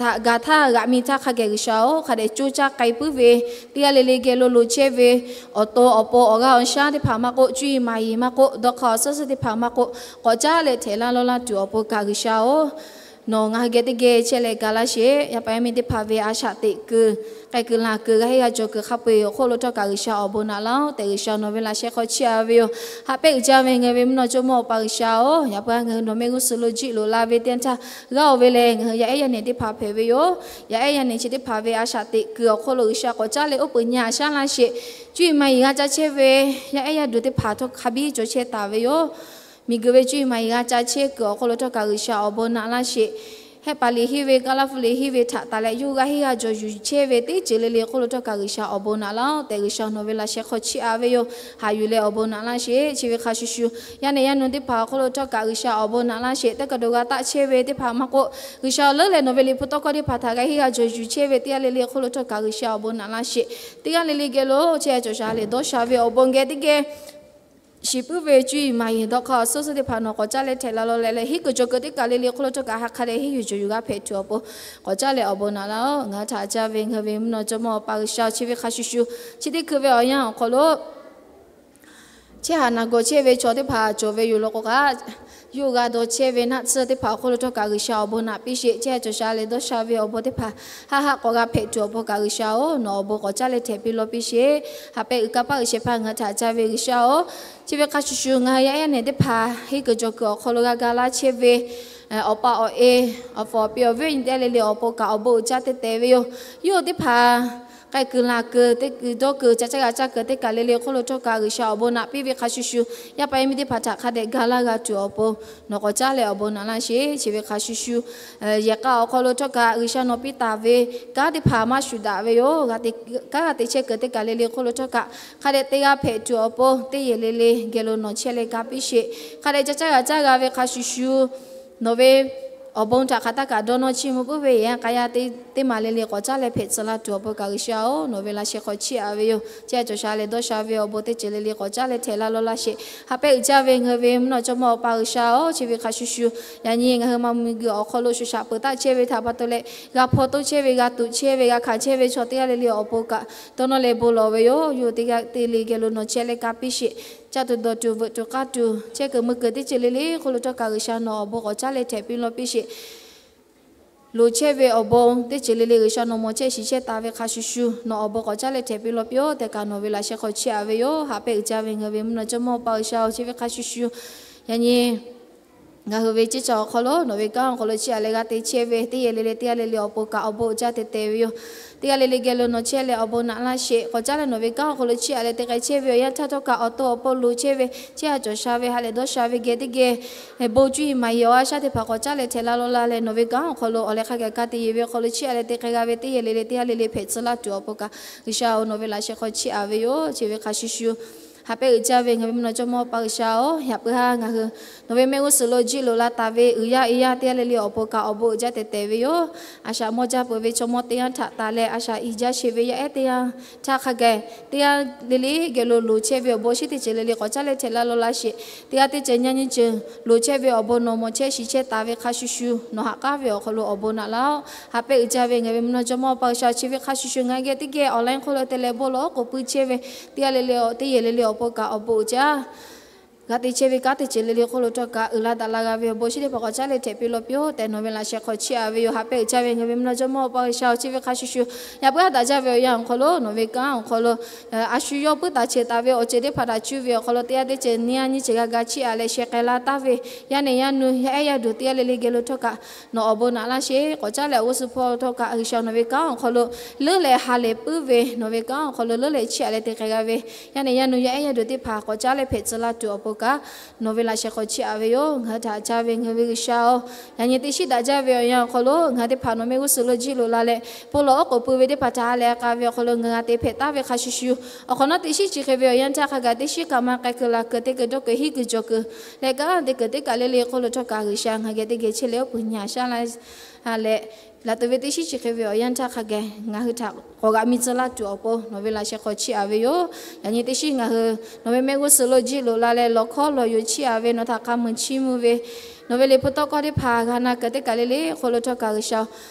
htaꞈ gaˬ htaˇ g'aꞈ mi htaˇ hk'a geh G'uiˬsha-oˬ, hk'a dehꞈ coˇ caˇ k'ai puiˉ ve teˇ g'aˇ le le geh lo loˍ chehˇ ve awˬ to awˬ pon awˬ g'aˇ awˬ shaˉ teˇ hpaˍ maˇ k'oˆ, cuˇ yiˍ maˍ yiˍ maˇ k'oˆ, dawˇ hk'aˇ awˬ suhˉ suhˉ teˇ hpaˍ maˇ k'oˆ, k'awꞈ caˉ leh htehꞈ laˇ lawˇ laˇ tuˬ awˬ pon kaꞈ G'uiˬsha-oˬ, nawˬ ngaˬ hui geh teˇ geh chehˇ leh ga laˇ sheˍ. Yaˇ paˍ yaˇ miˇ teˇ hpaˍ ve a shaꞈ teꞈ kuiˬ, k'ai kuiˬ laˬ kuiˬ, g'a henˇ g'a cawˬ kuiˬ hk'a peu-eˬ awˬ hk'oˆ lo htawˇ kaꞈ G'uiˬsha awˬ bon naꞈ laˇ-oˬ tehꞈ G'uiˬsha nawˬ ve laꞈ sheh hk'aw chiˇ aꞈ ve yoˬ. Haꞈ pehnˇ uiˍ jaˇ ve ngaˬ hui ve mvuhˇ naw jawˇmawˇ Awˬ pa G'uiˬsha-oˬ, yaꞈ puiˉ ngaˬ hui nawˬ mehˆ g'uˇ suhˍ lo jiˆ loꞈ la ve teˇ yanˇ htaˇ, g'aˇ oˬ ve lehˬ ngaˬ hui yaˇ ehˉ yaˇ nehˬ teˇ hpaˍ hpehꞈ ve yoˬ. Yaˇ ehˉ yaˇ nehˬ chi teˇ hpaˍ ve a shaꞈ teꞈ kuiˬ awˬ hk'oˆ lo G'uiˬsha k'awꞈ caˉ leh oˉ peunˍ nyi aꞈ shaˉ laˇ sheˍ. Cuˇ yiˍ maˍ yiˍ g'a ca chehˇ ve yaˇ ehˉ yaˇ duˬ teˇ hpaˍ htawˇ hk'a biˇ cawˬ chehˇ taˍ ve yoˬ. Miˬguiˬ ve cuˇ yiˍ maˍ yiˍ g'a ca chehˇ kuiˬ awˬ hk'oˆ lo htawˇ kaꞈ G'uiˬsha awˬ bon naꞈ laˇ sheˍ. Hehˆ paˍ liꞈ henˇ ve, Kaˇlaˇ hpu liꞈ henˇ ve htaꞈ taˍ leh yawˇ hui g'a henˇ g'a jawˬ yuˬ chehˇ ve teˇ ceuˬ le le hk'oˆ lo htawˇ kaꞈ G'uiˬsha awˬ bon naꞈ laˇ-oˬ tehꞈ G'uiˬsha nawˬ ve laꞈ sheh hk'aw chiˇ aꞈ ve yoˬ. Haꞈ yuˬ leh awˬ bon naꞈ laˇ sheˍ. Chi ve hk'a shuˍ shuˍ, yaˇ nehˬ yaˇ nu teˇ hpaˍ awˬ hk'oˆ lo htawˇ kaꞈ G'uiˬsha awˬ bon naꞈ laˇ sheˍ. Teˇ kaˬ dawˬ g'a taˆ chehˇ ve teˇ hpaˍ maˇ k'oˆ, G'uiˬsha leuˉ leh nawˬ ve liꞈ hpu tawˇ hkawˇ teˇ hpaˍ htaꞈ g'a henˇ g'a jawˬ yuˬ chehˇ ve teˇ g'aˇ le le hk'oˆ lo htawˇ kaꞈ G'uiˬsha awˬ bon naꞈ laˇ sheˍ. Teˇ g'aˇ le le geh lo chehˇ cawˬ sha leh dawˇ sha ve awˬ bon geh teˇ geh shiˍ puiˉ ve cuˇ yiˍ maˍ yiˍ dawˇ hk'aˇ awˬ suhˉ suhˉ teˇ hpaˍ nawˬ k'awꞈ caˉ leh htehꞈ la law leh leh henˇ kuiˬ cawˬ kuiˬ teˇ kaˬ le le hk'oˆ lo htawˇ kaꞈ ha hk'a dehꞈ henˇ yuˬ cawˬ yuˬ g'a hpehꞈ tuˬ awˬ pon k'awꞈ caˉ leh awˬ bon naꞈ laˇ-oˬ. Ngaˬ hui htaꞈ caˇ ve ngaˬ hui ve mvuhˇ naw jawˇmawˇ Awˬ pa G'uiˬsha-oˬ, chi ve hk'a shuˍ shuˍ chi teˇ hkui ve awˬ yanˇ awˬ hk'aw lo Chehˇ haˍ naˬ gawˬ chehˇ ve chaw teˇ hpaˍ cawˬ ve yoˬ law k'o kaꞈ, yawˇ g'a dawˬ chehˇ ve naˆ tsuhˇ teˇ hpaˍ awˬ hk'oˆ lo htawˇ kaꞈ G'uiˬsha awˬ bon naꞈ piˇ sheˍ. Chehˇ cawˬ sha leh dawˇ sha ve awˬ bon teˇ hpaˍ haˆ haˆ k'awꞈ g'a hpehꞈ tuˬ awˬ pon kaꞈ G'uiˬsha-oˬ, nawˬ awˬ bon k'awꞈ caˉ leh htehꞈ piˇ lawˇ piˇ sheˍ. Haꞈ pehnˇ uiˍ kaˇ paˆ uiˍ shehˍ hpaˇ ngaˬ hui htaꞈ ca ve G'uiˬsha-oˬ, chi ve hk'a shuˍ shuˍ ngaˬ hui yaˇ ehˉ nehˬ teˇ hpaˍ henˇ kuiˬ jawˬ kuiˬ awˬ hk'aw lo g'a ga laˇ chehˇ ve awˬ pa awˬ e, awˬ faˍ awˬ pi awˬ viˉ awˬ nyi teˇ g'aˇ le le awˬ pon kaꞈ awˬ bon uiˍ jaˇ te tehˬ ve yoˬ. Yawˇ hui teˇ hpaˍ k'ai kuiˬ laˬ kuiˬ, te kuiˬ dawˇ kuiˬ, ca caˇ g'a caˇ kuiˬ teˇ kaˬ le le hk'oˆ lo htawˇ kaꞈ G'uiˬsha awˬ bon naꞈ piˇ ve hk'a shuˍ shuˍ, yaˇ paˍ yaˇ miˇ teˇ hpaˍ htaꞈ hk'a dehꞈ ga laˇ g'a tuˬ awˬ pon nawˬ k'awꞈ caˉ leh awˬ bon naꞈ laˇ sheˍ. Chi ve hk'a shuˍ shuˍ, yehˬ k'a awˬ hk'aw lo htawˇ kaꞈ G'uiˬsha nawˬ piˇ taˍ ve kanˉ teˇ hpaˍ maˇ shuˍ daꞈ ve yoˬ. Kanˉ g'a te chehˇ kuiˬ teˇ kaˬ le le hk'oˆ lo htawˇ kaꞈ hk'a dehꞈ te g'a hpehꞈ tuˬ awˬ pon teˇ yehˬ le le geh lo nawˬ chehˇ leh ga piˇ sheˍ. Hk'a dehꞈ ca caˇ g'a caˇ g'a ve hk'a shuˍ shuˍ, nawˬ ve awˬ bon htaꞈ hk'aˬ htaˇ kaꞈ dawˇ nawˇ chiˇ mvuh puiˉ ve yaꞈ hk'aˇ, yaˇ teˇ maˬ le le k'awꞈ caˉ leh hpehꞈ tcuh laˇ tuˬ awˬ pon kaꞈ G'uiˬsha-oˬ, nawˬ ve laꞈ sheh hk'aw chiˇ aꞈ ve yoˬ. Chehˇ cawˬ sha leh dawˇ sha ve awˬ bon teˇ ceuˬ le le k'awꞈ caˉ leh htehꞈ laˇ lawˇ laˇ sheˍ. Haꞈ pehnˇ uiˍ jaˇ ve ngaˬ hui ve mvuhˇ naw jawˇmawˇ Awˬ pa G'uiˬsha-oˬ, chi ve hk'a shuˍ shuˍ, yaꞈ nyi ngaˬ hui maˇ mvuh g'uiˬ awˬ hk'aw lo shuˍ shaꞈ peuˬ taˆ chehˇ ve htaꞈ pa taw leh, g'a hpaw toˇ chehˇ ve, g'a tuꞈ chehˇ ve, g'a hkanˍ chehˇ ve chaw teˇ g'aˇ le le awˬ pon kaꞈ dawˇ nawˇ leh bon lawˬ ve yoˬ. Yawˇ hui teˇ g'aˇ te le geh lo nawˬ chehˇ leh ka piˇ sheˍ. Caˇ tuˬ dawˬ tuˬ veuꞈ tuˬ k'aˇ tuˬ chehˇ kuiˬ mui kuiˬ teˇ ceuˬ le le hk'oˆ lo htawˇ kaꞈ G'uiˬsha nawˬ awˬ bon k'awꞈ caˉ leh htehꞈ piˇ lawˇ piˇ sheˍ. Loˍ chehˇ ve awˬ bon teˇ ceuˬ le le G'uiˬsha nawˬ mawˬ chehˇ shiˍ chehˇ taˍ ve hk'a shuˍ shuˍ, nawˬ awˬ bon k'awꞈ caˉ leh htehꞈ piˇ lawˇ piˇ-oˬ tehꞈ kaꞈ nawˬ ve laꞈ sheh hk'aw chiˇ aꞈ ve yoˬ. Haꞈ pehnˇ uiˍ jaˇ ve ngaˬ hui ve mvuhˇ naw jawˇmawˇ Awˬ pa G'uiˬsha-oˬ, chi ve hk'a shuˍ shuˍ, yaꞈ nyi ngaˬ hui ve ceˇ caˇ awˬ hk'aw lo nawˬ ve kanˉ awˬ hk'aw lo chiˇ aꞈ leh g'a te chehˇ ve teˇ yehˬ le le teˇ g'aˇ le le awˬ pon kaꞈ awˬ bon uiˍ jaˇ te tehˬ ve yoˬ. Teˇ g'aˇ le le geh lo nawˬ chehˇ leh awˬ bon naꞈ laˇ sheˍ. K'awꞈ caˉ leh nawˬ ve kanˉ awˬ hk'aw lo chiˇ aꞈ leh te k'ai chehˇ ve awˬ yanˇ htaˇ htawˇ kaꞈ awˬ to awˬ pon loˍ chehˇ ve, chehˇ haꞈ cawˬ sha ve, ha lehˬ dawˇ sha ve geh teˇ geh bon cuˇ yiˍ maˍ yiˍ awˬ a shaˉ teˇ hpaˍ k'awꞈ caˉ leh htehꞈ la lawˇ la leh nawˬ ve kanˉ awˬ hk'aw lo awˬ leh hk'a gaˬ ka te yeˬ ve awˬ hk'aw lo chiˇ aꞈ leh te k'ai g'a ve teˇ yehˬ le le teˇ g'aˇ le le hpehꞈ tcuh laˇ tuˬ awˬ pon kaꞈ G'uiˬsha-oˬ, nawˬ ve laꞈ sheh hk'aw chiˇ aꞈ ve yoˬ. Chi ve hk'a shuˍ shuˍ, haꞈ pehnˇ uiˍ jaˇ ve ngaˬ ve mvuhˇ naw jawˇmawˇ Awˬ pa G'uiˬsha-oˬ, yaꞈ puiˉ haˉ ngaˬ hui nawˬ ve mehˆ g'uˇ suhˍ lo jiˆ loꞈ la taˍ ve uiˍ yaˇ iˉ yaˇ teˇ g'aˇ le le awˬ pon kaꞈ awˬ bon uiˍ jaˇ te tehˬ ve yoˬ. A shaꞈ mawˇ jaˇ peuˬ ve chaw mawˇ teˇ yanˇ htaꞈ taˍ leh a shaꞈ iˉ jaˇ sheˍ ve yaˇ ehˉ teˇ yanˇ htaˇ hk'a gaˬ teˇ g'aˇ le le geh lo loˍ chehˇ ve awˬ bon shinˉ teˇ ceuˬ le le k'awꞈ caˉ leh htehꞈ la lawˇ la sheˍ. Teˇ g'aˇ teˇ ceuˬ nyi nyi ceuˬ loˍ chehˇ ve awˬ bon nawˬ mawˬ chehˇ shiˍ chehˇ taˍ ve hk'a shuˍ shuˍ, nawˬ ha k'aˉ ve awˬ hk'aw lo awˬ bon naꞈ laˇ-oˬ. Haꞈ pehnˇ uiˍ jaˇ ve ngaˬ ve mvuhˇ naw jawˇmawˇ Awˬ pa G'uiˬsha, chi ve hk'a shuˍ shuˍ ngaˬ geh teˇ geh online hk'oˆ lo te leh bon lawˬ oˉ k'oˍ pui chehˇ ve teˇ g'aˇ le le teˇ yehˬ le le awˬ pon kaꞈ awˬ bon uiˍ jaˇ g'a te chehˇ ve kanˉ teˇ ceuˬ le le hk'oˆ lo htawˇ kaꞈ uiˍ la daꞈ la g'a ve awˬ bon shinˉ teˇ hpaˍ k'awꞈ caˉ leh htehꞈ piˇ lawˇ piˇ-oˬ tehꞈ nawˬ ve laꞈ sheh hk'aw chiˇ aꞈ ve yoˬ. Haꞈ pehnˇ uiˍ jaˇ ve ngaˬ ve mvuhˇ naw jawˇmawˇ Awˬ pa G'uiˬsha-oˬ, chi ve hk'a shuˍ shuˍ, yaꞈ puiˉ haˉ daꞈ jaˇ ve awˬ yanˇ awˬ hk'aw lo nawˬ ve kanˉ awˬ hk'aw lo a shu yawˇ puiˉ taˍ cheuˬ taˍ ve awˬ ceuˬ teˇ hpaˍ htaꞈ cuˇ ve awˬ hk'aw lo teˇ g'aˇ teˇ ceuˬ nyi a nyi ceuˬ g'a ga chiˇ aꞈ leh sheh k'ai la taˍ ve yaˇ nehˬ yaˇ nu yaˇ ehˉ yaˇ duˬ teˇ g'aˇ le le geh lo htawˇ kaꞈ nawˬ awˬ bon naꞈ laˇ sheˍ. K'awꞈ caˉ leh awˬ g'uˇ suhˍ hpawˇ htawˇ kaꞈ G'uiˬsha nawˬ ve kanˉ awˬ hk'aw lo leuˉ leh ha lehˬ puiˉ ve, nawˬ ve kanˉ awˬ hk'aw lo leuˉ leh chiˇ aꞈ leh te k'ai g'a ve yaˇ nehˬ yaˇ nu yaˇ ehˉ yaˇ duˬ teˇ hpaˍ k'awꞈ caˉ leh hpehꞈ tcuh laˇ tuˬ awˬ pon kaꞈ nawˬ ve laꞈ sheh hk'aw chiˇ aꞈ ve yoˬ. Ngaˬ hui htaꞈ ca ve ngaˬ hui ve G'uiˬsha-oˬ, yaꞈ nyi teˇ shiˉ daꞈ jaˇ ve awˬ yanˇ awˬ hk'aw lo ngaˬ hui teˇ hpaˍ nawˬ mehˆ g'uˇ suhˍ lo jiˆ loꞈ la leh bon lawˬ oˉ k'oˍ pui ve teˇ hpaˍ htaꞈ ha lehˬ k'a ve awˬ hk'aw lo ngaˬ g'a te hpehꞈ taˍ ve hk'a shuˍ shuˍ, awˬ hk'awꞈ nawˉ teˇ shiˉ chi hk'e ve awˬ yanˇ htaˇ hk'a gaˬ teˇ shiˉ kaꞈ maˇ k'ai kuiˬ laˬ kuiˬ te kuiˬ dawˇ kuiˬ hiˉ kuiˬ jawˬ kuiˬ leh kanˉ te kuiˬ teˇ kaˬ le le hk'oˆ lo htawˇ kaꞈ G'uiˬsha ngaˬ geh teˇ geh chehˇ leh oˉ k'oˍ nyi a shaˉ laˇ leh, laˬ tuˬ ve teˇ shiˉ chi hk'e ve awˬ yanˇ htaˇ hk'a gaˬ ngaˬ hui htaꞈ k'awꞈ g'aꞈ mi tcuh laˇ tuˬ awˬ pon nawˬ ve laꞈ sheh hk'aw chiˇ aꞈ ve yoˬ. Yaꞈ nyi teˇ shiˉ ngaˬ hui nawˬ ve mehˆ g'uˇ suhˍ lo jiˆ loꞈ la leh lawˬ hkawˉ lawˬ yoˬ chiˇ aꞈ ve nawˬ htaꞈ k'a muiˬ chiˇ mvuh ve nawˬ ve liꞈ hpu tawˇ hkawˇ teˇ hpaˍ g'a na kuiˬ teˇ kaˬ le le hk'oˆ lo htawˇ kaꞈ G'uiˬsha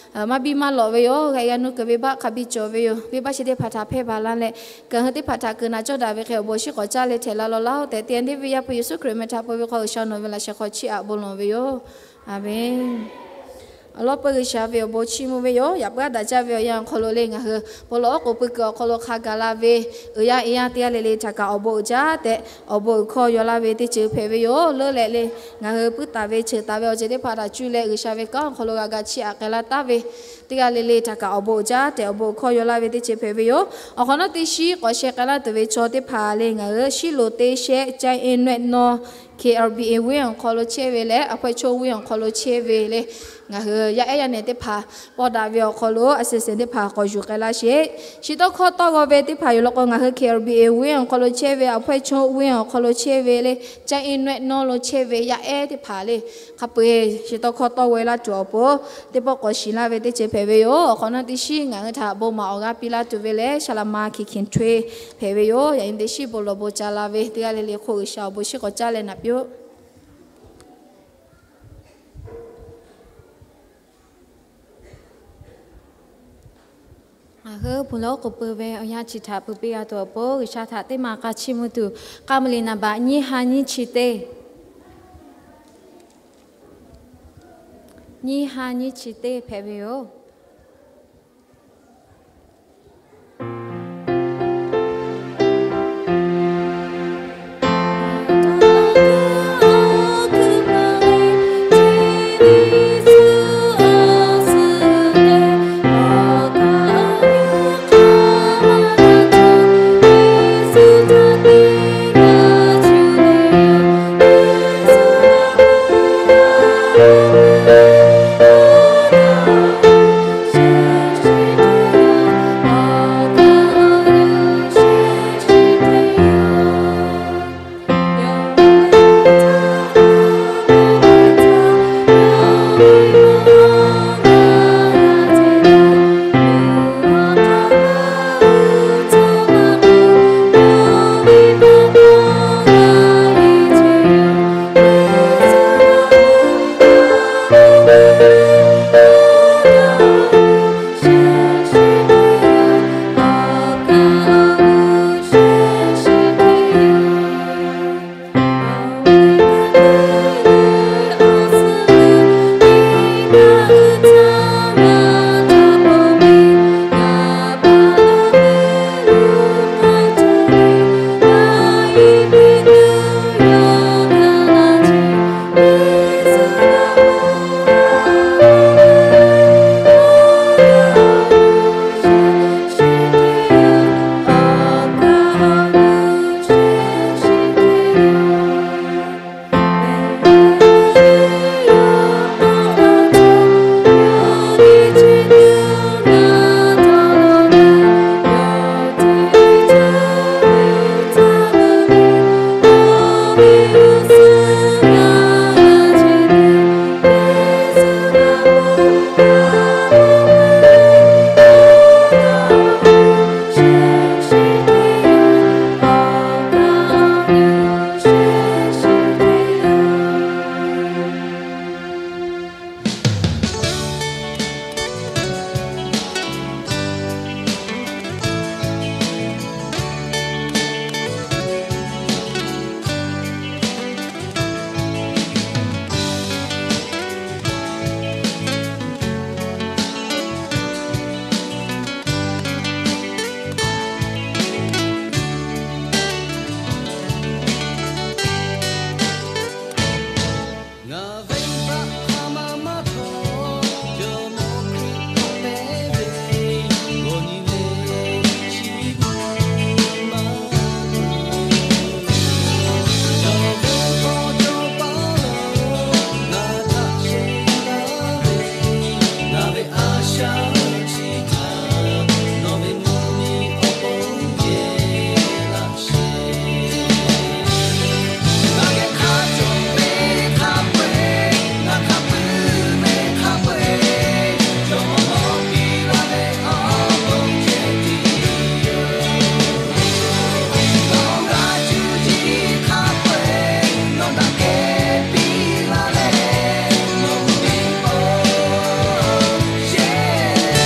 maˇ biˇ maˇ lawꞈ ve yoˬ. G'a yaˇ nu kuiˬ venˇbaˆ hk'a biˇ cawˬ ve yoˬ. Venˇbaˆ chi teˇ hpaˍ htaꞈ hpehˇ baˬ la leh, kaꞈ hui teˇ hpaˍ htaꞈ kuiˬ naꞈ cawˇ daꞈ ve hk'e awˬ bon shinˉ k'awꞈ caˉ leh htehꞈ la lawˇ laˇ-oˬ tehꞈ te a neˇ ve Yaˇ hpu Yeˍsuˆ Hkriꞈ meh htaꞈ peu ve hk'aw G'uiˬsha nawˬ ve laꞈ sheh hk'aw chiˇ aꞈ bon lawˬ ve yoˬ. A menˬ. Awˬ lawn peu G'uiˬsha ve awˬ bon chiˇ mvuh ve yoˬ. Yaꞈ puiˉ haˉ daꞈ jaˇ ve awˬ yanˇ awˬ hk'aw lo le ngaˬ hui bon lawˬ oˉ k'oˍ pui kuiˬ awˬ hk'aw lo hk'a gaˬ la ve uiˍ yaˇ iˉ yaˇ teˇ g'aˇ le le htaꞈ kaꞈ awˬ bon uiˍ jaˇ tehꞈ awˬ bon uiˍ hkawˇ yaw laˇ ve teˇ ceuˬ hpehꞈ ve yoˬ. Leuˉ leh le ngaˬ hui puiˉ taˍ ve cheuˬ taˍ ve awˬ ceuˬ teˇ hpaˍ htaꞈ cuˇ leh G'uiˬsha ve kanˉ awˬ hk'aw lo g'a ga chiˇ aꞈ k'ai laˇ taˍ ve teˇ g'aˇ le le htaꞈ kaꞈ awˬ bon uiˍ jaˇ tehꞈ awˬ bon uiˍ hkawˇ yaw laˇ ve teˇ ceuˬ hpehꞈ ve yoˬ. Awˬ hk'awꞈ nawˉ teˇ shiˉ k'awꞈ sheh k'ai laˇ tuˬ ve chaw teˇ hpaˍ le ngaˬ hui Shiˉloˍ teˇ shehˆ caˇ e nehˆ nawˇ K R B A venˇ awˬ hk'aw lo chehˇ ve leh awˬ hpawehˇ choˆ venˇ awˬ hk'aw lo chehˇ ve le ngaˬ hui yaˇ ehˉ yaˇ nehˬ teˇ hpaˍ pawˇ daꞈ ve awˬ hk'aw lo a sehˍ sehˍ teˇ hpaˍ k'awꞈ yuˬ k'ai laˇ sheˍ. Chi tawˇ hkawˇ tawˇ g'aw ve teˇ hpaˍ yoˬ law k'o, ngaˬ hui K R B A venˇ awˬ hk'aw lo chehˇ ve awˬ hpawehˇ choˆ venˇ awˬ hk'aw lo chehˇ ve le caˇ e nehˆ nawˇ lo chehˇ ve yaˇ ehˉ teˇ hpaˍ le hk'a peu-eˬ chi tawˇ hkawˇ tawˇ g'aw e laˇ tuˬ awˬ pon teˇ pawˆ k'awꞈ shiˍ laˇ ve teˇ ceuˬ hpehꞈ ve yoˬ. Awˬ hk'awꞈ nawˉ teˇ shiˉ ngaˬ hui htaꞈ bon maˍ awˬ g'aˇ piˇ laˇ tuˬ ve lehˬ, Shaˍlaˍma Hkiˬ Hkiˬ Htoe hpehꞈ ve yoˬ. Yaꞈ nyi teˇ shiˉ bon lawˬ bon ca la ve teˇ g'aˇ le le hk'oˆ G'uiˬsha awˬ bon shiˉ k'awꞈ caˉ leh naꞈ piˇ-oˆ. Ngaˬ hui ponˬ lawˉ k'oˍ pui ve awˬ yanˇ chi htaꞈ pui piˇ g'a tuˬ awˬ pon, G'uiˬsha htaꞈ teˇ ma k'a chiˇ mvuh tuˬ, k'a mvuh liꞈ naˍ baꞈ nyiˇ ha nyiˇ chi teˇ, nyiˇ ha nyiˇ chi teˇ hpehꞈ ve yoˬ.